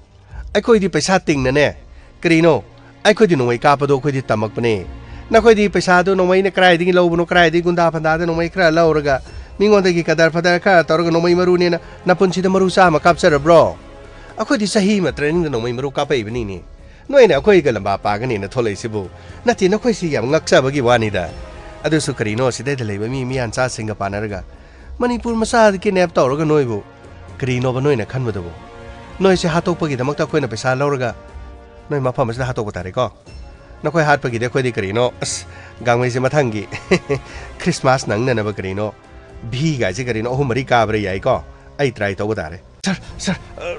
ꯑꯩꯈꯣꯏꯗꯤ ꯄꯩꯁꯥ ꯇꯤꯡꯅꯅꯦ꯫ ꯀꯔꯤꯅꯣ? ꯑꯩꯈꯣꯏꯗꯤ ꯅꯣꯡꯃꯩ ꯀꯥꯞꯄꯗꯣ ꯑꯩꯈꯣꯏꯗꯤ ꯇꯝꯃꯛꯄꯅꯦ꯫ ꯅꯈꯣꯏꯗꯤ ꯄꯩꯁꯥꯗꯣ ꯅꯣꯡꯃꯩꯅ ꯀꯗꯥꯏꯗꯒꯤ ꯂꯧꯕꯅꯣ, ꯀꯗꯥꯏꯗꯒꯤ ꯒꯨꯟꯗꯥ ꯐꯟꯗꯥꯗ ꯅꯣꯡꯃꯩ ꯈꯔ ꯂꯧꯔꯒ, ꯃꯤꯉꯣꯟꯗꯒꯤ ꯀꯗꯔ ꯐꯗꯔ ꯈꯔ ꯇꯧꯔꯒ ꯅꯣꯡꯃꯩ ꯃꯔꯨꯅꯦꯅ ꯅꯄꯨꯟꯁꯤꯗ ꯃꯔꯨ ꯆꯥꯝꯃ ꯀꯥꯞꯆꯔꯕ꯭ꯔꯣ? ꯑꯩꯈꯣꯏꯗꯤ ꯆꯍꯤ ꯑꯃ ꯇ꯭ꯔꯦꯅꯤꯡꯗ ꯅꯣꯡꯃꯩ ꯃꯔꯨ ꯀꯥꯞꯄꯛꯏꯕꯅꯤꯅꯦ꯫ ꯅꯣꯏꯅ ꯑꯩꯈꯣꯏꯒ ꯂꯝꯕꯥ ꯄꯥꯒꯅꯦꯅ ꯊꯣꯛꯂꯛꯏꯁꯤꯕꯨ? ꯅꯠꯇꯦ, ꯅꯈꯣꯏꯁꯤ ꯌꯥꯝ ꯉꯛꯆꯕꯒꯤ ꯋꯥꯅꯤꯗ꯫ ꯑꯗꯨꯁꯨ ꯀꯔꯤꯅꯣ, ꯁꯤꯗꯩꯗ ꯂꯩꯕ ꯃꯤ ꯃꯤꯌꯥꯟꯆꯥꯁꯤꯡꯒ ꯄꯥꯅꯔꯒ ꯃꯅꯤꯄꯨꯔ ꯃꯆꯥꯗ ꯀꯤꯗꯅꯦꯞ ꯇꯧꯔꯒ ꯅꯣꯏꯕꯨ ꯀꯔꯤꯅꯣꯕ ꯅꯣꯏꯅ ꯈꯟꯕꯗꯨꯕꯨ? ꯅꯣꯏꯁꯦ ꯍꯥꯠꯇꯣꯛꯄꯒꯤꯗꯃꯛꯇ ꯑꯩꯈꯣꯏꯅ ꯄꯩꯁꯥ ꯂꯧꯔꯒ ꯅꯣꯏ ꯃꯐꯝ ꯑꯁꯤꯗ ꯍꯥꯠꯇꯣꯛꯄ ꯇꯥꯔꯦꯀꯣ? ꯅꯈꯣꯏ ꯍꯥꯠꯄꯒꯤꯗꯤ ꯑꯩꯈꯣꯏꯗꯤ ꯀꯔꯤꯅꯣ, ꯑꯁ, ꯒꯥꯡꯃꯩꯁꯦ ꯃꯊꯪꯒꯤ ꯈ꯭ꯔꯤꯁꯃꯥꯁ ꯅꯪꯅꯅꯕ ꯀꯔꯤꯅꯣ, ꯚꯤ ꯒꯥꯏꯁꯦ ꯀꯔꯤꯅꯣ, ꯑꯍꯨꯝ ꯃꯔꯤ ꯀꯥꯕ꯭ꯔꯥ ꯌꯥꯏꯀꯣ? ꯑꯩ ꯇ꯭ꯔꯥꯏ ꯇꯧꯕ ꯇꯥꯔꯦ꯫ ꯁꯥꯔ, ꯁꯥꯔ, ꯑ,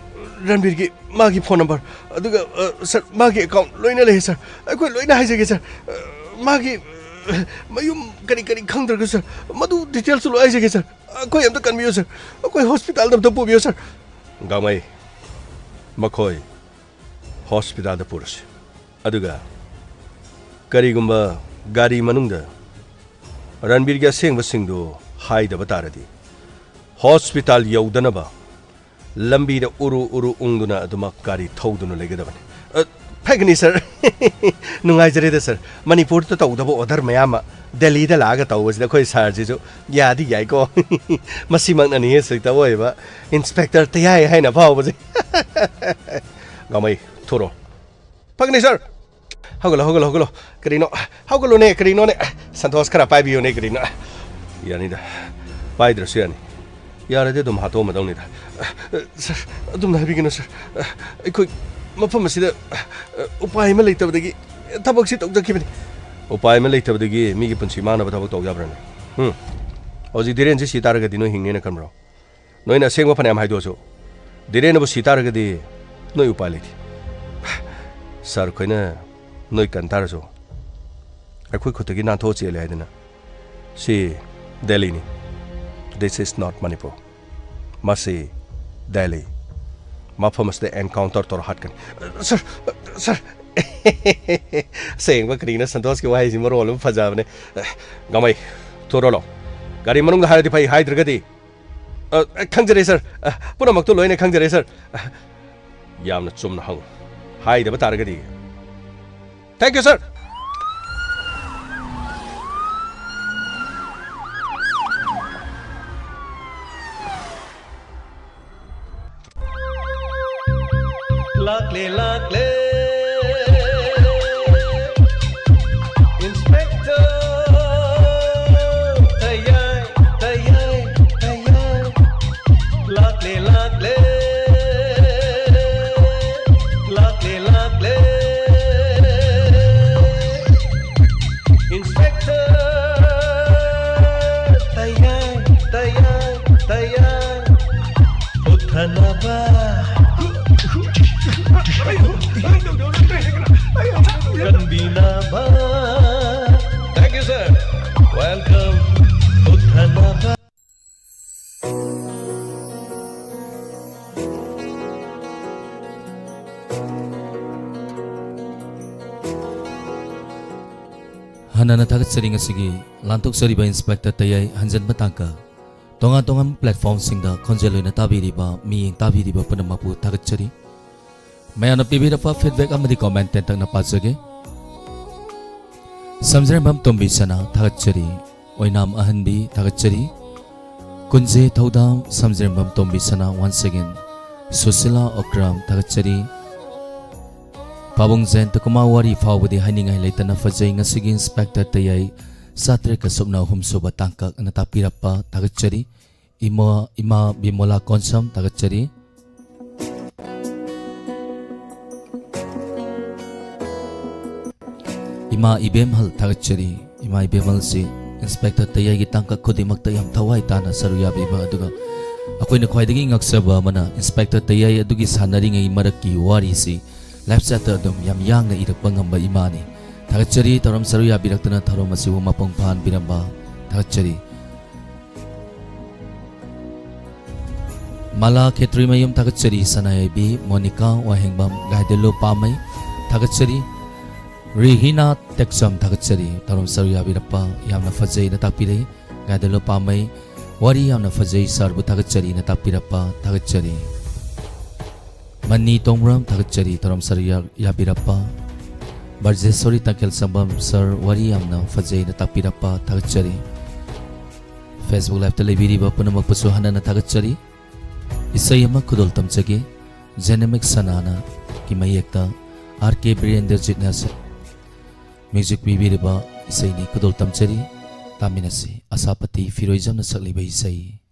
ꯔꯟꯕꯤꯔꯒꯤ ꯃꯥꯒꯤ ꯐꯣꯟ ꯅꯝꯕꯔ, ꯑꯗꯨꯒ, ꯑ, ꯁꯥꯔ, ꯃꯥꯒꯤ ꯑꯦꯀꯥꯎꯟ ꯂꯣꯏꯅ ꯂꯩ, ꯁꯥꯔ꯫ ꯑꯩꯈꯣꯏ ꯂꯣꯏꯅ ꯍꯥꯏꯖꯒꯦ, ꯁꯥꯔ꯫ ꯑ, ꯃꯥꯒꯤ, ꯑ, ꯃꯌꯨꯝ ꯀꯔꯤ ꯀꯔꯤ ꯈꯪꯗ꯭ꯔꯒꯁꯨ, ꯁꯥꯔ, ꯃꯗꯨ ꯗꯤꯇꯦꯜꯁꯨ ꯂꯣꯏ ꯍꯥꯏꯖꯒꯦ, ꯁꯥꯔ꯫ ꯑꯩꯈꯣꯏ ꯑꯝꯇ ꯀꯟꯕꯤꯌꯨ, ꯁꯥꯔ꯫ ꯑꯩꯈꯣꯏ ꯍꯣꯁꯄꯤꯇꯥꯜꯗ ꯑꯝꯇ ꯄꯨꯕꯤꯌꯨ, ꯁꯥꯔ꯫ ꯒꯥꯡꯃꯩ, ꯃꯈꯣꯏ ꯍꯣꯁꯄꯤꯇꯥꯜꯗ ꯄꯨꯔꯁꯤ꯫ ꯑꯗꯨꯒ ꯀꯔꯤꯒꯨꯝꯕ ꯒꯥꯔꯤ ꯃꯅꯨꯡꯗ ꯔꯟꯕꯤꯔꯒꯤ ꯑꯁꯦꯡꯕꯁꯤꯡꯗꯨ ꯍꯥꯏꯗꯕ ꯇꯥꯔꯗꯤ, ꯍꯣꯁꯄꯤꯇꯥꯜ ꯌꯧꯗꯅꯕ ꯂꯝꯕꯤꯗ ꯎꯔꯨ ꯎꯔꯨ ꯎꯪꯗꯨꯅ ꯑꯗꯨꯃꯛ ꯒꯥꯔꯤ ꯊꯧꯗꯨꯅ ꯂꯩꯒꯗꯕꯅꯤ꯫ ꯑ, ꯐꯒꯅꯤ, ꯁꯥꯔ꯫ ꯅꯨꯡꯉꯥꯏꯖꯔꯦꯗ, ꯁꯥꯔ꯫ ꯃꯅꯤꯄꯨꯔꯗ ꯇꯧꯗꯕ ꯑꯣꯔꯗꯔ ꯃꯌꯥꯝ ꯑꯃ ꯗꯦꯜꯂꯤꯗ ꯂꯥꯛꯑꯒ ꯇꯧꯕꯁꯤꯗ ꯑꯩꯈꯣꯏ ꯁꯥꯔꯁꯤꯁꯨ ꯌꯥꯗꯤ ꯌꯥꯏꯀꯣ꯫ ꯃꯁꯤꯃꯛꯅꯅꯤ ꯁ꯭ꯔꯤꯇ ꯑꯣꯏꯕ ꯏꯟꯁꯄꯦꯛꯇꯔ ꯇꯌꯥꯏ ꯍꯥꯏꯅ ꯐꯥꯎꯕꯁꯦ꯫ ꯒꯥꯡꯃꯩ, ꯊꯣꯔꯣ꯫ ꯐꯒꯅꯤ, ꯁꯥꯔ꯫ ꯍꯧꯒꯠꯂꯣ, ꯍꯧꯒꯠꯂꯣ, ꯍꯧꯒꯠꯂꯣ꯫ ꯀꯔꯤꯅꯣ? ꯍꯧꯒꯠꯂꯣꯅꯦ, ꯀꯔꯤꯅꯣꯅꯦ? ꯁꯟꯇꯣꯁ, ꯈꯔ ꯄꯥꯏꯕꯤꯌꯨꯅꯦ, ꯀꯔꯤꯅꯣ? ꯌꯥꯅꯤꯗ꯫ ꯄꯥꯏꯗ꯭ꯔꯁꯨ ꯌꯥꯅꯤ꯫ ꯌꯥꯔꯗꯤ ꯑꯗꯨꯝ ꯍꯥꯠꯇꯣꯛꯑꯝꯃꯗꯧꯅꯤꯗ꯫ ꯁꯥꯔ, ꯑꯗꯨꯝꯅ ꯍꯥꯏꯕꯤꯒꯅꯨ, ꯁꯥꯔ꯫ ꯑꯩꯈꯣꯏ ꯃꯐꯝ ꯑꯁꯤꯗ ꯎꯄꯥꯏ ꯑꯃ ꯂꯩꯇꯕꯗꯒꯤ ꯊꯕꯛꯁꯤ ꯇꯧꯖꯈꯤꯕꯅꯤ꯫ ꯎꯄꯥꯏ ꯑꯃ ꯂꯩꯇꯕꯗꯒꯤ ꯃꯤꯒꯤ ꯄꯨꯟꯁꯤ ꯃꯥꯡꯅꯕ ꯊꯕꯛ ꯇꯧ ꯌꯥꯕ꯭ꯔꯥꯅꯦ? ꯎꯝ? ꯍꯧꯖꯤꯛ ꯙꯤꯔꯦꯟꯁꯤ ꯁꯤ ꯇꯥꯔꯒꯗꯤ ꯅꯣꯏ ꯍꯤꯡꯅꯦꯅ ꯈꯟꯕ꯭ꯔꯣ? ꯅꯣꯏꯅ ꯑꯁꯦꯡꯕ ꯐꯅꯌꯥꯝ ꯍꯥꯏꯗꯣꯛꯑꯁꯨ, ꯙꯤꯔꯦꯟꯕꯨ ꯁꯤ ꯇꯥꯔꯒꯗꯤ ꯅꯣꯏ ꯎꯄꯥꯏ ꯂꯩꯇꯦ꯫ ꯁꯥꯔ, ꯑꯩꯈꯣꯏꯅ ꯅꯣꯏ ꯀꯟ ꯇꯥꯔꯁꯨ, ꯑꯩꯈꯣꯏ ꯈꯨꯠꯇꯒꯤ ꯅꯥꯟꯊꯣꯛꯑ ꯆꯦꯜꯂꯦ ꯍꯥꯏꯗꯅ꯫ ꯁꯤ ꯗꯦꯜꯂꯤꯅꯤ꯫ This is not Manipur. ꯃꯁꯤ ꯗꯦꯜꯂꯤ꯫ ꯃꯐꯝ ꯑꯁꯤꯗ ꯑꯦꯟꯀꯥꯎꯟꯇꯔ ꯇꯧꯔ ꯍꯥꯠꯀꯅꯤ꯫ ꯁꯥꯔ, ꯁꯥꯔ꯫ ꯑꯁꯦꯡꯕ ꯀꯔꯤꯅꯣ, ꯁꯟꯇꯣꯁꯀꯤ ꯋꯥꯍꯩꯁꯤ ꯃꯔꯣꯜ ꯑꯃ ꯐꯖꯕꯅꯦ꯫ ꯒꯥꯡꯃꯩ, ꯊꯣꯔꯣꯂꯣ꯫ ꯒꯥꯔꯤ ꯃꯅꯨꯡꯗ ꯍꯥꯏꯔꯗꯤ ꯐꯩ, ꯍꯥꯏꯗ꯭ꯔꯒꯗꯤ꯫ ꯑ, ꯈꯪꯖꯔꯦ, ꯁꯥꯔ꯫ ꯑ, ꯄꯨꯝꯅꯃꯛꯇꯨ ꯂꯣꯏꯅ ꯈꯪꯖꯔꯦ, ꯁꯥꯔ꯫ ꯑ, ꯌꯥꯝꯅ ꯆꯨꯝꯅ ꯍꯪꯉꯨ꯫ ꯍꯥꯏꯗꯕ ꯇꯥꯔꯒꯗꯤ꯫ Thank you, sir. ꯂꯥꯛꯂꯦ, ꯂꯥꯛꯂꯦ꯫ Inspector ꯇꯌꯥꯏ, ꯇꯌꯥꯏ, ꯇꯌꯥꯏ꯫ ꯂꯥꯛꯂꯦ, ꯂꯥꯛꯂꯦ꯫ ꯀꯟꯕꯤꯅꯕ꯫ Thank you, sir. Welcome. ꯎꯠꯊꯅꯕ꯫ ꯍꯟꯅꯅ ꯊꯥꯒꯠꯆꯔꯤ ꯉꯁꯤꯒꯤ ꯂꯥꯟꯊꯣꯛꯆꯔꯤꯕ Inspector ꯇꯌꯥꯏ ꯍꯟꯖꯟꯕ ꯇꯥꯡꯀꯛ꯫ ꯇꯣꯉꯥꯟ ꯇꯣꯉꯥꯟꯕ platformꯁꯤꯡꯗ ꯈꯣꯟꯖꯦꯜ ꯑꯣꯏꯅ ꯇꯥꯕꯤꯔꯤꯕ, ꯃꯤꯠꯌꯦꯡ ꯇꯥꯕꯤꯔꯤꯕ ꯄꯨꯝꯅꯃꯛꯄꯨ ꯊꯥꯒꯠꯆꯔꯤ꯫ ꯃꯌꯥꯝꯅ ꯄꯤꯕꯤꯔꯛꯄ feedback ꯑꯃꯗꯤ comment ꯇꯦꯟꯇꯛꯅ ꯄꯥꯖꯒꯦ꯫ ꯁꯝꯖꯤꯔꯦꯝꯕꯝ ꯇꯣꯝꯕꯤ ꯁꯅꯥ, ꯊꯥꯒꯠꯆꯔꯤ꯫ ꯑꯣꯏꯅꯥꯝ ꯑꯍꯟꯕꯤ, ꯊꯥꯒꯠꯆꯔꯤ꯫ ꯀꯨꯟꯖꯦ ꯊꯧꯗꯥꯝ, ꯁꯝꯖꯤꯔꯦꯝꯕꯝ ꯇꯣꯝꯕꯤ ꯁꯅꯥ, once again꯫ ꯁꯨꯁꯤꯂꯥ ꯑꯣꯀ꯭ꯔꯥꯝ, ꯊꯥꯒꯠꯆꯔꯤ꯫ ꯄꯥꯕꯨꯡ ꯖꯌꯟꯇ ꯀꯨꯃꯥꯔ, ꯋꯥꯔꯤ ꯐꯥꯎꯕꯗꯤ ꯍꯥꯏꯅꯤꯡꯉꯥꯏ ꯂꯩꯇꯅ ꯐꯖꯩ꯫ ꯉꯁꯤꯒꯤ Inspector ꯇꯌꯥꯏ ꯆꯥꯇ꯭ꯔꯦꯠꯀ ꯁꯨꯞꯅ ꯑꯍꯨꯝ ꯁꯨꯕ ꯇꯥꯡꯀꯛ ꯑꯅ ꯇꯥꯛꯄꯤꯔꯛꯄ, ꯊꯥꯒꯠꯆꯔꯤ꯫ ꯏꯃꯥ, ꯏꯃꯥ ꯕꯤꯃꯣꯂꯥ ꯀꯣꯟꯁꯝ, ꯊꯥꯒꯠꯆꯔꯤ꯫ ꯏꯃꯥ ꯏꯕꯦꯝꯍꯜ, ꯊꯥꯒꯠꯆꯔꯤ꯫ ꯏꯃꯥ ꯏꯕꯦꯝꯍꯜꯁꯤ Inspector ꯇꯌꯥꯏꯒꯤ ꯇꯥꯡꯀꯛ ꯈꯨꯗꯤꯡꯃꯛꯇ ꯌꯥꯝ ꯊꯋꯥꯏ ꯇꯥꯅ ꯁꯔꯨꯛ ꯌꯥꯕꯤꯕ, ꯑꯗꯨꯒ ꯑꯩꯈꯣꯏꯅ ꯈ꯭ꯋꯥꯏꯗꯒꯤ ꯉꯛꯆꯕ ꯑꯃꯅ Inspector ꯇꯌꯥꯏ ꯑꯗꯨꯒꯤ ꯁꯥꯟꯅꯔꯤꯉꯩ ꯃꯔꯛꯀꯤ ꯋꯥꯔꯤꯁꯤ live chatꯇ ꯑꯗꯨꯝ ꯌꯥꯝ ꯌꯥꯡꯅ ꯏꯔꯛꯄ ꯉꯝꯕ ꯏꯃꯥꯅꯤ꯫ ꯊꯥꯒꯠꯆꯔꯤ, ꯊꯧꯔꯝ ꯁꯔꯨꯛ ꯌꯥꯕꯤꯔꯛꯇꯨꯅ ꯊꯧꯔꯝ ꯑꯁꯤꯕꯨ ꯃꯄꯨꯡ ꯐꯥꯍꯟꯕꯤꯔꯝꯕ꯫ ꯊꯥꯒꯠꯆꯔꯤ꯫ ꯃꯂꯥ ꯈꯦꯇ꯭ꯔꯤꯃꯌꯨꯝ, ꯊꯥꯒꯠꯆꯔꯤ꯫ ꯁꯅꯥꯌꯥꯏꯕꯤ ꯃꯣꯅꯤꯀꯥ ꯋꯥꯍꯦꯡꯕꯝ, ꯒꯥꯏꯗꯦꯂꯨ ꯄꯥꯝꯃꯩ, ꯊꯥꯒꯠꯆꯔꯤ꯫ ꯔꯤꯍꯤꯅꯥ ꯇꯦꯛꯆꯝ, ꯊꯥꯒꯠꯆꯔꯤ꯫ ꯊꯧꯔꯝ ꯁꯔꯨꯛ ꯌꯥꯕꯤꯔꯛꯄ ꯌꯥꯝꯅ ꯐꯖꯩꯅ ꯇꯥꯛꯄꯤꯔꯛꯏ꯫ ꯒꯥꯏꯗꯦꯂꯨ ꯄꯥꯝꯃꯩ, ꯋꯥꯔꯤ ꯌꯥꯝꯅ ꯐꯖꯩ, sirꯕꯨ ꯊꯥꯒꯠꯆꯔꯤꯅ ꯇꯥꯛꯄꯤꯔꯛꯄ, ꯊꯥꯒꯠꯆꯔꯤ꯫ ꯃꯅꯤ ꯇꯣꯡꯕ꯭ꯔꯝ, ꯊꯥꯒꯠꯆꯔꯤ꯫ ꯊꯧꯔꯝ ꯁꯔꯨꯛ ꯌꯥ-, ꯌꯥꯕꯤꯔꯛꯄ꯫ ꯕ꯭ꯔꯖꯦꯁꯣꯔꯤ ꯇꯈꯦꯜ ꯁꯝꯕꯝ, sir, ꯋꯥꯔꯤ ꯌꯥꯝꯅ ꯐꯖꯩꯅ ꯇꯥꯛꯄꯤꯔꯛꯄ, ꯊꯥꯒꯠꯆꯔꯤ꯫ Facebook liveꯇ ꯂꯩꯕꯤꯔꯤꯕ ꯄꯨꯝꯅꯃꯛꯄꯨꯁꯨ ꯍꯟꯅꯅ ꯊꯥꯒꯠꯆꯔꯤ꯫ ꯏꯁꯩ ꯑꯃ ꯈꯨꯗꯣꯜ ꯇꯝꯖꯒꯦ꯫ ꯖꯦꯅꯦꯃꯤꯛ ꯁꯅꯥꯅ ꯀꯤ ꯃꯌꯦꯛꯇ ꯑꯥꯔ ꯀꯦ ꯕꯤꯔꯦꯟꯗ꯭ꯔꯖꯤꯠꯅ ꯁ-, music ꯄꯤꯕꯤꯔꯤꯕ ꯏꯁꯩꯅꯤ꯫ ꯈꯨꯗꯣꯜ ꯇꯝꯖꯔꯤ, ꯇꯥꯃꯤꯟꯅꯁꯤ꯫ ꯑꯁꯥꯄꯇꯤ ꯐꯤꯔꯣꯏꯖꯝꯅ ꯁꯛꯂꯤꯕ ꯏꯁꯩ꯫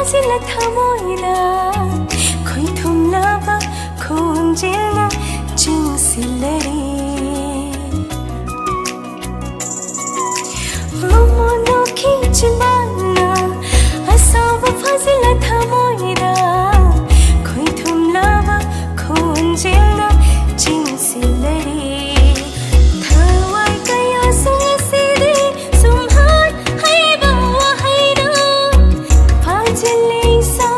ꯐꯥꯖꯤꯜꯂ ꯊꯃꯣꯏꯗ ꯈꯣꯏꯊꯨꯝꯂꯕ ꯈꯣꯟꯖꯦꯜꯅ ꯆꯤꯡꯁꯤꯜꯂꯔꯦ꯫ ꯃꯃꯣꯟ ꯅꯣꯛꯈꯤ ꯆꯤꯟꯕꯥꯟꯅ ꯑꯁꯥꯎꯕ ꯐꯥꯖꯤꯜꯂ ꯊꯃꯣꯏꯗ ꯈꯣꯏꯊꯨꯝꯂꯕ ꯈꯣꯟꯖꯦꯜꯅ ꯆꯤꯡꯁꯤꯜꯂꯔꯦ꯫ ꯊꯋꯥꯏ ꯀꯌꯥꯁꯨ ꯉꯁꯤꯗꯤ ꯁꯨꯝꯍꯠ ꯍꯩꯕ ꯋꯥꯍꯩꯅ ꯐꯥꯖꯤꯜꯂꯦ ꯏꯁꯥ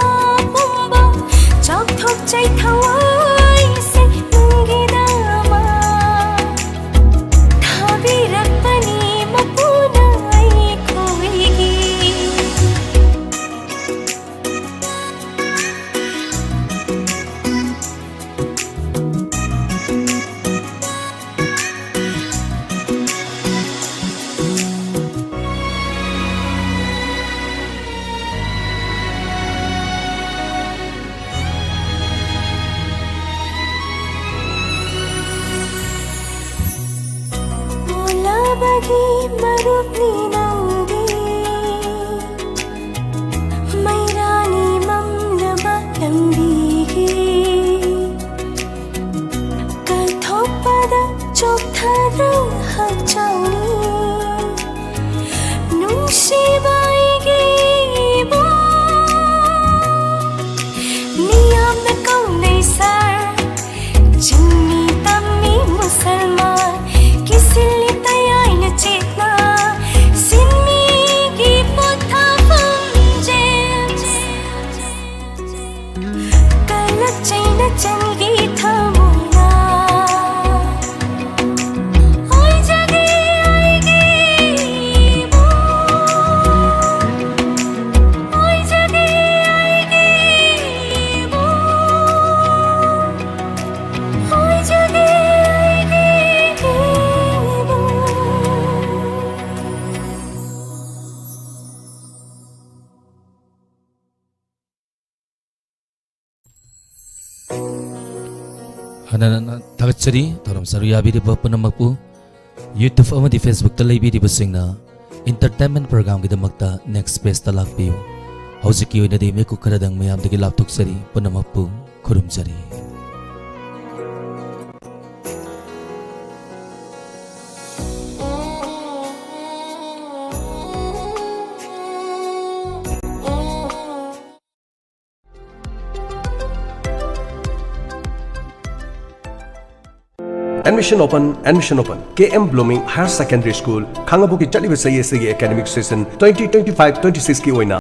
ꯄꯨꯝꯕ꯫ ꯆꯥꯎꯊꯣꯛꯆꯩ ꯊꯋꯥꯏꯁꯦ ꯅꯪꯒꯤꯗꯃꯛ ꯊꯥꯕꯤꯔꯛꯄꯅꯤ ꯃꯄꯨꯅ ꯑꯩꯈꯣꯏꯒꯤ꯫ ꯑꯣꯂꯕꯒꯤ ꯃꯔꯨꯞꯅꯤ ꯅꯪꯗꯤ, ꯃꯩꯔꯥꯅꯤ ꯃꯝꯂꯕ ꯂꯝꯕꯤꯒꯤ꯫ ꯀꯠꯊꯣꯛꯄꯗ ꯆꯣꯛꯊꯗ꯭ꯔ ꯍꯛꯆꯥꯡꯅꯤ, ꯅꯨꯡꯁꯤꯕ ꯑꯩꯒꯤ ꯏꯕꯨꯡ꯫ ꯃꯤꯌꯥꯝꯅ ꯀꯧꯅꯩ ꯁꯥꯔ, ꯆꯤꯡꯃꯤ ꯇꯝꯃꯤ ꯃꯨꯁꯜꯃꯥꯟ, ꯀꯤꯁꯤꯜꯂꯤ ꯇꯌꯥꯏꯅ ꯆꯦꯠꯅ, ꯁꯤꯟꯃꯤꯒꯤ ꯄꯣꯊꯥꯐꯝ ꯖꯦꯝꯁ꯫ ꯀꯂꯛꯆꯩꯅ ꯆꯟꯒꯤ ꯊꯃꯣꯏꯅ꯫ ꯑꯣꯏꯖꯒꯦ ꯑꯩꯒꯤ ꯏꯕꯨꯡ꯫ ꯑꯣꯏꯖꯒꯦ ꯑꯩꯒꯤ ꯏꯕꯨꯡ꯫ ꯑꯣꯏꯖꯒꯦ ꯑꯩꯒꯤ ꯏꯕꯨꯡ꯫ ꯍꯟꯅ ꯍꯟꯅ ꯊꯥꯒꯠꯆꯔꯤ ꯊꯧꯔꯝ ꯁꯔꯨꯛ ꯌꯥꯕꯤꯔꯤꯕ ꯄꯨꯝꯅꯃꯛꯄꯨ꯫ YouTube ꯑꯃꯗꯤ Facebook ꯇ ꯂꯩꯕꯤꯔꯤꯕꯁꯤꯡꯅ entertainment program ꯒꯤꯗꯃꯛꯇ next page ꯇ ꯂꯥꯛꯄꯤꯌꯨ꯫ ꯍꯧꯖꯤꯛꯀꯤ ꯑꯣꯏꯅꯗꯤ ꯃꯤꯀꯨꯞ ꯈꯔꯗꯪ ꯃꯌꯥꯝꯗꯒꯤ ꯂꯥꯞꯊꯣꯛꯆꯔꯤ꯫ ꯄꯨꯝꯅꯃꯛꯄꯨ ꯈꯨꯔꯨꯝꯖꯔꯤ꯫ Admission open, admission open. K M Blooming Higher Secondary School, ꯈꯥꯉꯕꯣꯛꯀꯤ ꯆꯠꯂꯤꯕ ꯆꯍꯤ ꯑꯁꯤꯒꯤ academic session twenty twenty-five twenty-six ꯀꯤ ꯑꯣꯏꯅ